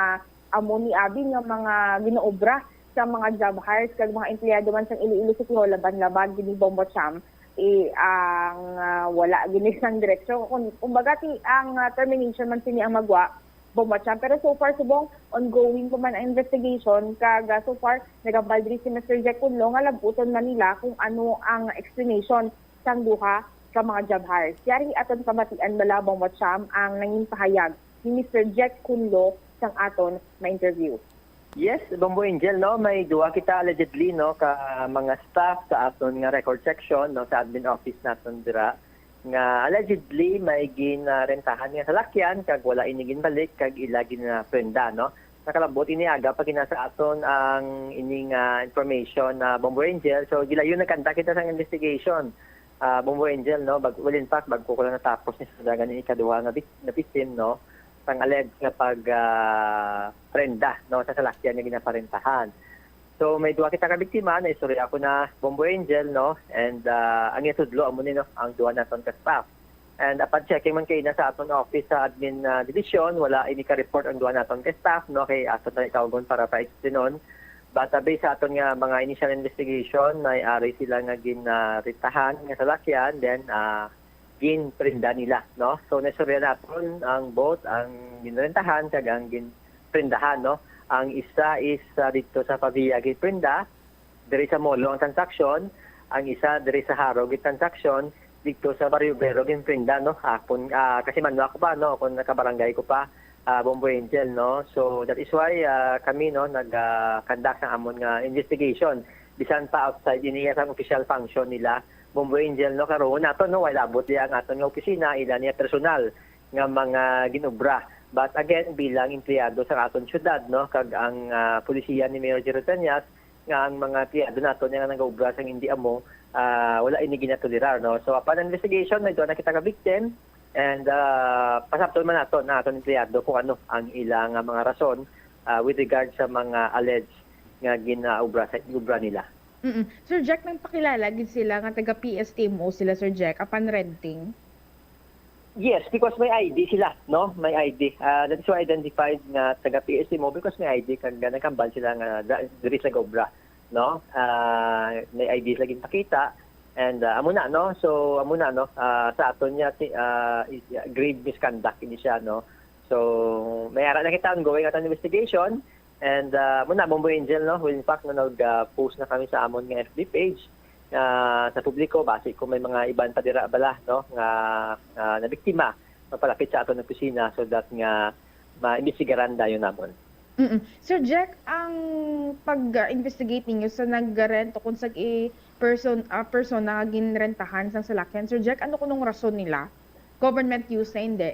amo ni abi nga mga ginaobra sa mga job hires kag mga empleyado man sang Iloilo City Hall laban-laban gid ni Bombo Cham, eh, ang, ah, wala gini sang direksyon. Kun, kumbaga, ti, ang, ah, termination man sini ang magwa, Bombo Cham. Pero so far, subong, ongoing pa man ang investigation. Kag, ah, so far, nagambal diri si Mister Jack Kunlo nga labuton man nila kung ano ang explanation sang duha ka mga job hires. Yari aton pamatian bala, Bombo Cham, ang nangin pahayag ni Mister Jack Kunlo sang aton ma-interview. Yes, Bombo Angel, no, may duha kita allegedly, no, ka mga staff sa aton nga record section, no, sa admin office naton dira, nga allegedly may ginarentahan nga salakyan kag wala ini ginbalik kag ila ginaprenda, no. Nakalabot ini aga pa gina sa aton ang ini nga information na, Bombo Angel. So gilayon nagkanta kita sa investigation, ah, Bombo Angel, no. Bag, well, in fact, bagko ko lang natapos ni sa dagan ni ikaduha nga bik-, nga victim, no, sang alleged nga pag, ah, prenda, no, sa salakyan nga ginaparentahan. So may duha kita ka biktima na istorya ko na, Bombo Angel, no, and, ah, ang itudlo amo ni, no, ang duha naton ka staff. And upon checking man kay na sa aton office sa admin, ah, division, wala ini ka report ang duha naton ka staff, no, kay ato na itawgon para pa explinon. But, ah, based sa aton nga mga initial investigation, may ari sila nga ginarentahan nga salakyan, then, ah, ginprenda nila, no? So naistorya naton ang both, ang ginrentahan kag ang ginprendahan, no? Ang isa is, ah, didto sa Pavia ginprenda, diri sa Molo ang transaksyon, ang isa diri sa Jaro gin transaksyon, didto sa Barrio Obrero ginprenda, no? Akon, ah, kasi man ako pa, no, kung nakabarangay ko pa, ah, Bombo Angel, no? So that is why, ah, kami, no, nag, ah, conduct sa amon nga investigation bisan pa outside ini sa official function nila, Bombo Angel, no, karon nato, no, while abot diya ang aton nga opisina, ila niya personal nga mga ginobra. But again, bilang empleyado sa aton syudad, no, kag ang, ah, polisiya ni Mayor Jerry Treñas, nga ang mga empleyado nato nga nagaobra sang hindi amo, ah, wala ini ginatolerar, no. So upon investigation, may duha na kita ka victim, and, ah, pasabton man nato na aton empleyado kung ano ang ila nga mga rason, ah, with regard sa mga alleged nga ginaobra sa obra nila. Mm. Sir Jack, nagpakilala gid sila nga taga P S T M O sila, Sir Jack, upon renting? Yes, because may I D sila, no? May I D. Ah, that is why identified nga taga P S T M O because may I D kag nagkambal sila nga da- diri sa obra, no? Ah, may I D sila ginpakita, and, ah, amo na, no? So amo na, no? Ah, sa aton niya si, ah, is- grave misconduct ini siya, no? So may ara na kita ongoing aton investigation. And, ah, muna, Bombo Angel, no? Well, in fact, no, nag-post na kami sa amon nga F B page, ah, sa publiko, basi kung may mga iban pa dira bala, no, nga, ah, nabiktima, mapalapit sa aton opisina so that nga maimbestigaran dayon namon. Mm. Sir Jack, ang pag-investigate ninyo sa nag-rent o kung sa i- person, ah, persona nga ginrentahan sang salakyan, Sir Jack, ano kunong rason nila? Government use na hindi?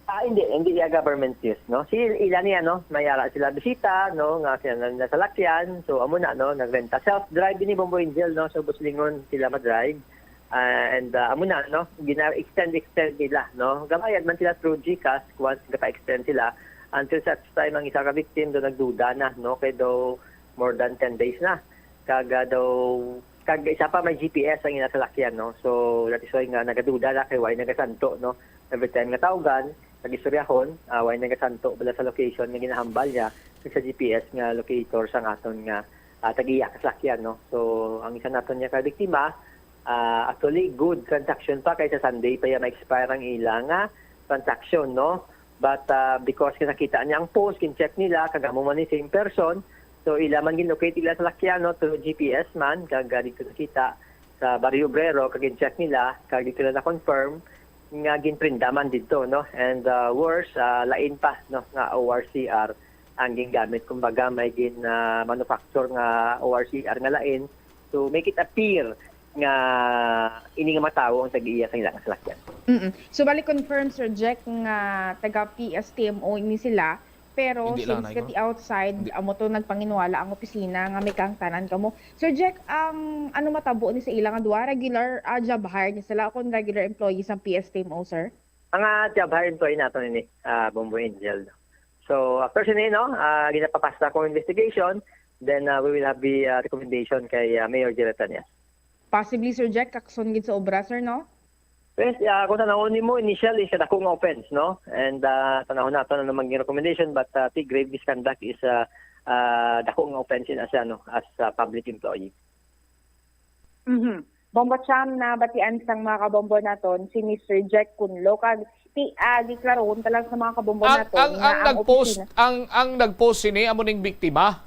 Ah, hindi, hindi iya government use, no? Si ila niya, no? May ara sila bisita, no? Nga sila na nasalakyan. So amo na, no? Nagrenta, self-drive ini, Bombo Angel, no? So busilingon sila madrive. Ah, and, ah, amo na, no? Gina-extend, extend nila, no? Gabayad man sila through GCash, once gapa-extend sila, until such time ang isa ka victim do nagduda na, no? Kay daw more than ten days na. Kag, ah, daw, kag isa pa, may G P S ang ila salakyan, no? So, that is why nga nagaduda na kay why nagasanto, no? Every time nga tawgan, nag-istoryahon, ah, why nagasanto bala sa location nga ginahambal niya sa G P S nga locator sang aton nga, ah, tag-iya ka salakyan, no? So, ang isa naton niya ka biktima, ah, actually, good transaction pa kay sa Sunday pa iya ma-expire ang ila nga transaction, no? But, ah, because nakita niya ang post, kin-check nila, kag amo man ni same person, so ila man gin-locate ila salakyan, no, through G P S man, kag, ah, dito nakita sa Barrio Obrero, kag gin-check nila, kag dito na na-confirm nga ginprenda man dito, no? And, ah, worse, ah, lain pa, no, nga O R C R ang gingamit. Kumbaga, may gin, ah, manufacture nga O R C R nga lain to make it appear nga ini nga mga tawo ang tag-iya sa ilang salakyan. Mm-mm. So, bali confirm, Sir Jack, nga taga P S T M O ini sila, pero Hindi since lang, that no? the outside, Hindi. Amo to nagpanginwala ang opisina nga may kaangtanan kamo. Sir Jack, ang ano matabo ni sa ila nga duha, regular ah, job hire ni sila o kung regular employee sa P S T M O, sir? Mga job hire employee naton ini, ah, Bombo Angel. So, after sini, no, ah, ginapapasta ko investigation, then, ah, we will have the, ah, recommendation kay, ah, Mayor Jerry Tañas. Possibly, Sir Jack, kakson gid sa obra, sir, no? Yes, ah, kung tanawon nimo, initial is a dako nga offense, no? And, ah, tanawon naton ano maging recommendation, but, ah, ti grave misconduct is, ah, ah, dako nga offense in as, ano, as a public employee. Mhm. Bombo Cham, nabatian sang mga kabombo naton si Mister Jack Kunlo, kag ti ah, giklarohon ta lang sa mga kabombo Ang naton ang nga ang ang nag-post, opisina, ang ang nag-post sini amo ning biktima.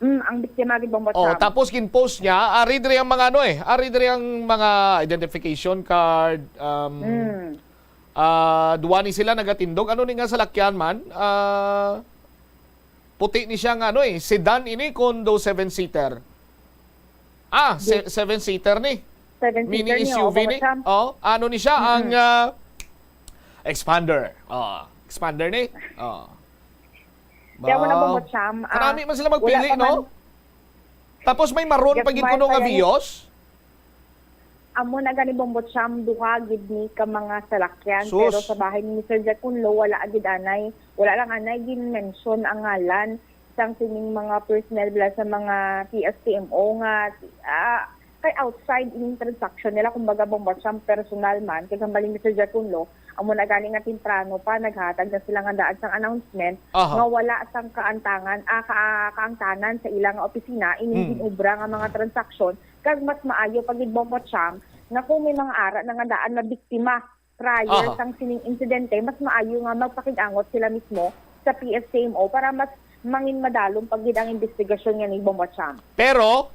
Mm, ang biktima gid, Bombo Oh, Cham. Tapos gin-post niya, ari diri ang mga ano eh, ari diri ang mga identification card, um, Mm. ah, duwa ni sila nagatindog. Ano ni nga salakyan man? Ah, puti ni siya nga ano eh, sedan ini kundo seven-seater. Ah, se- seven-seater ni. Seven Mini seater niyo, S U V Bombo ni. Cham. Oh, ano ni siya ang ah, Xpander. Oh, Xpander ni. Oh. Kaya mo na, Wow. Bombo Cham, ah, Karami man sila wala magpili, pa no? man. Tapos may maroon pa gid Gagmay kuno pa nga yan. Vios. Amo na gani, Bombo Cham, duha gid ni ka mga salakyan, Sus. Pero sa bahay ni Mister Jack Kunlo, wala gid anay, wala lang anay gin-mention ang ngalan sang sining mga personnel bala sa mga P S T M O nga ah, kay outside ining transaction nila, kumbaga, Bombo Cham, personal man kay kambal ni Mister Jack Kunlo, amo na gani nga temprano pa naghatag na sila nga daan sang announcement Aha. nga wala sang kaantangan ah, ka, kaangtanan sa ila nga opisina ining Mm. ginobra nga mga transaksyon, kag mas maayo pa gid, Bombo Cham, nga kung may mga ara na nga daan na biktima prior Aha. sang sining insidente, mas maayo nga magpakig-angot sila mismo sa P S T M O para mas mangin madalom pa gid ang investigasyon nga ni, Bombo Cham. Pero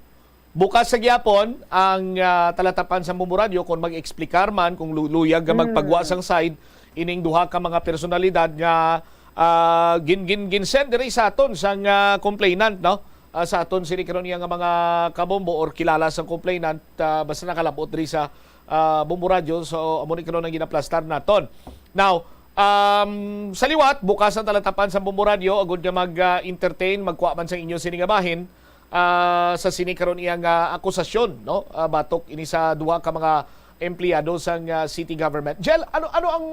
bukas sa gyapon ang ah, talatapan sa Bombo Radyo kung mag-explicar man, kung lu- luyag nga Mm. magpagwa sang side ining duha ka mga personalidad nga ah, gin gin gin-send diri sa aton sang ah, complainant, no? Ah, sa aton sini karon iya nga mga kabombo or kilala sang complainant, ah, basta nakalabot diri sa ah, Bombo Radyo. So amo ni karon ang ginaplastar naton. Now, um, sa liwat, bukas ang talatapan sa Bombo Radyo agud nga mag-entertain, magkuha man sa inyo sini nga bahin ah, sa sini karon iya nga akusasyon, no? Ah, batok ini sa duha ka mga empleyado sang ah, city government. Jel, ano ano ang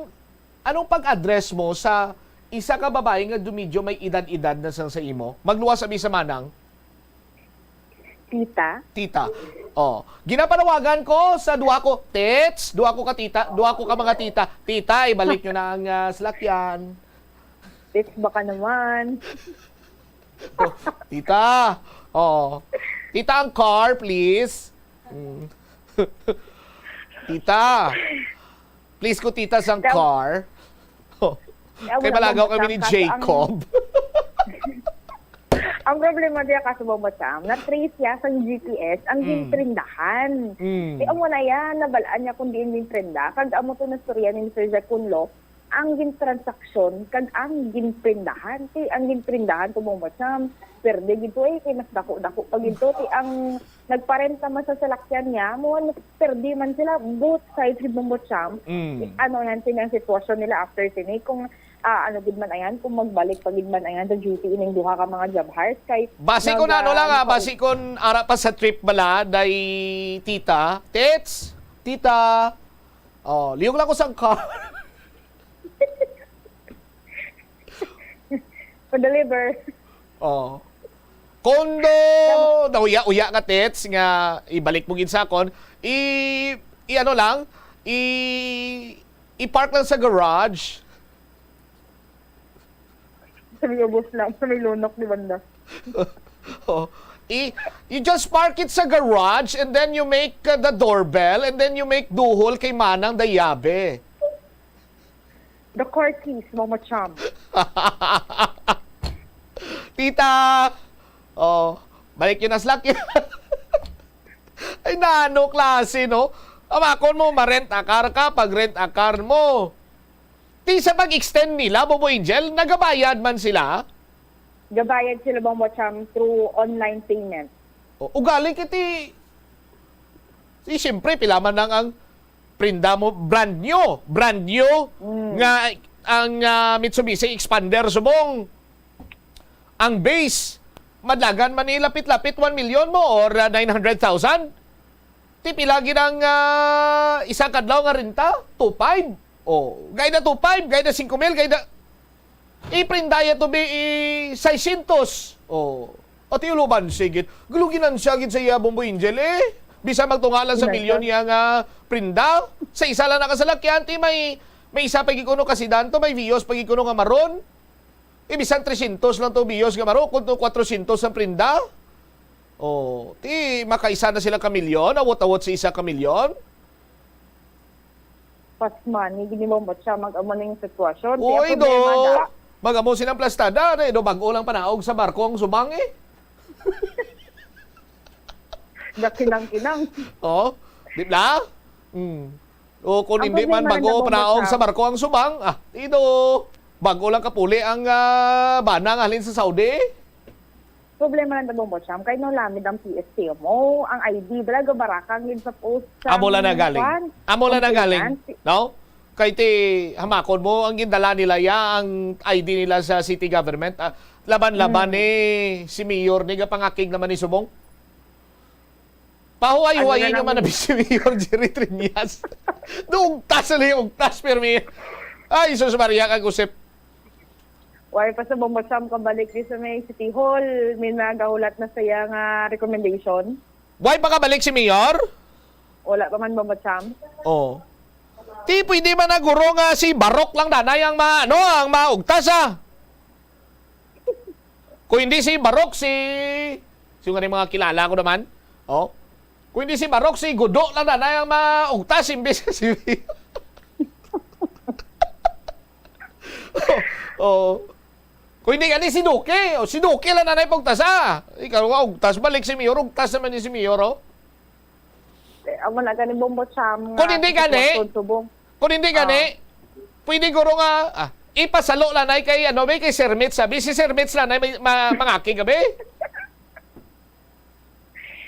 anong pag-address mo sa isa ka babae nga dumidyo may edad-edad na sang sa imo? Magluwas abi sa manang. Tita? Tita. Oh, ginapanawagan ko sa duha ko, tits, duha ko ka tita, duha ko ka mga tita. Tita, ibalik nyo na ang ah, salakyan. Tits, baka naman. Tita. Oh. Tita, ang car, please. Mm. Tita. Please ko, tita, sang Daw- car. Oh. Daw- Kay malagaw kami ni Kaso ang- Jacob. Ang problema diya, kaso, Bombo Cham, na-trace siya sa G P S ang Mm. ginprindahan. Mm. Di amo na yan, nabalaan niya kung diin ginprinda. Kag amo to na storya ni Mister Jack Kunlo, ang gintransaksyon kag ang ginprindahan. Kay ang ginprindahan to, Bombo Cham, perde gid to eh, kay mas dako-dako pa gid to. Kay ang nagparenta man sa salakyan niya, mo mas perde man sila, both sides gid, Bombo Cham. Mm. Ano yan, sini ang sitwasyon nila after sini. Kung ah, ano gid man ayan, kung magbalik pa gid man ayan sa duty ining duha ka mga job hires kay Basi ko na ano lang ah, nag- basi kung ara pa sa trip bala, day tita, tits, Tita, oh, liyog lang ko sang car. Pa-deliver. Oh. Kondo, nauya-uya nga tits nga ibalik mo gid sa akon. I, i ano lang, i, i-park lang sa garage. Sa may ubos lang, sa may lunok ni banda. Oh. I, you just park it sa garage and then you make uh, the doorbell and then you make duhol kay Manang Dayabe. The car keys, Mama Cham. Tita! Oh, balik yun as luck yun. Ay, nano klase, no? Amakon mo, ma-rent a car ka, pag-rent a car mo. Ti sa pag-extend nila, Bobo Angel, nagabayad man sila? Gabayad sila, Mama Cham, through online payment. O, ugali kiti, si siyempre, pila man lang ang prinda mo, brand new, brand new, Mm. nga ang ah, Mitsubishi Expander subong. Ang base, madlagan man ni lapit-lapit one million mo or ah, nine hundred thousand. Ti pila gid ang ah, isa kadlaw nga renta? Two five. Oh, gay na two five, gay na cinco mil, gay na, iprindaya to be i seiscientos. Oh. Ati ulo bansi gid. Gulo ginansya gid sa iya, Bombo Angel, eh. Bisan magtungalan sa Ginansya. Milyon iya nga prinda, sa isa lang nakasalakyan, ti may, may isa pa gid kuno ka sedan to, may Vios pa gid kuno nga maron. Eh, bisan trescientos lang to Vios nga maron, kung to kwatrocientos ang prinda. Oh, ti makaisa na sila ka milyon, awot-awot sa isa ka milyon. Fast money, gini mo mo siya, mag-amo na yung sitwasyon. Uy, do. Problema da. Mag-amo silang plastada, eh, do, bag-o lang panaog sa barko ang subang, eh. Gakinang-kinang. Oh, di ba? Hmm. O kung Ang hindi man problema bag-o lang, panaog Bombochan. Sa barko ang subang, ah, di do, bag-o lang kapuli ang ah, bana nga halin sa Saudi. Problema lang, Bombochan, kay no lamid ang P S T mo, ang I D, bala, gabarakang yun sa post. Sa Amo lang na galing. kwan, Amo lang na galing. complainant. No? Kay ti hamakon mo ang gindala nila ya ang I D nila sa city government. Ah, laban-laban Hmm. ni si Mayor ni gapangakig naman ni subong. Pahuway-huway Ano na naman na lang? Si Mayor Jerry Triñas. Dugtas na yung ugtas, pero may... Ay, sus Maria, kag usip. Why pa sa Bombochan kabalik di sa may City Hall, may nagahulat na saya nga recommendation. Why pa kabalik si Mayor? Wala pa man, Bombochan. Oh. Ti pwede man na guro nga si Barok lang danay ang ma, no, ang maugtas, ah. Kung hindi si Barok, si, si nga mga kilala ko naman. Oh. Kung hindi si Barok, si Gudo lang danay ang maugtas imbis si... Oh. Kung hindi gani si Duque, o si Duque lang danay pagtasa. Ikaw nga ugtas, balik si Mayor, ugtas naman ni si Mayor, oh. Eh, amo na gani, Bombochan, nga Kung hindi gani, sitwasyon subong. Kung hindi gani, pwede guro nga, ah, ipasalo lanay kay, ano, may kay Sir Mitch, sabi. Si Sir Mitch lanay, may, ma, mangakig, abi.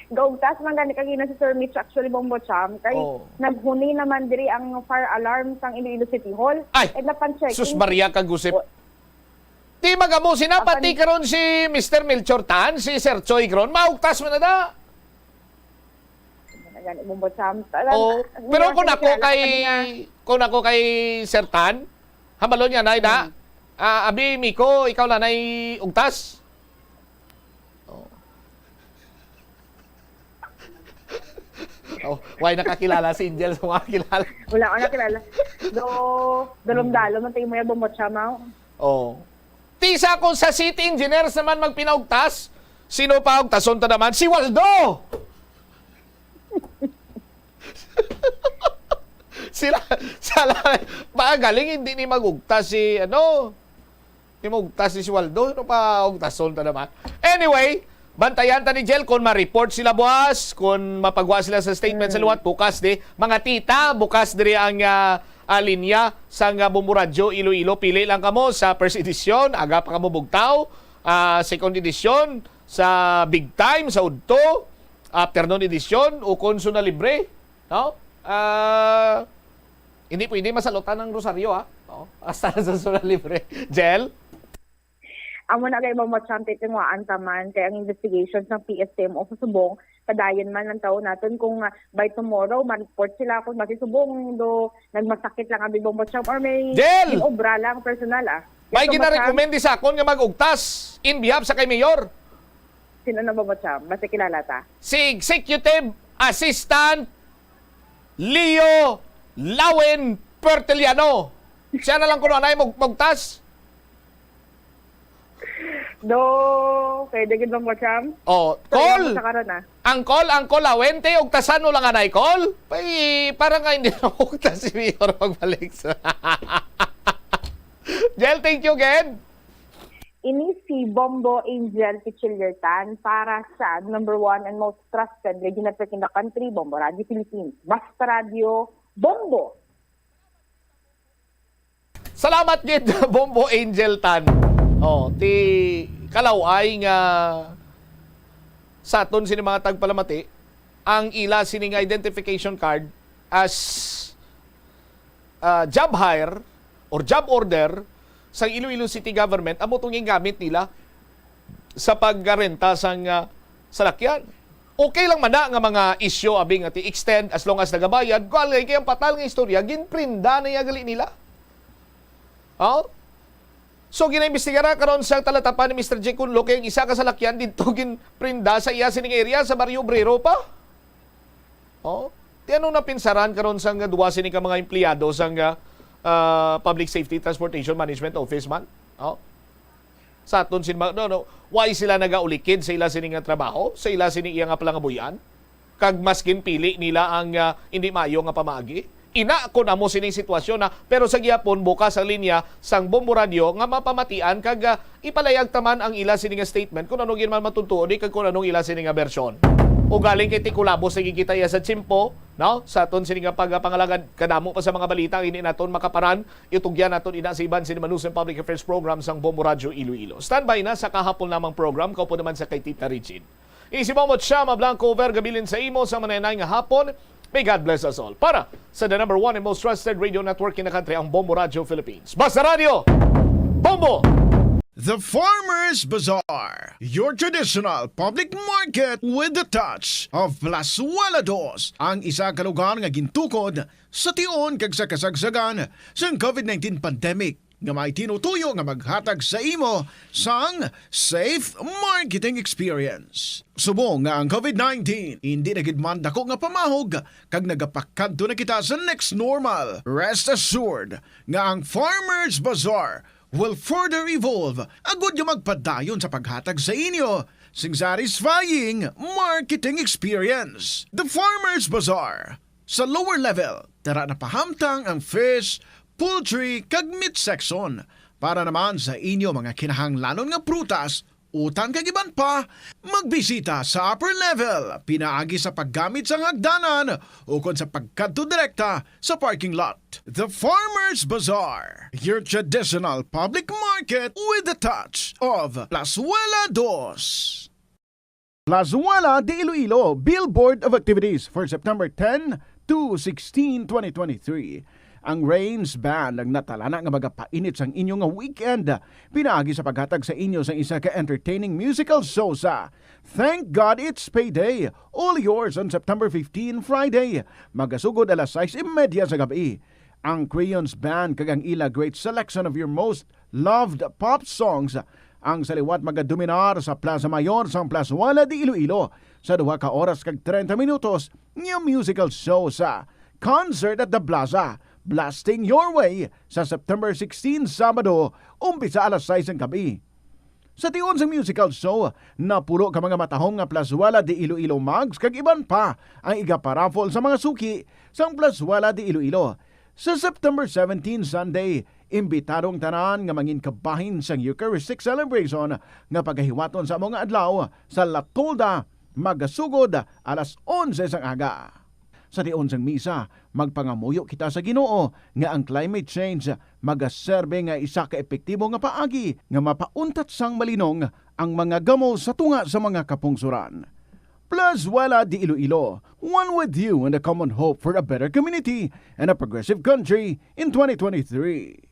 Gaugtas man gani kagina si Sir Mitch, actually, Bombochan, kay Oh. Naghuni naman diri ang fire alarm sang Iloilo City Hall. Ay, Eh, napan-check sus in. Maria kag usip. Oh. Di mag-amo sina, Apan pati karon si Mister Melchor Tan, si Sir Choi karon, maugtas man na da. Gani, Bombochan. Talaga, Oh, hindi pero ako kung ako nakilala kay, kanina. kung ako kay Sir Tan, hambalon niya na, da? Hmm. Ah, abi, Miko, ikaw lang ay ugtas? Oh. Oh, why nakakilala si Angel sa mga kilala? Wala ko nakilala. Do, dalom-dalom ang tingin mo yan, Bombochan, mao. Oh. Ti sa kung sa city engineers naman magpinaugtas, sino pa ugtason ta naman? Si Waldo! Sila, sala, ba, galing hindi ni magugtas si, ano, ni magugtas si Waldo, sino pa ugtason ta naman? Anyway, bantayan ta ni Jel kung ma-report sila buwas, kung mapagwa sila sa statement sa Mm. liwat, bukas di, mga tita, bukas diri ang ah, ah, linya sa nga Bombo Radyo Iloilo. Pili lang kamo sa first edition, aga pa kamo bugtaw, ah, second edition sa big time, sa udto, afternoon edition, ukon sa libre, no? Ah, hindi pwede masalutan ang rosaryo, ha? No? Hasta na sa zona libre. Jel? Amo na gay, Bombo Champ, titinguhaan ta man kay ang investigation sang P S T M O sa subong, padayon man ang taon naton kung, ah, by tomorrow ma-report sila kung masisubong do nagmasakit lang abi, Bombo Champ, or may Jel! Obra lang personal, ah. May Yes, Bombo Champ. Ginarekomend sa akon nga mag-ugtas in behalf sa kay Mayor. Sino na, Bombo Champ? Basta kilala ta. Si Executive Assistant Leo Lawen Pertiliano. Siya na lang kuno anay mag-, magtas. Do, pwede gid, Bombo Champ? Oh, Kaya call. Mo sa karon, ah. Ang call, ang call, Lawen, te, ugtasan mo lang anay, call. Pay, para nga hindi na ugtas si Mayor pagbalik sa Jel, thank you again. Ini si Bombo Angel Pichillertan para sa number one and most trusted radio network in the country, Bombo Radio Philippines. Basta Radio, Bombo! Salamat gid, Bombo Angel Tan. Oh, ti kalaway nga sa aton sini mga tagpalamati, ang ila sining identification card as ah, job hire or job order sa Iloilo City Government, amo tong gingamit nila sa pagrenta sang, ah, salakyan. Okay lang man na nga mga isyu, abi nga ti-extend as long as nagabayad, kuwalay kay ang patal nga istorya, ginprinda na iya gali nila. Oh? So, ginaimbestigar na karon sa talatapan ni Mister J Kunlo kay ang isa ka salakyan didto ginprinda sa iya sining area sa Barrio Obrero pa. Oh, ti ano napinsaran karon sang duwa sini ka mga empleyado sang, ah, ah, Public Safety Transportation Management Office man? Oh. Sa aton sin ma-, no, no, why sila nagaulikid sa ila sini nga trabaho, sa ila sini iya nga palangabuyan? Kag mas ginpili nila ang, ah, hindi maayo nga pamaagi? Ina, kun amo sining sitwasyon na, pero sa gihapon, bukas ang linya sang Bombo Radyo nga mapamatian kag, ah, ipalayag ta man ang ila sini nga statement kung ano gid man matutuo di kag kung anong ila sini nga bersyon. Ugaling kay tikulabos lagi kita iya sa tiyempo, no? Sa aton sini nga pagpangalagad, kadamo pa sa mga balita ang hindi naton makaparan, itugyan naton ina sa iban sini manusan public affairs program sang Bombo Radyo Iloilo. Standby na sa kahapon lamang program, kaupo naman sa kay Tita Regine. Ini si Bombo Chama Blanco, over gabilin sa imo sa manenay nga hapon. May God bless us all. Para sa the number one and most trusted radio network in the country, ang Bombo Radio Philippines. Basta Radio, Bombo! The Farmers Bazaar, your traditional public market with the touch of Plazuela Dos, ang isa ka lugar nga gintukod sa tion kag sa kasagsagan sang covid nineteen pandemic, nga may tinutuyo nga maghatag sa imo sang safe marketing experience. Subong nga ang covid nineteen hindi na gid man dako nga pamahog kag nagapakadto na kita sa next normal, rest assured nga ang Farmers Bazaar will further evolve agud nga magpadayon sa paghatag sa inyo sing satisfying marketing experience. The Farmers Bazaar, sa lower level, tara na pahamtang ang fish, poultry, kag meat section. Para naman sa inyo mga kinahanglanon nga prutas, utan kag iban pa, magbisita sa upper level, pinaagi sa paggamit sang hagdanan ukon sa pagkadto direkta sa parking lot. The Farmers Bazaar, your traditional public market with the touch of Plazuela Dos. Plazuela de Iloilo, Billboard of Activities for September ten to sixteen, twenty twenty-three. Ang Rains Band ang natalana nga magapainit sang inyo nga weekend, pinaagi sa paghatag sa inyo sang isa ka entertaining musical show sa Thank God It's Payday, all yours on September fifteen, Friday, magasugod alas sais y media sa gab-i. Ang Crayons Band kag ang ila great selection of your most loved pop songs ang sa liwat magadominar sa Plaza Mayor sang Plazuela de Iloilo sa duha ka oras kag treinta minutos nga musical show sa Concert at the Plaza, Blasting Your Way, sa September sixteen, Sabado, umpisa alas sais sang gab-i. Sa tion sang musical show, napulo ka mga matahom nga Plazuela de Iloilo mugs kag iban pa ang igaparaffle sa mga suki sang Plazuela de Iloilo. Sa September seventeen, Sunday, imbitado ang tanan nga mangin kabahin sang Eucharistic celebration nga pagahiwaton sa amo nga adlaw sa La Tolda, magasugod alas onse sang aga. Sa tion sang misa, magpangamuyo kita sa Ginoo nga ang climate change magaserbe nga isa ka epektibo nga paagi nga mapauntat sang malinong ang mga gamo sa tunga sa mga kapungsoran. Plazuela de Iloilo, one with you in the common hope for a better community and a progressive country in twenty twenty-three.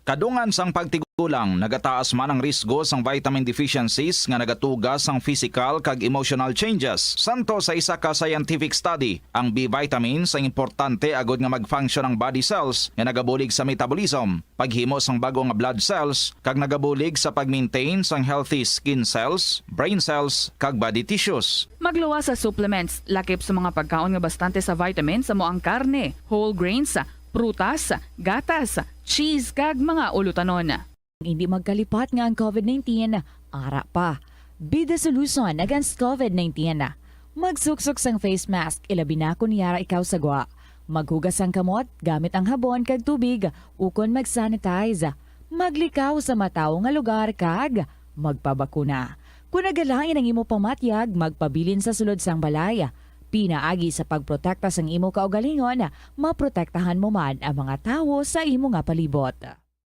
Kadungan sang pagtigulang, nagataas man ang risgo sang vitamin deficiencies nga nagatuga sang physical kag emotional changes. Santo sa isa ka scientific study, ang B vitamins ang importante agud nga mag-function ang body cells nga nagabulig sa metabolism, paghimo sang bag-o nga blood cells, kag nagabulig sa pag-maintain sang healthy skin cells, brain cells, kag body tissues. Magluwas sa supplements, lakip sa mga pagkaon nga bastante sa vitamins, amo ang karne, whole grains, prutas, gatas, cheese, kag mga ulutanon. Hindi magkalipat nga ang covid nineteen ara pa. Be the solution against covid nineteen. Magsuksok sang face mask, ilabi na kon yara ikaw sa gwa. Maghugas sang kamot gamit ang habon kag tubig, ukon mag-sanitize. Maglikaw sa matawo nga lugar kag magpabakuna. Kon nagalain ang imo pamatyag, magpabilin sa sulod sang balay. Pinaagi sa pagprotekta sang imo kaugalingon, maprotektahan mo man ang mga tawo sa imo nga palibot.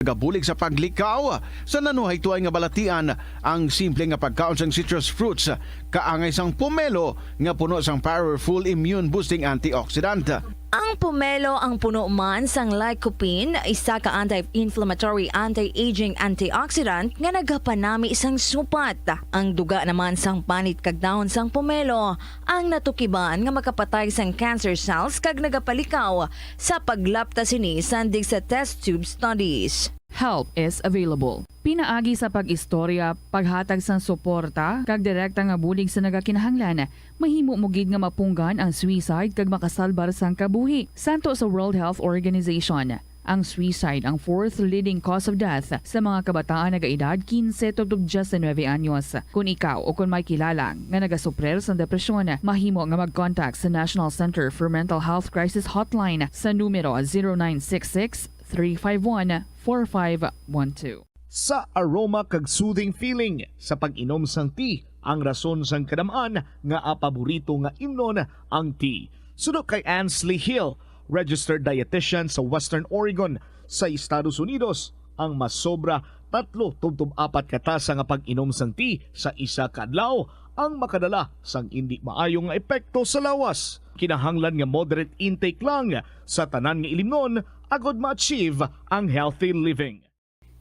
Nagabulig sa paglikaw sa nanuhaytoy nga balatian ang simple nga pagkaon sang citrus fruits, kaangay sang pomelo nga puno sang powerful immune boosting antioxidant. Ang pomelo ang puno man sang lycopene, isa ka anti-inflammatory, anti-aging antioxidant nga nagapanami sang supat. Ang duga naman sang panit kag dahon sang pomelo ang natukiban nga makapatay sang cancer cells kag nagapalikaw sa paglapta sini sandig sa test tube studies. Help is available. Pinaagi sa pag-istorya, paghatag sang suporta, kag direkta nga bulig sa nagakinahanglan, mahimo mo gid nga mapunggan ang suicide kag makasalbar sang kabuhi. Santo sa World Health Organization, ang suicide ang fourth leading cause of death sa mga kabataan nagaedad kinse tubtob diyes nuebe anyos. Kon ikaw o kon may kilala nga nagasuprir sang depresyon, mahimo nga mag-contact sa National Center for Mental Health Crisis Hotline sa numero zero nine six six, three five one, four five one two. Sa aroma kag soothing feeling sa pag-inom sang tea ang rason sang kadam-an nga paborito nga imnon ang tea. Suno kay Ansley Hill, registered dietitian sa Western Oregon sa Estados Unidos, ang masobra tatlo tubtob apat ka tasa nga pag-inom sang tea sa isa ka adlaw ang makadala sang indi maayo nga epekto sa lawas. Kinahanglan nga moderate intake lang sa tanan nga ilimnon agod ma-achieve ang healthy living.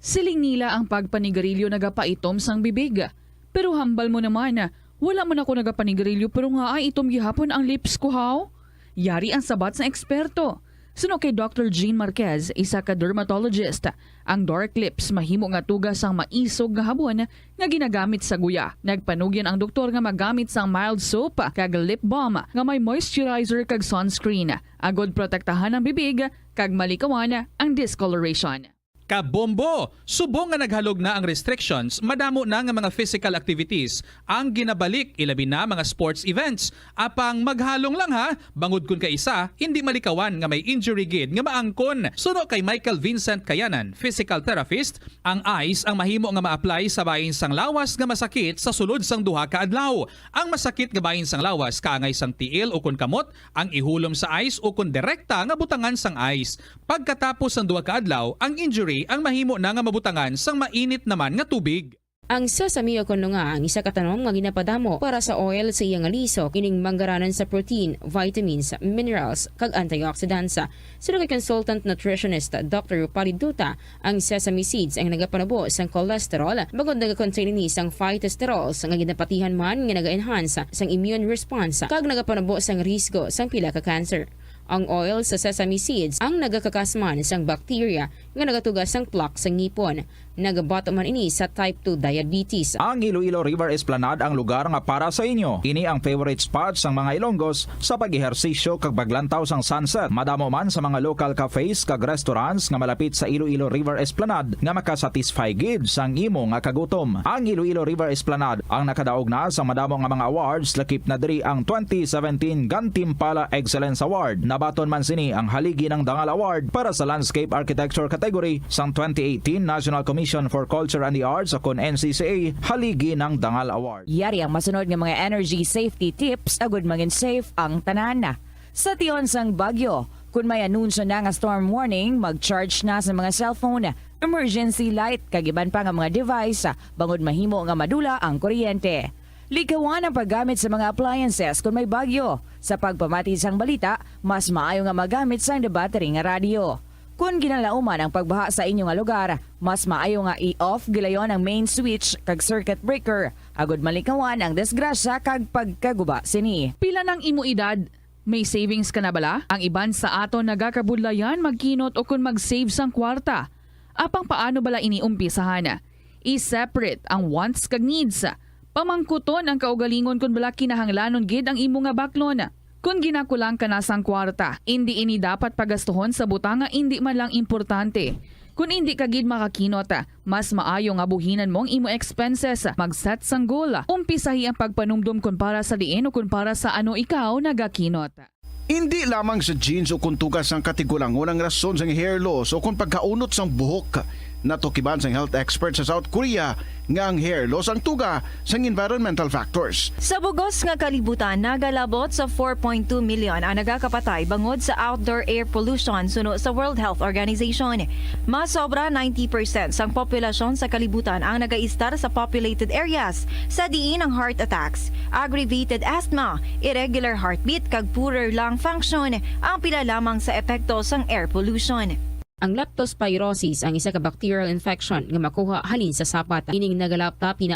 Siling nila ang pagpanigarilyo nagapaitom sang bibig. Pero hambal mo naman, wala man ako nagapanigarilyo pero ngaa itom gihapon ang lips ko, haw? Yari ang sabat sang eksperto. Suno kay Doctor Jean Marquez, isa ka dermatologist, ang dark lips mahimo nga tuga sang maisog nga habon nga ginagamit sa guya. Nagpanugyan ang doktor nga magamit sang mild soap kag lip balm nga may moisturizer kag sunscreen, agod protektahan ang bibig kag malikawan ang discoloration. Kabombo! Subong nga naghalog na ang restrictions, madamo na nga mga physical activities ang ginabalik, ilabi na mga sports events. Apang maghalong lang ha, bangod kun kaisa hindi malikawan nga may injury gid nga maangkon. Suno kay Michael Vincent Kayanan, physical therapist, ang ice ang mahimo nga ma-apply sa bahin sang lawas nga masakit sa sulod sang duha ka adlaw. Ang masakit nga bahin sang lawas kaangay sang tiil ukon kamot ang ihulom sa ice ukon direkta nga butangan sang ice. Pagkatapos sang duha ka adlaw, ang injury ang mahimo na nga mabutangan sang mainit naman nga tubig. Ang sesame o kon nga ang isa ka tanom nga ginapadamo para sa oil sa iya nga liso, ining manggaranon sa protein, vitamins, minerals, kag antioxidants. Suno kay consultant nutritionist Doctor Rupali Duta, ang sesame seeds ang nagapanubo sang cholesterol, bangod nagakontain ini sang phytosterols nga ginapatihan man nga naga-enhance sang immune response kag nagapanubo sang risgo sang pila ka cancer. Ang oil sa sesame seeds ang nagakakas man sang bacteria nga nagatuga sang plaque sa ngipon. Nagabato man ini sa type two diabetes. Ang Iloilo River Esplanade ang lugar nga para sa inyo. Ini ang favorite spot sang mga Ilonggos sa pag-ehersisyo kag paglantaw sang sunset. Madamo man sa mga local cafes kag restaurants nga malapit sa Iloilo River Esplanade nga makasatisfy gid sang imo nga kagutom. Ang Iloilo River Esplanade ang nakadaog na sa madamo nga mga awards, lakip na diri ang twenty seventeen Gantimpala Excellence Award. Nabaton man sini ang Haligi ng Dangal Award para sa Landscape Architecture category sang twenty eighteen National Commission for Culture and the Arts o kon N C C A Haligi ng Dangal Award. Yari ang masunod nga mga energy safety tips agud mangin safe ang tanan. Sa tion sang bagyo, kun may anunsyo na nga storm warning, mag-charge na sa mga cellphone, emergency light, kag iban pa nga mga device, bangod mahimo nga madula ang kuryente. Likawan ang paggamit sa mga appliances kon may bagyo. Sa pagpamati sang balita, mas maayo nga magamit sang debattery nga radyo. Kon ginalauman ang pagbaha sa inyo nga lugar, mas maayo nga i-off gilayon ang main switch kag circuit breaker agud malikawan ang disgrasya kag pagkaguba sini. Pila nang imo edad? May savings ka na bala? Ang iban sa aton nagakabudlayan magkinot o kon mag-save sang kwarta. Apang paano bala ini umpisahan? I-separate ang wants kag needs. Pamangkuton ang kaugalingon kon bala kinahanglanon gid ang imo nga baklon. Kon ginakulang ka na sang kwarta, indi ini dapat pagastuhon sa butang nga indi man lang importante. Kon indi ka gid makakinot, mas maayo nga buhinan mo ang imo expenses. Mag-set sang goal. Umpisahi ang pagpanumdom kon para sa diin o kon para sa ano ikaw nagakinot. Indi lamang sa genes o kon tuga sang katigulangon ang rason sang hair loss o kon pagkaunot sang buhok. Natukiban sang health expert sa South Korea nga ang hair loss ang tuga sang environmental factors. Sa bugos nga kalibutan, nagalabot sa four point two million ang nagakapatay bangod sa outdoor air pollution suno sa World Health Organization. Mas sobra ninety percent sang populasyon sa kalibutan ang nagaistar sa populated areas, sa diin ang heart attacks, aggravated asthma, irregular heartbeat, kag poorer lung function ang pila lamang sa epekto sang air pollution. Ang leptospirosis ang isa ka bacterial infection nga makuha halin sa sapat. Ining nagalapta pina-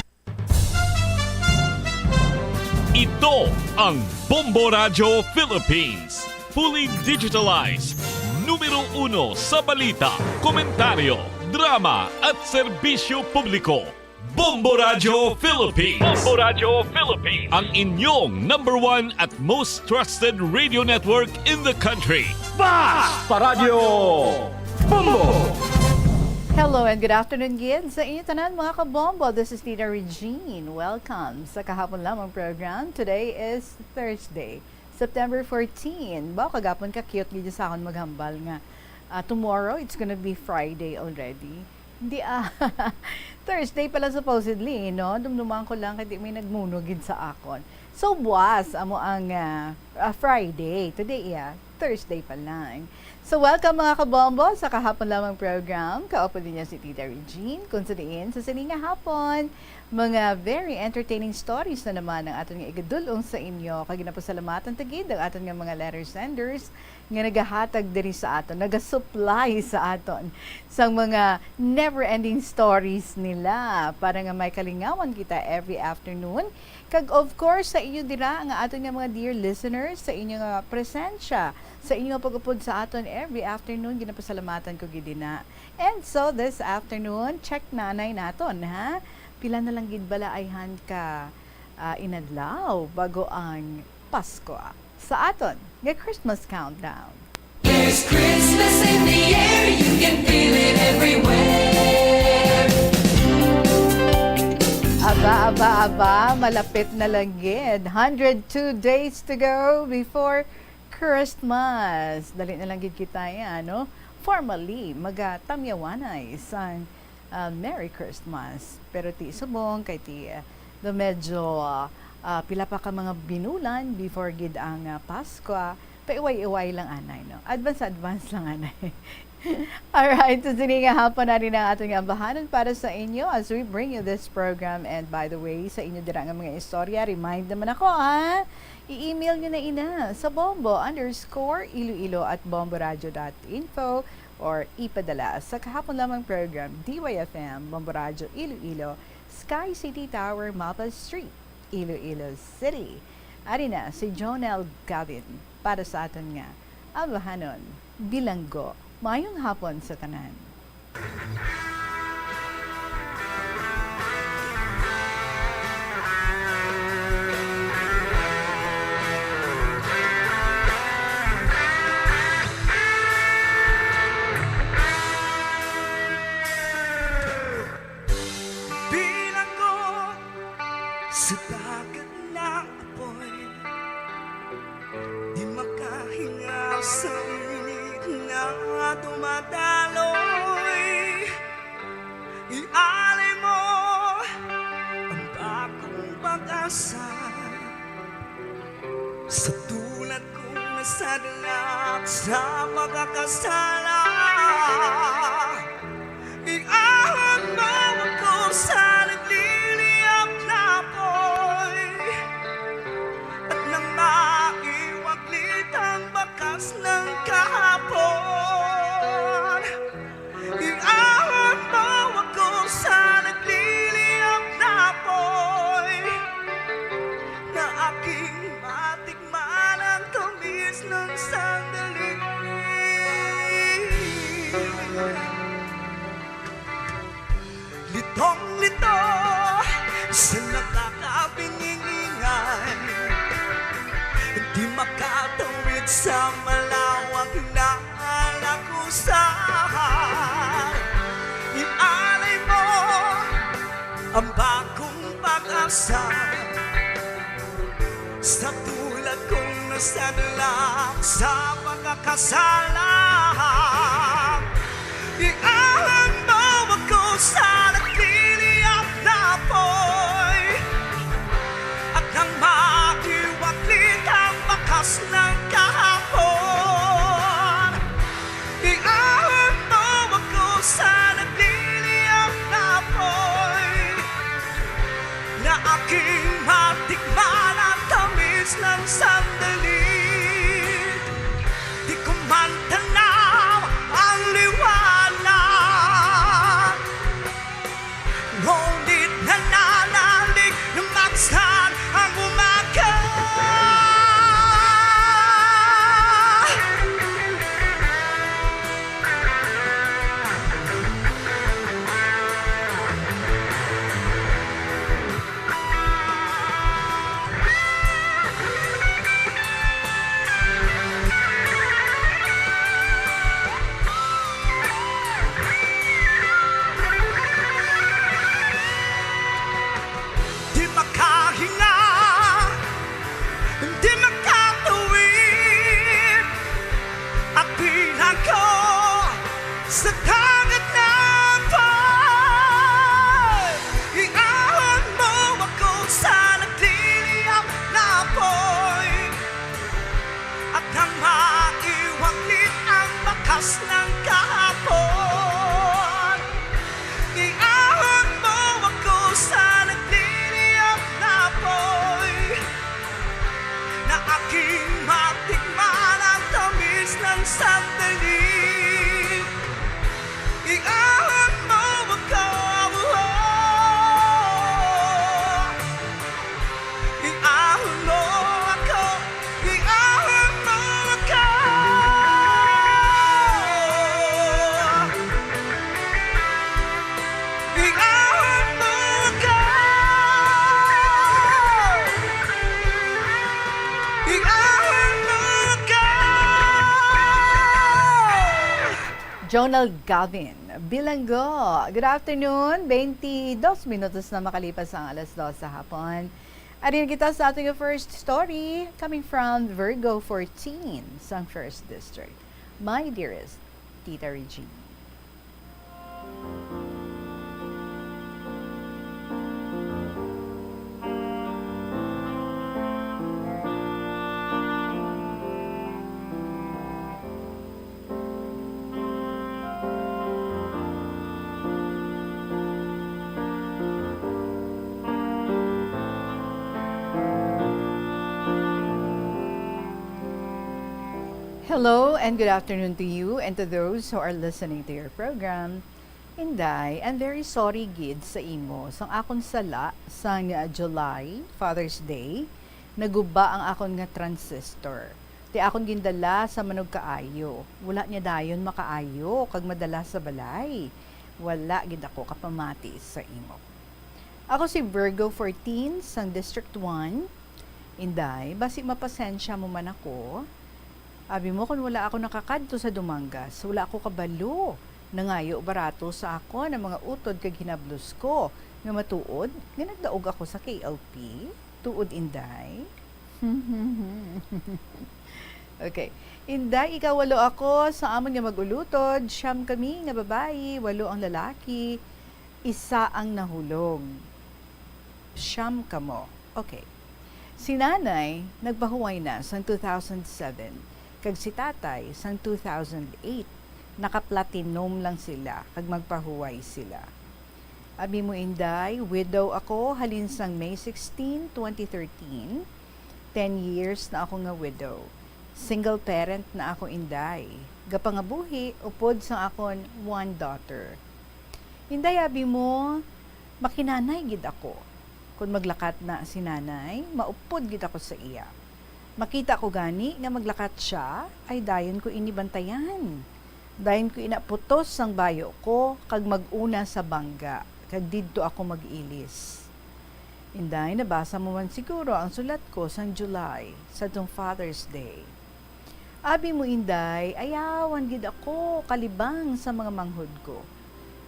Ito ang Bombo Radyo Philippines. Fully digitalized. Numero uno sa balita, komentaryo, drama at serbisyo publiko. Bombo Radyo Philippines. Bombo Radyo Philippines. Ang inyong number one at most trusted radio network in the country. Bas Paradyo Bombo! Hello and good afternoon gid sa inyo tanan, mga kabombo. This is Tita Regine. Welcome sa Kahapon Lamang program. Today is Thursday, September fourteen. Baw, kagapon ka cute gid sa akon maghambal nga, ah, tomorrow, it's gonna be Friday already. Hindi, ah, Thursday pala supposedly, no? Dumduman ko lang kay di may nagmuno gid sa akon. So, buwas, amo ang, ah, ah, Friday. Today, yeah, Thursday pa lang. So, welcome, mga kabombo, sa Kahapon Lamang program. Kaupo ninyo si Tita Regine. Kung sa diin, sa sini nga hapon, mga very entertaining stories na naman ang aton nga igadul-ong sa inyo. Kag ginapasalamatan ta gid ang aton nga mga letter senders nga nagahatag diri sa aton, nagasupply sa aton sang mga never-ending stories nila para nga may kalingawan kita every afternoon. Kag of course, sa inyo dira nga aton nga mga dear listeners, sa inyo nga presensya, sa inyo nga pag-upod sa aton every afternoon, ginapasalamatan ko gid ina. And so this afternoon, check nanay naton, ha? Pila na lang gid bala ayhan ka, ah, inadlaw bago ang Pasko? Sa aton nga Christmas countdown. There's Christmas in the air, you can feel it everywhere. Aba, aba, aba, malapit na lang gid. Hundred two days to go before Christmas. Dali na lang gid kita, eh, ano? Formally, magatamyawanay sang, ah, Merry Christmas. Pero ti subong kay ti, ah, do medyo, ah, ah, pila pa ka mga binulan before gid ang, ah, Pasko, ah. Paiway-iway lang anay, no? Advance, advance lang anay. Alright, so sini nga hapon na rin ang aton nga ambahanan para sa inyo as we bring you this program. And by the way, sa inyo dira nga mga istorya, remind naman ako, ha? I-email nyo na ina sa bombo underscore iloilo at bomboradio dot info or ipadala sa Kahapon Lamang program, D Y F M, Bombo Radyo Iloilo, Sky City Tower, Mapa Street, Iloilo City. Ari na si Jonel Gavin para sa aton nga Abahanon Bilanggo. Maayong hapon sa tanan. Bilanggo sa dagat na apoy, di makahingaw sa init na dumadaloy. Ialay mo ang bagong pag-asa sa tulad kong nasadlak sa pagkakasala. Iahon mo ako sa nagliliyab na apoy at nang maiwaglit ang bakas ng kahapon. Ito sa nakakabingingingan, di makatawid sa malawak na lakusan. Ialay mo ang bagong pag-asa sa tulad kong nasadlak sa pagkakasala. Ialay mo ako sa nagliliyab na apoy, at nang maiwaglit ang bakas ng kahapon. Ialay mo ako sa nagliliyab na apoy, na aking matikman ang tamis ng sandali. Di ko man tanaw ang liwanag, ngunit nananalig lumagsan ang umaga. Di makahinga, di makatuwid, at pinago sa dagat na apoy. Iahon mo ako sa nagliliyab na apoy, at nang maiwaglit ang bakas ng kahapon. Iahon mo ako sa nagliliyab na apoy, na aking matikman ang tamis ng sandali. Iahon mo ako, iahon mo ako, iahon mo ako. Iahon mo ako. Iahon mo ako. Jonel Gavin Bilanggo. Good afternoon. Twenty-dos minutos na makalipas ang alas dos sa hapon. Ari na kita sa ating first story coming from Virgo fourteen, sang first district. My dearest Tita Regine. Hello and good afternoon to you and to those who are listening to your program. Inday, I'm very sorry gid sa imo. Sang akon sala, sang, uh, July, Father's Day, naguba ang akon nga transistor. Ti akon gindala sa manugkaayo. Wala niya dayon makaayo kag madala sa balay. Wala gid ako kapamati sa imo. Ako si Virgo fourteen sang District one. Inday, basi mapasensya mo man ako. Abi mo, kon wala ako nakakadto sa Dumangas, wala ako kabalo. Nangayo barato sa akon ang mga utod kag hinablos ko nga matuod nga nagdaog ako sa K L P. Tuod, Inday? Okay. Inday, ikawalo ako sa amon nga mag-ulutod. Siyam kami nga babayi, walo ang lalaki, isa ang nahulog. Siyam kamo. Okay. Si Nanay nagpahuway na sang two thousand seven, kag si Tatay sang two thousand eight. Naka-platinum lang sila, kag magpahuway sila. Abi mo, Inday, widow ako halin sang May sixteen, twenty thirteen. Ten years na ako nga widow. Single parent na ako, Inday. Gapangabuhi upod sang akon one daughter. Inday, abi mo, makinanay gid ako. Kon maglakat na si Nanay, maupod gid ako sa iya. Makita ko gani nga maglakat sia, ay dayon ko ini bantayan. Dayon ko ina putos sang bayo ko kag mag-una sa bangga. kag didto ako mag-ilis. Inday, nabasa mo man siguro ang sulat ko sang July, sadtong Father's Day. Abi mo, Inday, ayawan gid ako kalibang sa mga manghod ko.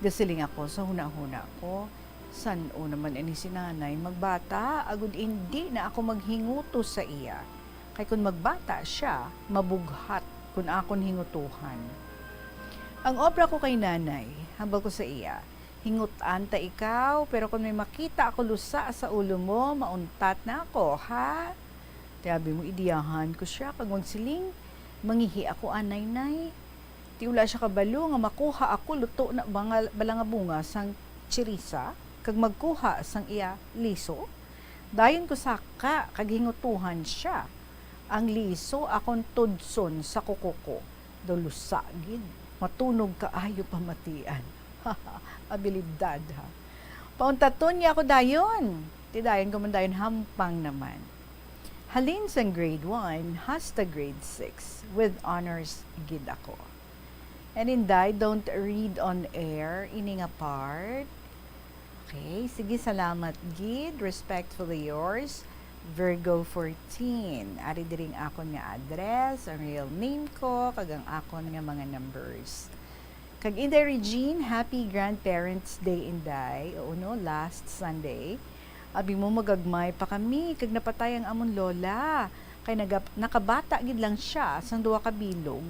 Gasiling ako sa hunahuna ko, "San-o naman ini si Nanay magbata agod indi na ako maghingutos sa iya? Kay kon magbata sia, mabughat kon akon hingutuhan." Ang obra ko kay Nanay, hambal ko sa iya, "Hingut-an ta ikaw, pero kon may makita ako lusa sa ulo mo, mauntat na ako, ha?" Ti abi mo, idiyahan ko sia kag magsiling, "Mangihi ako anay, Nay." Ti wala sia kabalo nga makuha ako luto na banga-, bala nga bunga sang chirisa kag magkuha sang iya liso. Dayon ko saka kag hingutuhan sia. Ang liso akon tudson sa kuko ko. Daw lusa gid, matunog kaayo pamatian. Abilidad, ha. Pauntaton niya ako dayon. Ti dayon ko man dayon hampang naman. Halin sang grade one hasta grade six, with honors gid ako. And Inday, don't read on air ini nga part. Okay, sige, salamat gid. Respectfully yours, Virgo fourteen. Ari diri ang akon nga address, ang real name ko, kag ang akon nga mga numbers. Kag Inday Regine, happy Grandparents' Day, Inday. Oo, no, last Sunday. Abi mo, magagmay pa kami, kag napatay ang amon lola. Kay naga-, nakabata gid lang sia sang duha ka bilog,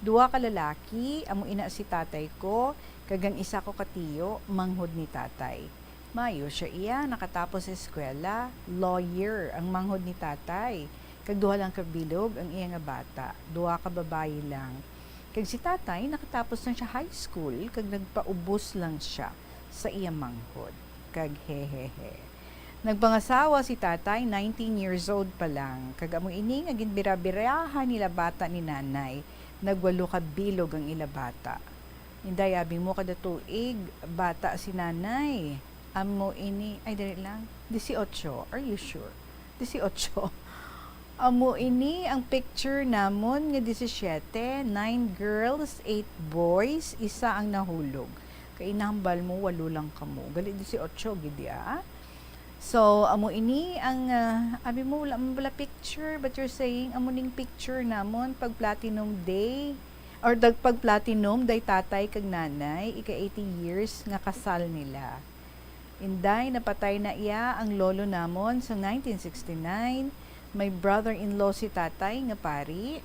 duha ka lalaki, amo ina si tatay ko, kag ang isa ko ka tiyo, manghod ni tatay. Maayo sia iya, nakatapos sa eskwela, lawyer ang manghod ni tatay, kag duha lang ka bilog ang iya nga bata, duha ka babayi lang. Kag si tatay, nakatapos lang sia high school, kag nagpaubos lang sia sa iya manghod. Kag hehehe. Nagpangasawa si tatay, nineteen years old pa lang, kag amo ini nga ginbirabirahan nila bata ni nanay, nagwalo ka bilog ang ila bata. Inday, abi mo, kada tuig, bata si nanay. Amo ini, ay, dali lang, dieciocho. Are you sure? Dieciocho. Amo ini ang picture namon nga disisiete, nine girls, eight boys, isa ang nahulog. Kay inahambal mo, walo lang kamo. Gali dieciocho gid, ah. So, amo ini ang, ah, abi mo, wala man bala picture, but you're saying, amo ning picture namon pag platinum day, or dag-, pag platinum day tatay kag nanay, ika eighty years nga kasal nila. Inday, napatay na iya ang lolo namon sa nineteen sixty-nine. May brother-in-law si tatay nga pari.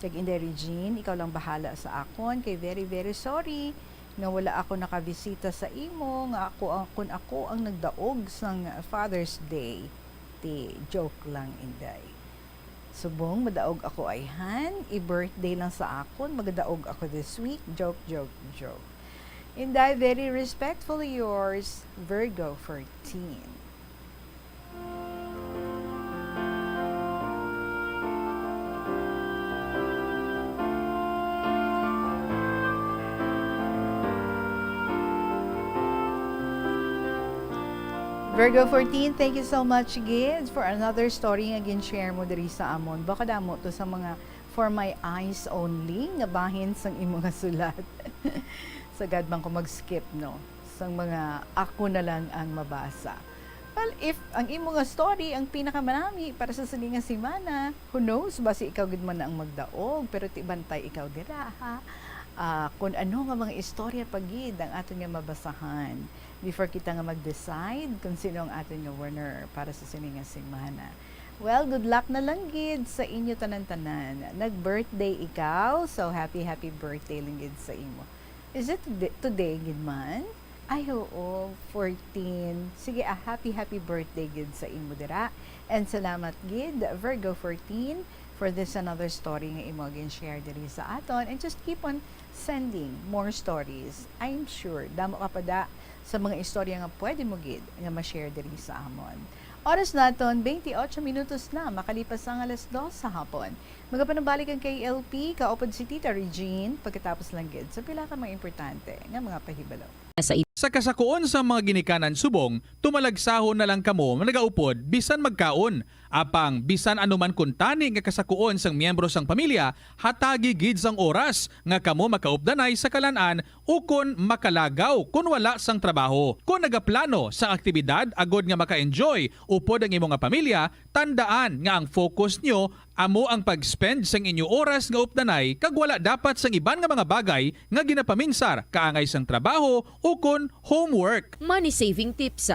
Kag Inday Regine, ikaw lang bahala sa akon, kay very, very sorry nga wala ako nakabisita sa imo, nga ako ang, kun ako ang nagdaog sang Father's Day. Ti, joke lang, Inday. Subong madaog ako ayhan, i-birthday lang sa akon, magadaog ako this week. Joke, joke, joke. Inday, very respectfully yours, Virgo fourteen. Virgo fourteen, thank you so much gid for another story nga gin-share mo diri sa amon. Baka damo to sa mga for my eyes only nga bahin sang imo nga sulat. Sagad man ko mag-skip, no, sang mga ako na lang ang mabasa. Well, if ang imo nga story ang pinakamanami para sa sini nga semana, who knows, basi ikaw gid man na ang magdaog, pero ti bantay ikaw dira, ha? Ah, kun ano nga mga istorya pa gid ang aton nga mabasahan before kita nga mag-decide kung sino ang aton nga winner para sa sini nga semana. Well, good luck na lang gid sa inyo tanan-tanan. Nag-birthday ikaw, so happy, happy birthday lang gid sa imo. Is it today, today gid man? Ay, oo, fourteen. Sige, ah, happy, happy birthday gid sa imo dira. And salamat gid, Virgo fourteen, for this another story nga imo gin-share diri sa aton. And just keep on sending more stories. I'm sure, damo ka pa da sa mga istorya nga pwede mo gid nga ma-share diri sa amon. Oras naton, twenty-eight minutos na makalipas ang alas dos sa hapon. Magapanumbalik ang K L P, kaupod si Tita Regine, pagkatapos lang gid sa pila ka mga importante nga mga pahibalo. Sa kasakuon sang mga ginikanan subong, tumalagsahon na lang kamo nagaupod bisan magkaon. Apang bisan ano man kuntani nga kasakuon sang miyembro sang pamilya, hatagi gid sang oras nga kamo makaupdanay sa kalan-an ukon makalagaw kon wala sang trabaho. Kon nagaplano sang aktibidad agod nga maka-enjoy upod ang imo nga pamilya, tandaan nga ang focus nyo amo ang pag-spend sang inyo oras nga updanay kag wala dapat sang iban nga mga bagay nga ginapaminsar kaangay sang trabaho ukon homework. Money saving tips.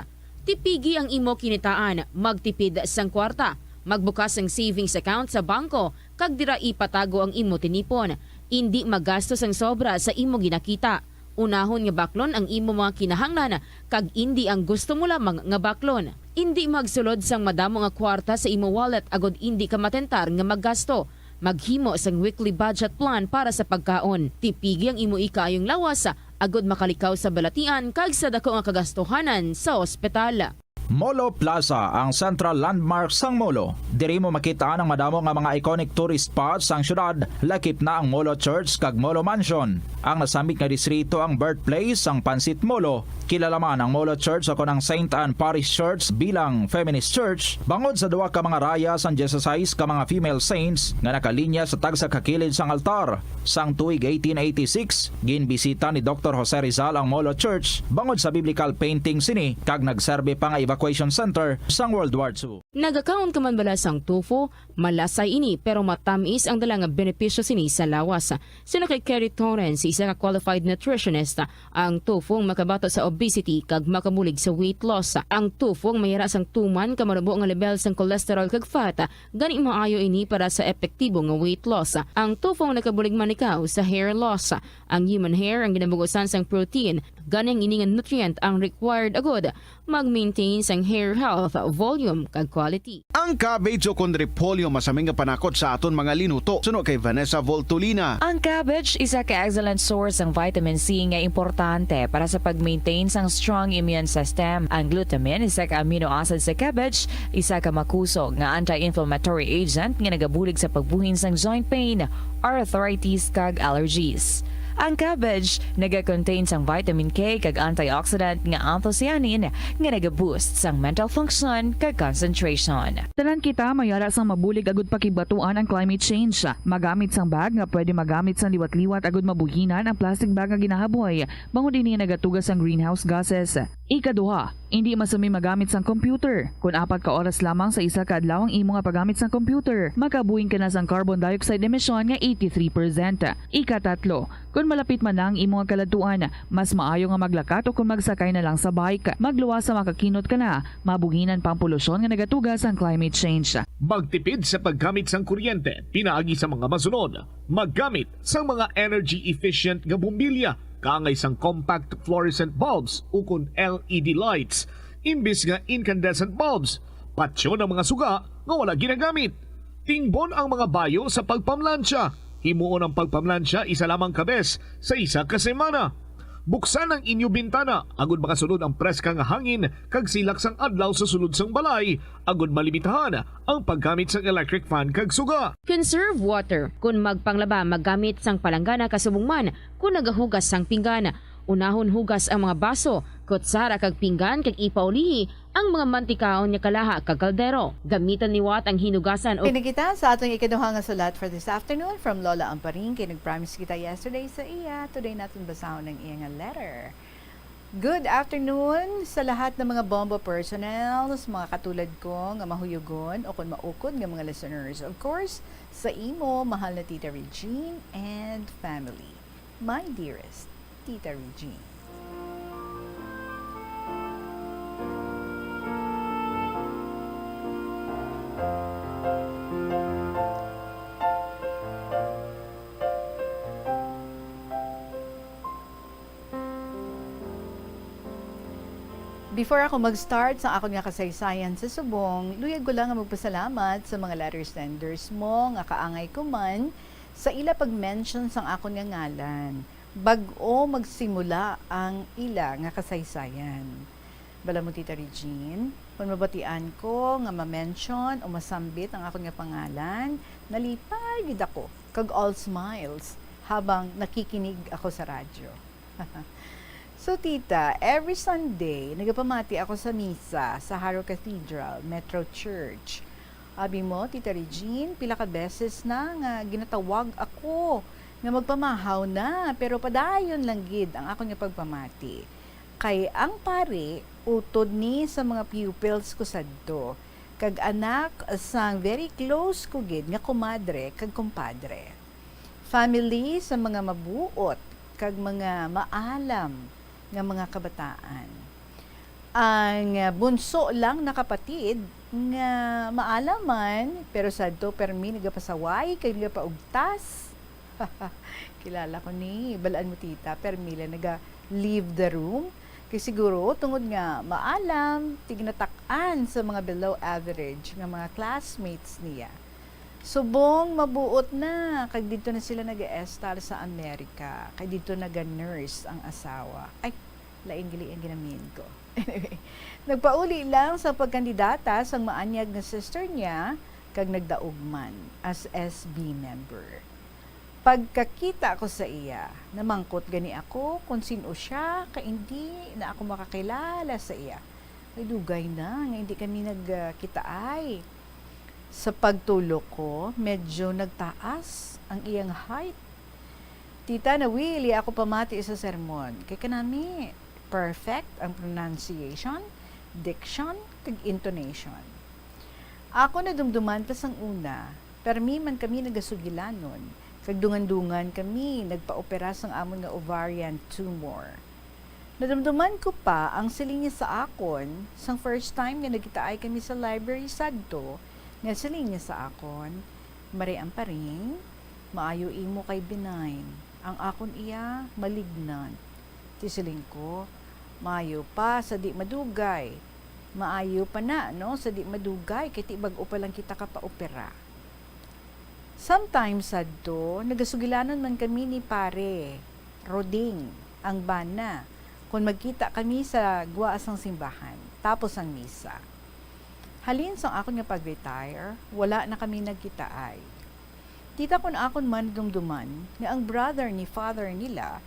Tipigi ang imo kinitaan, magtipid sang kwarta, magbukas sang savings account sa bangko, kag dira ipatago ang imo tinipon. Indi magasto sang sobra sa imo ginakita. Unahon nga baklon ang imo mga kinahanglan kag indi ang gusto mo lamang nga baklon. Indi magsulod sang madamo nga kwarta sa imo wallet agod indi ka matentar nga maggasto. Maghimo sang weekly budget plan para sa pagkaon. Tipigi ang imo ikaayong lawas agod makalikaw sa balatian kag sa dako nga kagastuhanan sa ospital. Molo Plaza, ang central landmark sang Molo. Diri mo makit-an ang madamo nga mga iconic tourist spots sang syudad, lakip na ang Molo Church kag Molo Mansion. Ang nasambit nga distrito ang birthplace sang Pancit Molo. Kilala man ang Molo Church o kon ang Saint Anne Parish Church bilang feminist church, bangod sa duha ka mga raya sang dieciséis ka mga female saints nga nakalinya sa tagsa ka kilid sang altar. Sang tuig eighteen eighty-six, ginbisita ni Doktor Jose Rizal ang Molo Church bangod sa biblical painting sini kag nagserbi pa nga evacuation center sang World War Two. Nagakaon ka man bala sang tofu? Malasay ini, pero matamis ang dala nga benepisyo sini sa lawas. Suno kay Kerry Torrens, isa ka qualified nutritionist, ang tofu ang makabato sa obesity kag makabulig sa weight loss. Ang tofu ang mayara sang tuman ka manubo nga level sang cholesterol kag fat, gani maayo ini para sa epektibo nga weight loss. Ang tofu ang nakabulig manikaw sa hair loss. Ang human hair ang ginabugusan sang protein, gani ang ini nga nutrient ang required agud mag-maintain sang hair health, volume, kag quality. Ang cabbage o kon repolyo masami nga panakot sa aton mga linuto, suno kay Vanessa Voltolina. Ang cabbage isa ka excellent source sang vitamin C nga importante para sa pag-maintain sang strong immune system. Ang glutamine, isa ka amino acid sa cabbage, isa ka makusog nga anti-inflammatory agent nga nagabulig sa pagbuhin sang joint pain, arthritis, kag allergies. Ang cabbage naga-contain sang vitamin K kag antioxidant nga anthocyanin nga naga-boost sang mental function kag concentration. Tanan kita mayara sang mabulig agud pakigbatuan ang climate change. Magamit sang bag nga pwede magamit sang liwat-liwat agud mabuhinan ang plastic bag nga ginahaboy, bangod ini nagatuga sang greenhouse gases. Ikaduha, indi masami magamit sang computer. Kon apat ka oras lamang sa isa ka adlaw ang imo nga paggamit sang computer, makabuhin ka na sang carbon dioxide emission nga eighty-three percent. Ikatatlo, kon malapit man na ang imo nga kaladtuan, mas maayo nga maglakat o kon magsakay na lang sa bike. Magluwas sa makakinot ka na, mabuhinan pa ang polusyon nga nagatuga sang climate change. Magtipid sa paggamit sang kuryente pinaagi sa mga masunod. Maggamit sang mga energy efficient nga bombilya kaangay sang compact fluorescent bulbs ukon L E D lights imbis nga incandescent bulbs. Patyon ang mga suga nga wala ginagamit. Tingbon ang mga bayo sa pagpamlansya. Himuon ang pagpamlansya isa lamang ka bes sa isa ka semana. Buksan ang inyo bintana agud makasulod ang preska nga hangin kag silak sang adlaw sa sulod sang balay agud malimitahan ang paggamit sang electric fan kag suga. Conserve water. Kon magpanglaba, maggamit sang palanggana kasubong man kon nagahugas sang pinggan. Unahon hugas ang mga baso, kutsara kag pinggan kag ipaulihi ang mga mantikaon nga kalaha kag kaldero. Gamitan liwat ang hinugasan o Kini kita sa aton ikaduha nga sulat for this afternoon from Lola Amparing, kay nag-promise kita yesterday sa iya. Today naton basahon ang iya nga letter. Good afternoon sa lahat ng mga Bombo personnel, sa mga katulad ko nga mahuyogon o kon maukod nga mga listeners. Of course, sa imo, mahal na Tita Regine and family. My dearest Tita Regine. Before ako mag-start sa akon nga kasaysayan sa subong, luyag ko lang nga magpasalamat sa mga letter senders mo nga kaangay ko man sa ila pag-mention sang akon nga ngalan. Bag-o magsimula ang ila nga kasaysayan. Bala mo, Tita Regine, kon mabatian ko nga ma-mention o masambit ang akon nga pangalan, nalipay gid ako kag all smiles habang nakikinig ako sa radyo. So, tita, every Sunday, nagapamati ako sa misa sa Jaro Cathedral, Metro Church. Abi mo, Tita Regine, pila ka beses na nga ginatawag ako nga magpamahaw na, pero padayon lang gid ang akon nga pagpamati. Kay ang pari utod ni sa mga pupils ko sadto, kag anak sang very close ko gid nga komadre kag kompadre. Family sa mga mabuot kag mga maalam nga mga kabataan. Ang, ah, bunso lang na kapatid nga maalam man, pero sadto permi nagapasaway kag nagapaugtas. Kilala ko ni, balaan mo, tita, permi lang naga-leave the room. Kay siguro tungod nga maalam, tignatak-an sa mga below average nga mga classmates niya. Subong mabuot na, kag didto na sila nag-estar sa Amerika, kay didto naga-nurse ang asawa. Ay, lain gali ang ginamin ko. Anyway, nagpauli lang sa pagkandidata sang maanyag nga sister niya, kag nagdaog man as S B member. Pagkakita ko sa iya, namangkot gani ako kon sin-o sia, kay indi na ako makakilala sa iya. Kay dugay na nga indi kami nagkitaay. Sa pagtulok ko, medyo nagtaas ang iyang height. Tita, nawili ako pamati sa sermon. Kay kanami, perfect ang pronunciation, diction, kag intonation. Ako nadumduman pa sang una, permi man kami nagasugilanon, kag dungan-dungan kami nagpaopera sang amon nga ovarian tumor. Nadumduman ko pa ang siling niya sa akon, sang first time nga nagkitaay kami sa library sadto, nga siling niya sa akon, "Mari Amparing, maayo imo kay benign. Ang akon iya, malignant." Ti siling ko, "Maayo pa sa di madugay. Maayo pa na, no, sa di madugay, kay ti bag-o pa lang kita kapaopera." Sometimes sadto, nagasugilanon man kami ni Pare Roding, ang bana, kon magkita kami sa gwa sang simbahan, tapos ang misa. Halin sang akon nga pag-retire, wala na kami nagkitaay. Tita, kon akon man dumduman nga ang brother ni father nila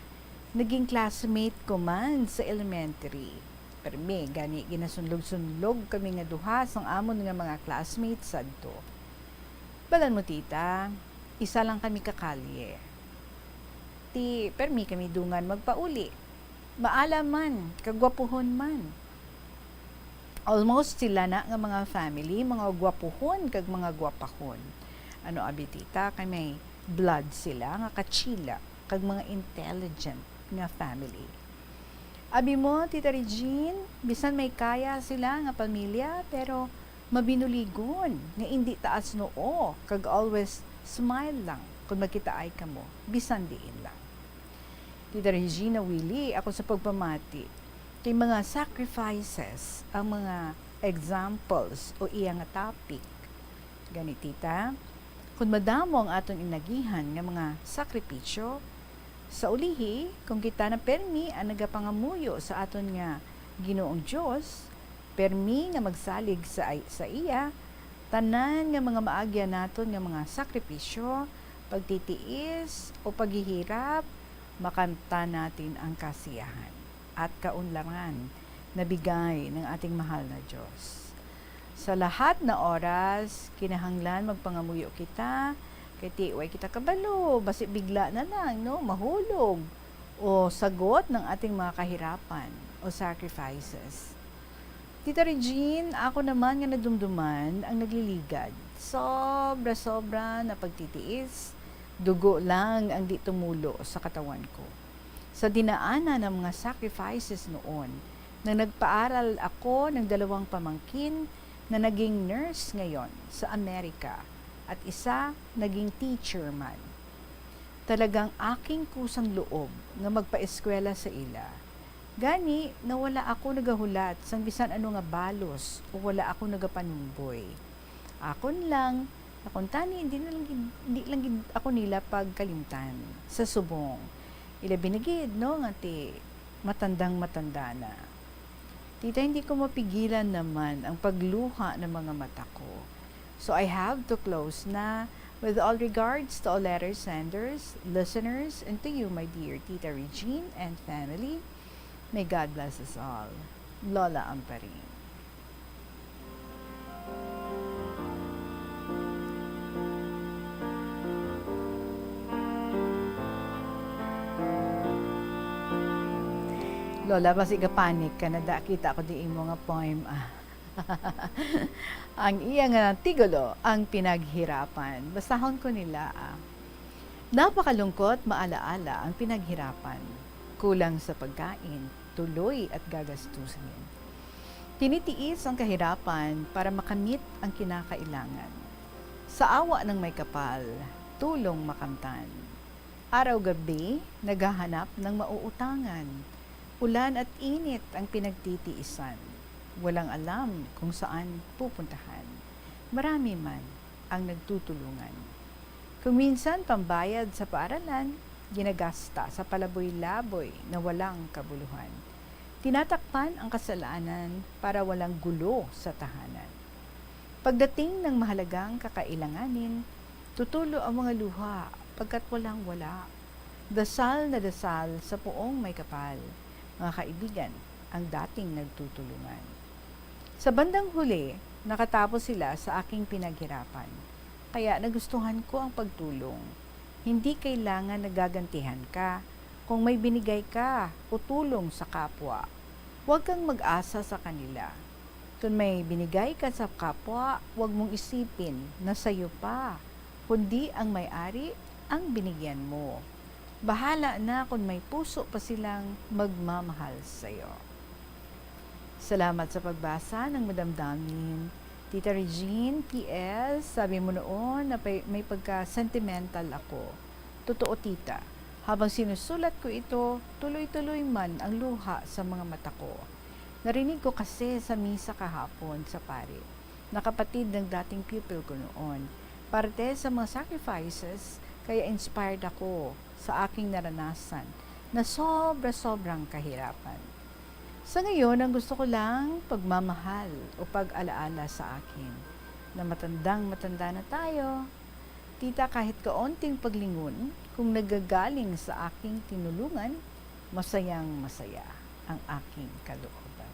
naging classmate ko man sa elementary. Permi gani ginasunlog-sunlog kami nga duha sang amon nga mga classmates sadto. Balan mo, tita, isa lang kami ka kalye. Ti permi kami dungan magpauli. Maalam man, kag gwapuhon man. Almost sila na nga mga family, mga gwapuhon kag mga gwapahon. Ano abi, tita, kay may blood sila nga kachila kag mga intelligent nga family. Abi mo, Tita Regine, bisan may kaya sila nga pamilya, pero mabinuligon nga indi taas noo kag always smile lang kon magkitaay kamo, bisan diin lang. Tita Regina, wili ako sa pagpamati kay mga sacrifices ang mga examples o iya nga topic. Gani, tita, kon madamo ang aton inagihan nga mga sakripisyo, sa ulihi, kung kita na permi ang nagapangamuyo sa aton nga Ginoong Dios, permi nga magsalig sa, sa iya, tanan nga mga maagyan naton nga mga sakripisyo, pagtitiis, o paghihirap, makamtan natin ang kasiyahan at kaunlaran na bigay ng ating mahal na Diyos. Sa lahat na oras, kinahanglan magpangamuyo kita, kay ti way kita kabalo, basi bigla na lang, no, mahulog o sagot ng ating mga kahirapan o sacrifices. Tita Regine, ako naman nga nadumduman ang nagliligad. Sobra-sobra na pagtitiis, dugo lang ang di tumulo sa katawan ko. Sa dinaanan ng mga sacrifices noon, na nagpaaral ako ng dalawang pamangkin na naging nurse ngayon sa Amerika at isa naging teacher man. Talagang aking kusang loob nga magpaeskwela sa ila. Gani, nawala ako nagahulat sang bisan ano nga balos o wala ako nagapanumboy. Akon lang, akon tani, hindi na lang gid, hindi lang gid ako nila pagkalimtan sa subong. Ilabi na gid, no, nga ti matandang matanda na. Tita, hindi ko mapigilan naman ang pagluha ng mga mata ko. So I have to close na. With all regards to all letter senders, listeners, and to you, my dear Tita Regine and family, may God bless us all. Lola Amparing. Lola, basi ga-panic ka na da, kita ko di imo nga poem, ah. Ang iya nga titulo, Ang Pinaghirapan. Basahon ko nila, ah. Napakalungkot maalaala ang pinaghirapan. Kulang sa pagkain, tuloy at gagastusin. Tinitiis ang kahirapan para makamit ang kinakailangan. Sa awa ng may kapal, tulong makamtan. Araw-gabi, naghahanap ng mauutangan. Ulan at init ang pinagtitiisan. Walang alam kung saan pupuntahan. Marami man ang nagtutulungan. Kung minsan pambayad sa paaralan, ginagasta sa palaboy-laboy na walang kabuluhan. Tinatakpan ang kasalanan para walang gulo sa tahanan. Pagdating ng mahalagang kakailanganin, tutulo ang mga luha pagkat walang wala. Dasal na dasal sa puong may kapal, mga kaibigan, ang dating nagtutulungan. Sa bandang huli, nakatapos sila sa aking pinaghirapan, kaya nagustuhan ko ang pagtulong. Hindi kailangan nagagantihan ka kung may binigay ka o tulong sa kapwa. Huwag kang mag-asa sa kanila. Kung may binigay ka sa kapwa, huwag mong isipin na sayo pa, kundi ang may-ari ang binigyan mo. Bahala na kung may puso pa silang magmamahal sayo. Salamat sa pagbasa ng madamdamin. Tita Regine, P S, sabi mo noon na pay-, may pagka-sentimental ako. Totoo, tita. Habang sinusulat ko ito, tuloy-tuloy man ang luha sa mga mata ko. Narinig ko kasi sa misa kahapon sa pari. Na kapatid ng dating pupil ko noon. Parte sa mga sacrifices, kaya inspired ako sa aking naranasan na sobra-sobrang kahirapan. Sa ngayon, ang gusto ko lang pagmamahal o pag-alaala sa akin na matandang matanda na tayo. Tita, kahit kaunting paglingon, kung nagagaling sa aking tinulungan, masayang masaya ang aking kalooban.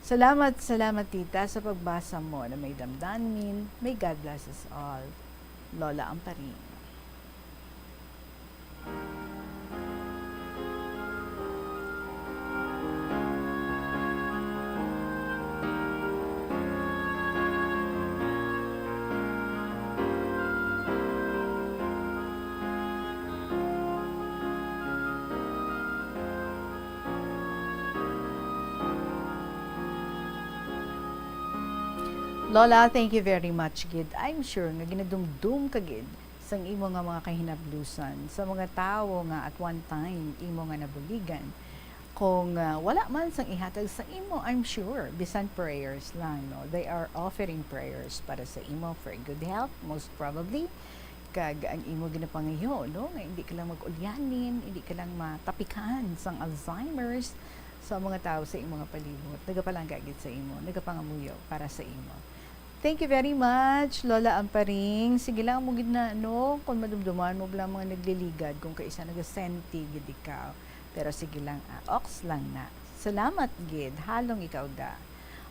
Salamat, salamat, tita, sa pagbasa mo na may damdamin. May God bless us all. Lola Amparing. Lola, thank you very much gid. I'm sure nga ginadumdum ka gid sang imo nga mga kahinablusan sa mga tawo nga at one time imo nga nabuligan. Kung, ah, wala man sang ihatag sa imo, I'm sure, bisan prayers lang, no? They are offering prayers para sa imo for good health, most probably. Kag ang imo ginapangayo, no? Nga hindi ka lang mag-ulyanin, hindi ka lang matapikan sang Alzheimer's sa mga tawo sa imo nga palibot. Nagapalangga gid sa imo, nagapangamuyo para sa imo. Thank you very much, Lola Amparing. Sige lang mo gid na, no, kung madumduman mo bala mga nagliligad, kung kaisa nagasenti gid ikaw. Pero sige lang, ah, ox lang na. Salamat gid, halong ikaw da.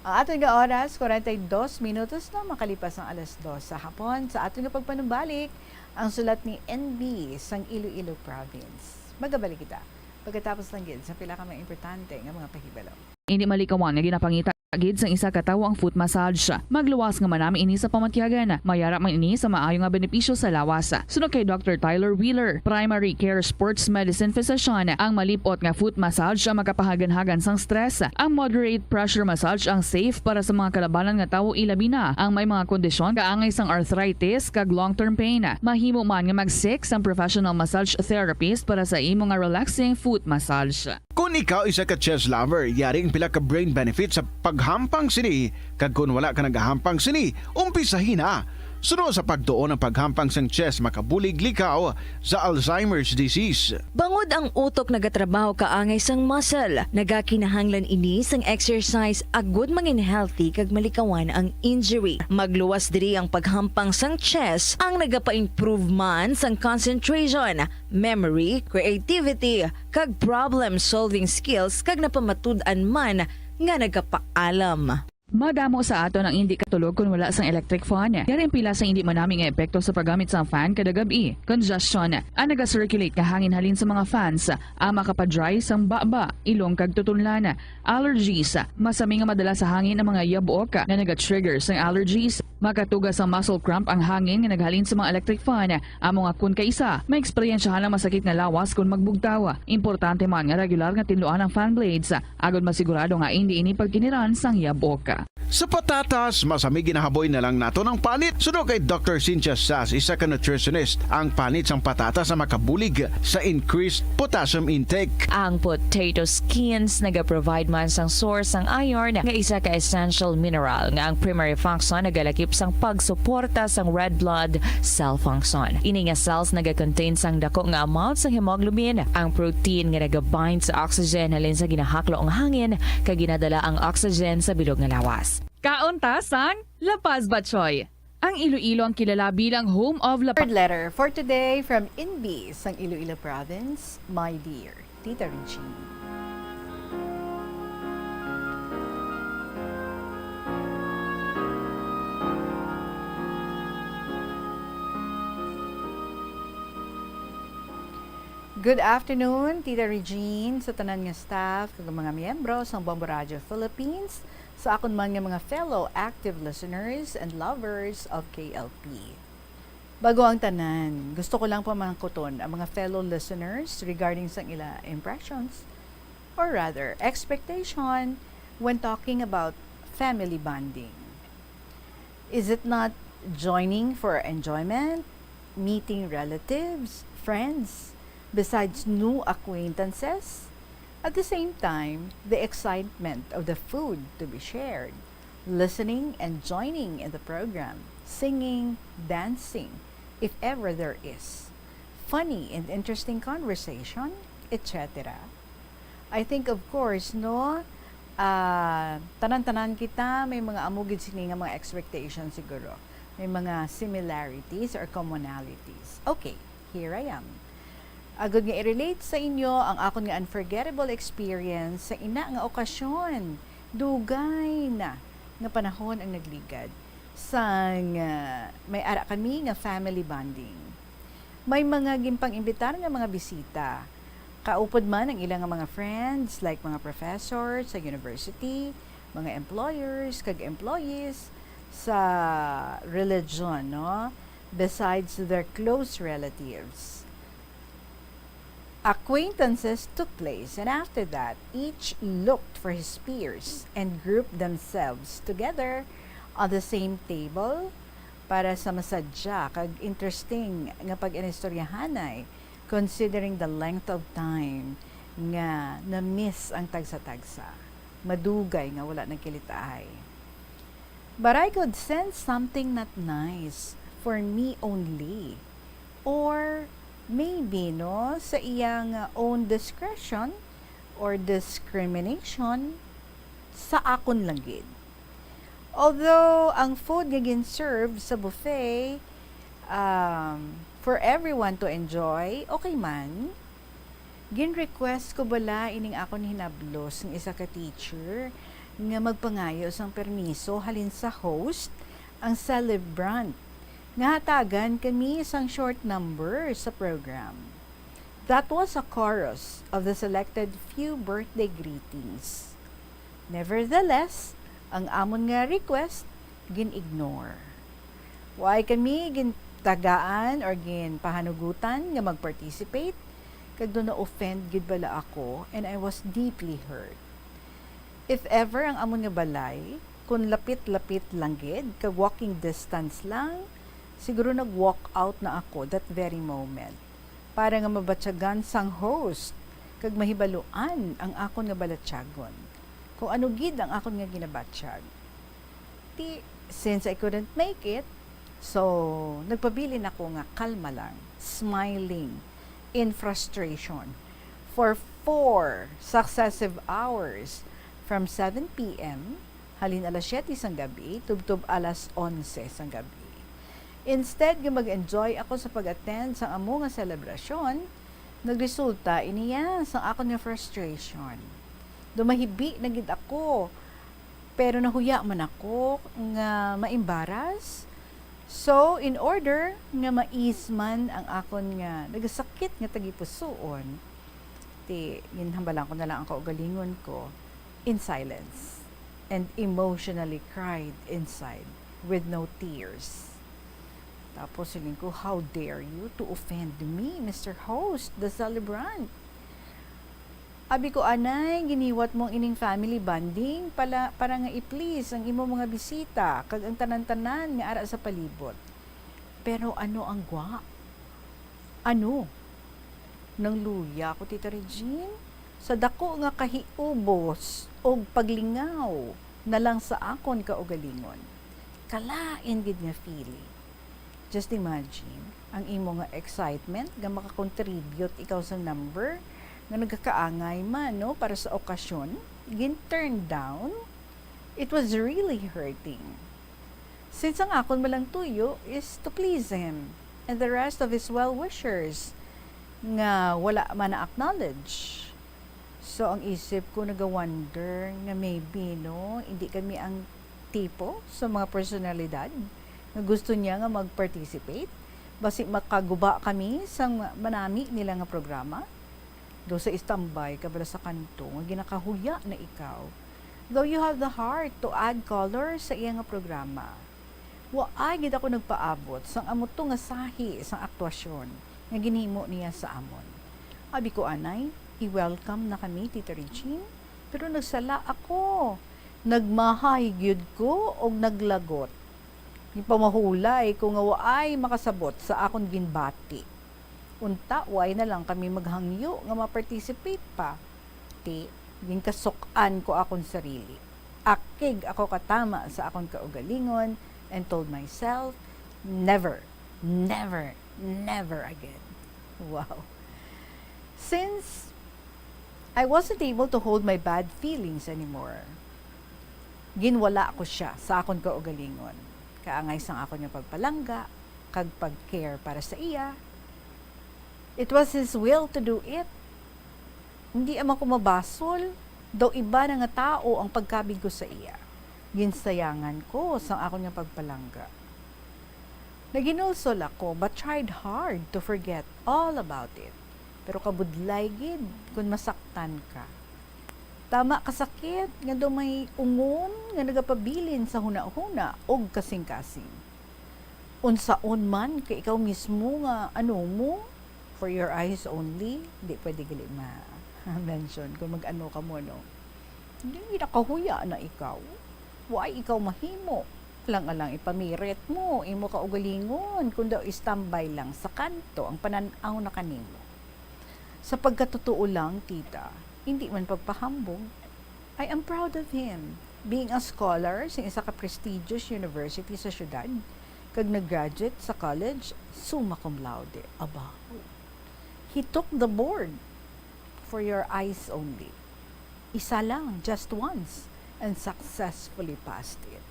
Ang aton nga oras, kwarenta y dos minutos na makalipas ang alas dos sa hapon. Sa aton nga pagpanumbalik, ang sulat ni N B sang Iloilo Province. Magabalik kita pagkatapos lang gid sa pila ka mga importante nga mga pahibalo. Indi malikawan nga ginapangita gid sang isa ka tawo ang foot massage. Magluwas nga manami ini sa pamatyagan. Mayara man ini sa maayo nga benepisyo sa lawas. Suno kay Doctor Tyler Wheeler, primary care sports medicine physician, ang malip-ot nga foot massage ang makapahaganhagan sang stress. Ang moderate pressure massage ang safe para sa mga kalabanan nga tawo, ilabi na ang may mga kondisyon kaangay sang arthritis kag long-term pain. Mahimo man nga mag-seek sang professional massage therapist para sa imo nga relaxing foot massage. Kon ikaw isa ka chess lover, yari ang pila ka brain benefits sa paghampang sini, kag kon wala ka nagahampang sini, umpisahi na. Suno sa pagtuon, ang paghampang sang chess makabulig likaw sa Alzheimer's disease. Bangod ang utok nagatrabaho kaangay sang muscle, nagakinahanglan ini sang exercise agud mangin healthy kag malikawan ang injury. Magluwas diri ang paghampang sang chess, ang nagapa-improve man sang concentration, memory, creativity, kag problem-solving skills, kag napamatud-an man nga nagapaalam. Madamo sa aton ang indi katulog kon wala sang electric fan. Yari ang pila sa indi manami nga epekto sa paggamit sang fan kada gab-i. Congestion. Ang naga-circulate nga hangin halin sa mga fans, ang makapa-dry sang baba, ilong kag tutunlan. Allergies. Masami nga madala sa hangin ang mga yabok nga naga-trigger sang allergies. Makatuga sang muscle cramp ang hangin nga naghalin sa mga electric fan. Amo nga kon kaisa, maeksperiensyahan ang masakit nga lawas kon magbugtaw. Importante man nga regular nga tinluan ang fan blades, agod masigurado nga indi ini pagkiniran sang yabok. Sa patatas, masami ginahaboy na lang naton ang panit. Suno kay Doctor Cynthia Sass, isa ka nutritionist, ang panit sang patatas ang makabulig sa increased potassium intake. Ang potato skins nagaprovide man sang source sang iron, nga isa ka essential mineral nga ang primary function nagalakip sang pagsuporta sang red blood cell function. Ini nga cells nagakontain sang dako nga amount sang hemoglobin, ang protein nga nagabind sa oxygen halin sa ginahaklo nga hangin kag ginadala ang oxygen sa bilog nga lawas. Kaon ta sang La Paz Batchoy. Ang Iloilo ang kilala bilang home of La Paz. Third letter for today from Inbi sang Iloilo Province, my dear Tita Regine. Good afternoon, Tita Regine, sa tanan nga staff kag mga miyembro sang Bombo Radio Philippines, sa akon man nga mga fellow active listeners and lovers of K L P. Bago ang tanan, gusto ko lang pamangkuton ang mga fellow listeners regarding sang ila impressions, or rather, expectation when talking about family bonding. Is it not joining for enjoyment, meeting relatives, friends, besides new acquaintances? At the same time, the excitement of the food to be shared, listening and joining in the program, singing, dancing, if ever there is, funny and interesting conversation, et cetera. I think, of course, no, ah, tanan-tanan kita may mga amo gid sini nga mga expectations siguro. May mga similarities or commonalities. Okay, here I am. Agod nga i-relate sa inyo ang akon nga unforgettable experience sa ina nga okasyon, dugay na nga panahon ang nagligad, sang, ah, may ara kami nga family bonding. May mga ginpang-imbitar nga mga bisita, kaupod man ang ila nga mga friends, like mga professor sa university, mga employers, kag employees sa religion, no? Besides their close relatives. Acquaintances took place, and after that, each looked for his peers and grouped themselves together on the same table para sa masadya kag interesting nga pag-inistoryahanay, considering the length of time nga na-miss ang tagsa-tagsa. Madugay nga wala nagkilitaay. But I could sense something not nice for me only. Or maybe, no, sa iyang own discretion or discrimination, sa akon lang gid. Although ang food nga gin-serve sa buffet, um, for everyone to enjoy, okay man. Gin-request ko bala ining akon hinablos nga isa ka teacher nga magpangayo sang permiso halin sa host, ang celebrant, nga hatagan kami sang short number sa program. That was a chorus of the selected few birthday greetings. Nevertheless, ang amon nga request gin-ignore. Wala kami gintagaan or ginpahanugutan nga mag-participate, kag daw na-offend gid bala ako, and I was deeply hurt. If ever ang amon nga balay, kung lapit-lapit lang gid, kag walking distance lang, siguro nag-walk out na ako that very moment, para nga mabatyagan sang host kag mahibaluan ang akon nga balatyagon, kung ano gid ang akon nga ginabatyag. Ti, since I couldn't make it, so nagpabilin ako nga kalma lang, smiling in frustration for four successive hours, from seven p m, halin alas siyete sang gabi, tubtob alas onse sang gabi. Instead nga mag-enjoy ako sa pag-attend sang amo nga selebrasyon, nagresulta iniya sang akon nga frustration. Dumahibi na gid ako Pero nahuya man ako nga maembaras. So, in order nga ma-ease man ang akon nga nagasakit nga tagipusoon, ti ginhambalan ko na lang ang kaugalingon ko in silence and emotionally cried inside with no tears. Tapos siling ko, "How dare you to offend me, Mister Host, the celebrant?" Abi ko, "Anay, giniwat mo ang ining family bonding pala, para nga i-please ang imo mga bisita kag ang tanan-tanan nga ara sa palibot." Pero ano ang gwa? Ano? Nangluya ko, Tita Regine, sa dako nga kahiubos og paglingaw na lang sa akon kaugalingon. Kalain gid nga feeling. Just imagine, ang imo nga excitement nga makakontribute ikaw sa number nga nagakaangay man, no, para sa okasyon, gin-turn down. It was really hurting. Since ang akon man lang tuyo is to please him and the rest of his well-wishers nga wala man na-acknowledge. So, ang isip ko naga-wonder nga maybe, no, hindi kami ang tipo sa mga personalidad nga gusto niya nga mag-participate. Basi makaguba kami sang manami nila nga programa. Daw sa istambay ka bala sa kanto nga ginakahuya na ikaw. Though you have the heart to add color sa iya nga programa. Waay gid ako nagpaabot sang amo to nga sahi sang aktwasyon nga ginhimo niya sa amon. Abi ko, "Anay, i-welcome na kami, Tita Regine." Pero nagsala ako. Nagmahay gyud ko og naglagot. Gipamahulay ko nga waay makasabot sa akon ginbati. Unta, waay na lang kami maghangyo nga ma-participate pa. Ti, ginkasuk-an ko akon sarili. Akig ako katama sa akon kaugalingon and told myself, "Never, never, never again." Wow. Since I wasn't able to hold my bad feelings anymore, ginwala ko sia sa akon kaugalingon, kaangay sang akon nga pagpalangga kag pag-care para sa iya. It was his will to do it. Hindi man ko mabasol, daw iba na nga tawo ang pagkabig ko sa iya. Ginsayangan ko sang akon nga pagpalangga. Naginulsol ako, but tried hard to forget all about it. Pero kabudlay gid kon masaktan ka. Tama ka sakit nga daw may ungon nga nagapabilin sa hunahuna ug kasingkasing. Unsaon man kay ikaw mismo nga ano mo, for your eyes only, di pwede gali ma-mention kung mag-ano ka mo, no? Hindi, nakahuya na ikaw. Why ikaw mahimo? Alang-alang ipamirit mo, imo kaugalingon, kun daw istambay lang sa kanto ang panan-aw na kanimo. Sa pagkatotoo lang, tita, hindi man pagpahambog, I am proud of him, being a scholar sa isa ka prestigious university sa syudad, kag nag-graduate sa college summa cum laude. Aba, he took the board for your eyes only. Isa lang, just once, and successfully passed it.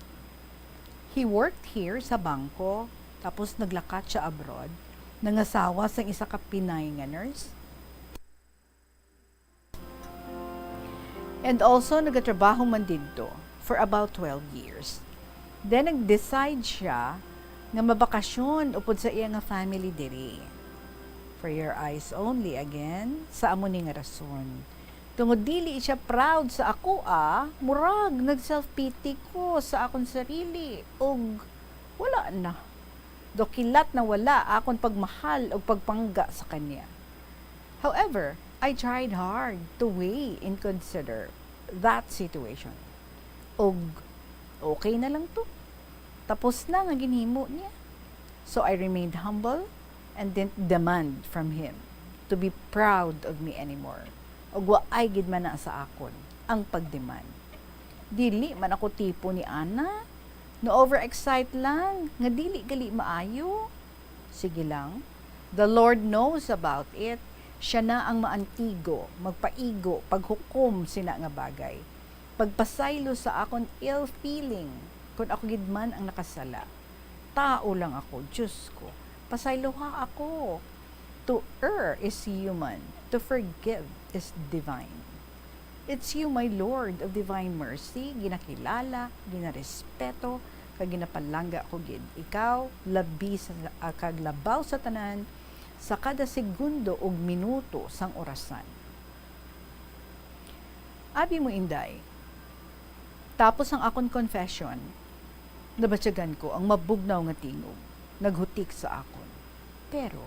He worked here sa bangko, tapos naglakat siya abroad, nangasawa sang isa ka Pinay nga nurse, and also nagatrabaho man didto for about twelve years. Then nag-decide siya nga mabakasyon upod sa iya nga family diri. For your eyes only, again, sa amo ni nga rason. Tungod dili siya proud sa ako, ah, murag nag-self-pity ko sa akon sarili, ug wala na. Daw kilat na wala akon pagmahal ug pagpangga sa kanya. However, I tried hard to weigh and consider that situation. Ug okay na lang to. Tapos na nga ginhimo niya. So I remained humble and didn't demand from him to be proud of me anymore. Ug waay gid man na sa akon ang pag-demand. Dili man ako tipo ni ana, na-overexcite lang, nga dili gali maayo. Sige lang, the Lord knows about it. Siya na ang maantigo, magpaigo, paghukom sina nga bagay, pagpasaylo sa akon ill feeling, kon ako gid man ang nakasala. Tao lang ako, Diyos ko, pasayloha ako. To err is human, to forgive is divine. It's you, my Lord of divine mercy, ginakilala, ginarespeto, kag ginapalangga ko gid. Ikaw, labi sa, ah, kag labaw sa tanan, sa kada segundo ug minuto sang orasan. Abi mo, Inday, tapos ang akon confession, nabatyagan ko ang mabugnaw nga tingog naghutik sa akon. Pero,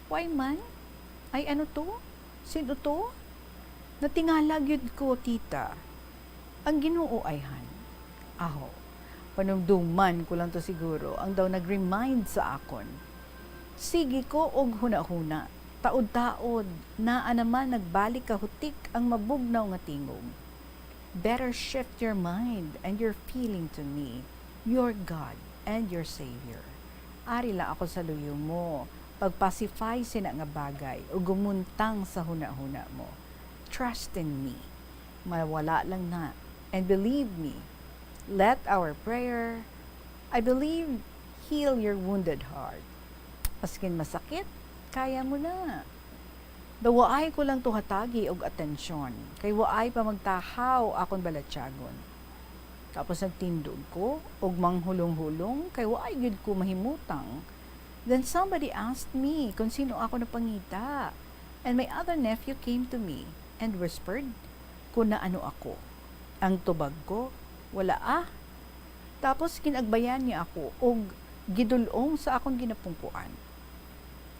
why man? Ay, ano to? Sin-o to? Natingala gyud ko, tita. Ang Ginoo ayhan. Aho, panumduman ko lang to siguro, ang daw nag-remind sa akon. Sige ko og hunahuna, taod-taod, naa naman nagbalik kahutik ang mabugnaw nga tingog. Better shift your mind and your feeling to me, your God and your Savior. Ari lang ako sa luyo mo, pagpacify sina nga bagay ug gumuntang sa hunahuna mo. Trust in me. Mawala lang na. And believe me, let our prayer, I believe, heal your wounded heart. Maskin masakit, kaya mo na. Daw waay ko lang to hatagi og atensyon, kay waay pa magtahaw akon balatyagon. Tapos nagtindog ko og manghulong-hulong, kay waay gyud ko mahimutang. Then somebody asked me kung sino ako napangita. And my other nephew came to me and whispered kung naano ako. Ang tubag ko, "Wala, ah." Tapos ginagbayan niya ako og gidul-ong sa akon ginapungkuan.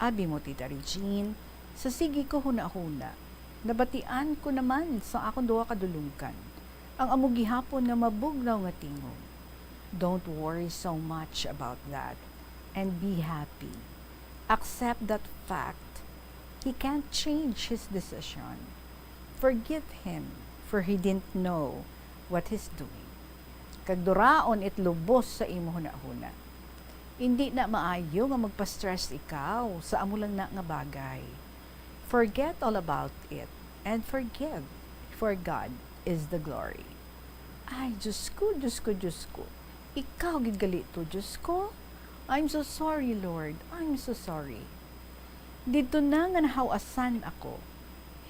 Abi mo, Tita Regine, sa sige ko hunahuna, nabatian ko naman sa akon duha ka dulunggan ang amo gihapon nga mabugnaw nga tingog. Don't worry so much about that and be happy. Accept that fact. He can't change his decision. Forgive him, for he didn't know what he's doing. Kag duraon it lubos sa imo hunahuna. Indi na maayo nga magpa-stress ikaw sa amo lang na nga bagay. Forget all about it and forgive, for God is the glory. Ay, Diyos ko, Diyos ko, Diyos ko. Ikaw gid gali to, Diyos ko. I'm so sorry, Lord. I'm so sorry. Didto na nga nahaw-asan ako.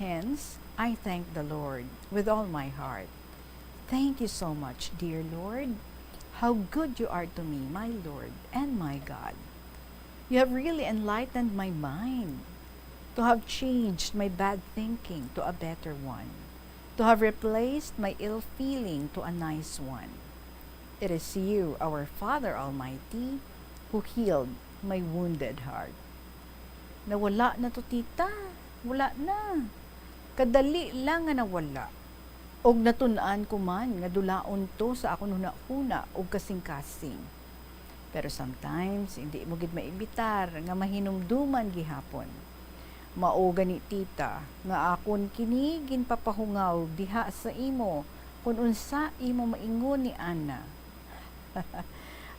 Hence, I thank the Lord with all my heart. Thank you so much, dear Lord. How good you are to me, my Lord and my God. You have really enlightened my mind to have changed my bad thinking to a better one, to have replaced my ill feeling to a nice one. It is you, our Father Almighty, who healed my wounded heart. Nawala na to, tita. Wala na. Kadali lang nga nawala. Og natun-an ko man nga dulaon to sa akon hunahuna ug kasingkasing. Pero sometimes, hindi mo gid maibitar nga mahinumduman gihapon. Mao gani, tita, nga akon kini ginpapahungaw diha sa imo, kun unsa imo maingon ni Ana.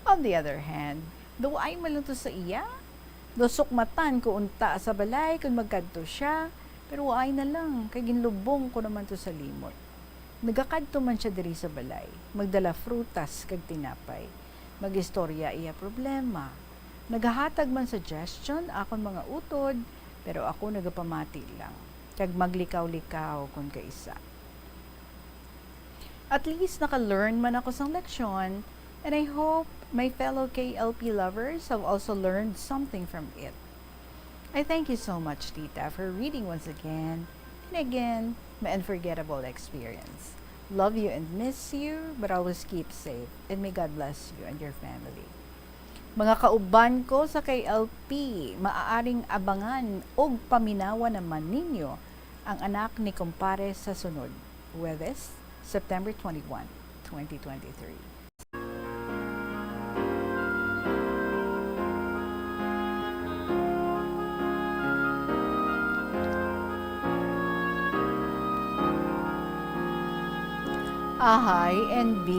On the other hand, daw waay man lang to sa iya. Daw sukmatan ko unta sa balay kon magkadto siya, pero waay na lang, kay ginlubong ko naman to sa limot. Nagakadto man siya diri sa balay, magdala frutas kag tinapay. Mag-istorya iya problema. Nagahatag man suggestion akon mga utod, pero ako nagapamati lang, kag maglikaw-likaw kon kaisa. At least naka-learn man ako sang leksyon, and I hope my fellow K L P lovers have also learned something from it. I thank you so much, Tita, for reading once again and again my unforgettable experience. Love you and miss you, but always keep safe, and may God bless you and your family. Mga kauban ko sa K L P, maaaring abangan og paminawa naman ninyo ang anak ni kumpare sa sunod Huwebes, September twenty-one, twenty twenty-three. Ahay, N B,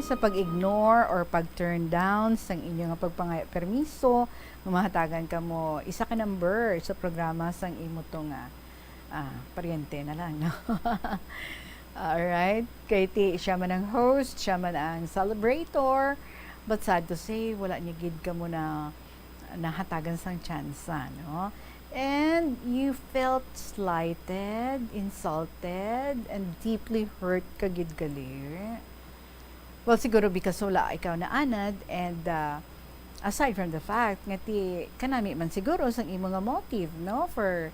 sa pag-ignore or pag-turn down sang inyo nga pagpangaya permiso nga mahatagan kamo isa ka number sa programa sang imo to nga, ah, paryente na lang, no? Alright. Kay ti siya man ang host, siya man ang celebrator, but sad to say, wala niya gid kamo na nahatagan sang tsansa, no? And you felt slighted, insulted, and deeply hurt ka gid gali? Well, siguro because wala ikaw naanad, and, ah, aside from the fact nga ti kanami man siguro sang imo nga motive, no, for,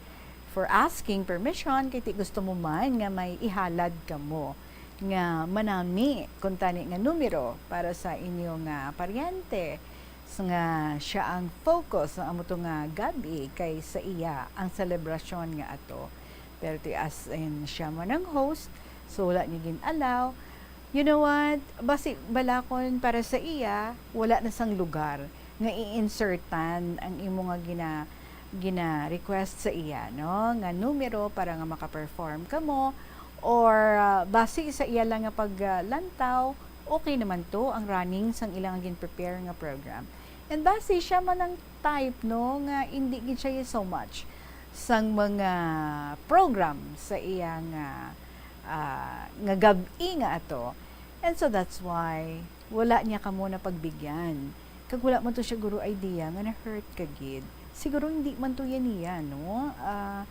for asking permission, kay ti gusto mo man nga may ihalad kamo nga manami kuntani nga numero para sa inyo nga paryente, s-, nga siya ang focus sa amo to nga gab-i kay sa iya ang selebrasyon nga ato. Pero ti as in siya man ang host, so wala niya gin-allow. You know what? Basi balakon para sa iya, wala na sang lugar nga i-insertan ang imo nga gina-, gina-request sa iya, no? Nga numero para nga maka-perform kamo, or, ah, basi sa iya lang nga paglantaw, okay naman to ang running sang ilang gin-prepare nga program. And basi siya man ang type, no, nga hindi gid siya so much sang mga program sa iyang, ah, ah, nga gab-i nga ato. And so that's why wala niya kamo napagbigyan. Kag wala man to siya guro idea nga na-hurt ka gid. Siguro hindi man to yan niya, no? Ah,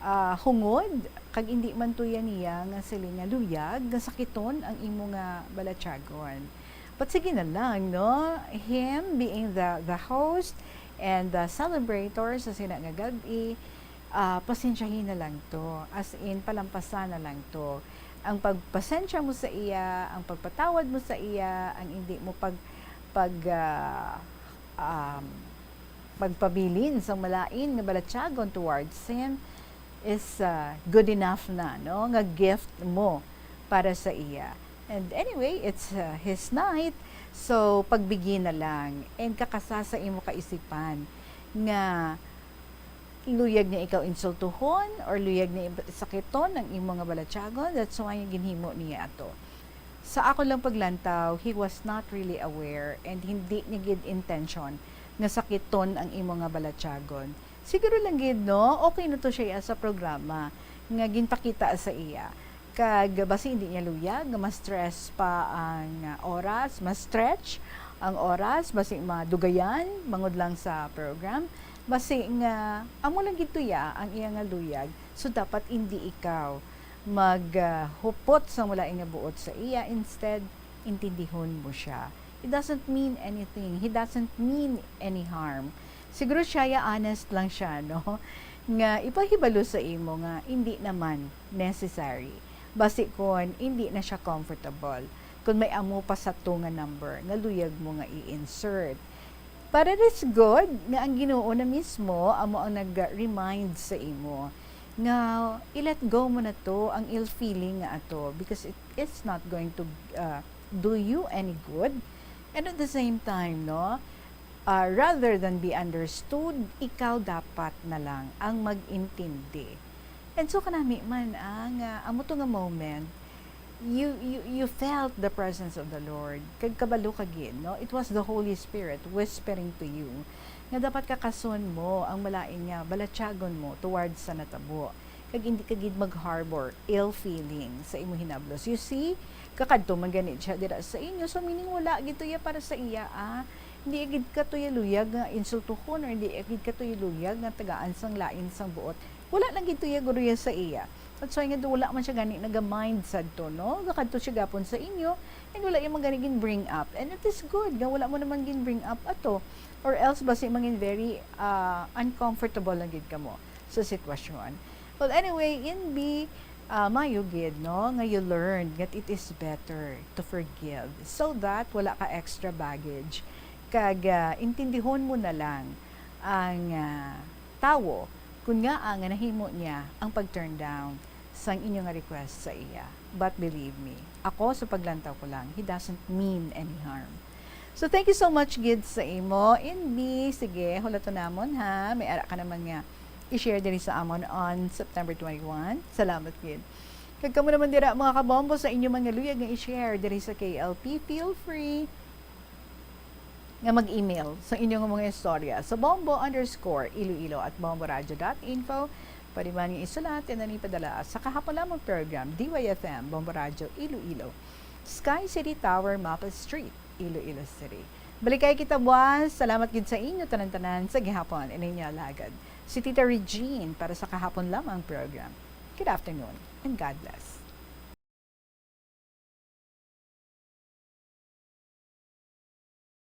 ah, hungod, kag hindi man to yan niya nga siling nga luyag, nga sakiton ang imo nga balatyagon. But sige na lang, no? Him being the, the host and the celebrator sa sina nga gab-i, ah, pasensyahin na lang to. As in, palampasan na lang to. Ang pagpasensya mo sa iya, ang pagpatawad mo sa iya, ang hindi mo pag, pag, ah, um, pagpabilin sa malain nga balatyagon towards him is, ah, good enough na, no? Nga gift mo para sa iya. And anyway, it's, ah, his night. So, pagbigyan na lang. And kakasa sa imo kaisipan nga luyag niya ikaw insultuhon or luyag niya sakiton ang imo nga balatyagon. That's why ginhimo niya ato. Sa ako lang paglantaw, he was not really aware and hindi niya gid intention nga sakiton ang imo nga balatyagon. Siguro lang gid, no, okay na to siya sa programa nga ginpakita sa iya. Kag basi hindi niya luyag nga ma-stress pa ang, ah, oras, ma-stretch ang oras, basi madugayan bangod lang sa program. Basi nga amo lang gid to ya ang iya nga luyag, so dapat hindi ikaw mag, ah, hupot sa malain nga buot sa iya. Instead, intindihon mo siya. It doesn't mean anything. He doesn't mean any harm. Siguro siya, ya, honest lang siya, no? Nga ipahibalo sa imo nga hindi naman necessary. Basi kon hindi na siya comfortable, kon may amo pa sa to nga number nga luyag mo nga i-insert. But it is good nga ang Ginoo na mismo amo ang nag-remind sa imo nga i-let go mo na to ang ill feeling nga ato, because it, it's not going to, uh, do you any good. And at the same time, no, uh, rather than be understood, ikaw dapat na lang ang mag-intindi. And so kanami man, ah, nga amo to nga moment, you, you, you felt the presence of the Lord. Kag kabalo ka gid, no? It was the Holy Spirit whispering to you nga dapat kakason mo ang malain nga balatyagon mo towards sa natabo. Kag hindi ka gid mag-harbor ill feeling sa imo hinablos. You see, kakadto man gani siya dira sa inyo. So, meaning, wala gid to iya para sa iya, ah. Hindi gid ka to iya luyag nga insultuhon, or hindi gid ka to iya luyag nga tagaan sang lain sang buot. Wala lang gid to iya guro iya sa iya. That's why nga wala man siya gani naga-mind sad to, no? Gakadto siya gapon sa inyo, and wala iya man gani gin-bring up. And it is good nga wala mo naman gin-bring up ato. Or else, basi mangin very, ah, uncomfortable lang gid kamo sa sitwasyon. Well, anyway, in B, ah, mayo gid, no, nga you learned that it is better to forgive so that wala ka extra baggage. Kag, ah, intindihon mo na lang ang, ah, tawo kon ngaa nga nahimo niya ang pag-turn down sang inyo nga request sa iya. But believe me, ako sa paglantaw ko lang, he doesn't mean any harm. So thank you so much gid sa imo, Inbi. Sige, hulaton namon ha. May ara ka naman nga i-share diri sa amon on September twenty-one. Salamat gid. Kag kamo naman dira, mga kabombo, sa inyo man nga luyag nga i-share diri sa K L P, feel free nga mag-email sa inyo nga mga istorya sa bombo underscore iloilo at bomboradio dot info. Pwede man nga isulat and then ipadala sa kahapon lamang program, D Y F M, Bombo Radio Iloilo, Sky City Tower, Mapa Street, Iloilo City. Balikay kita buwas. Salamat gid sa inyo tanan-tanan sa gihapon. Ini inyo alagad Si Tita Regine para sa Kahapon Lamang program. Good afternoon and God bless.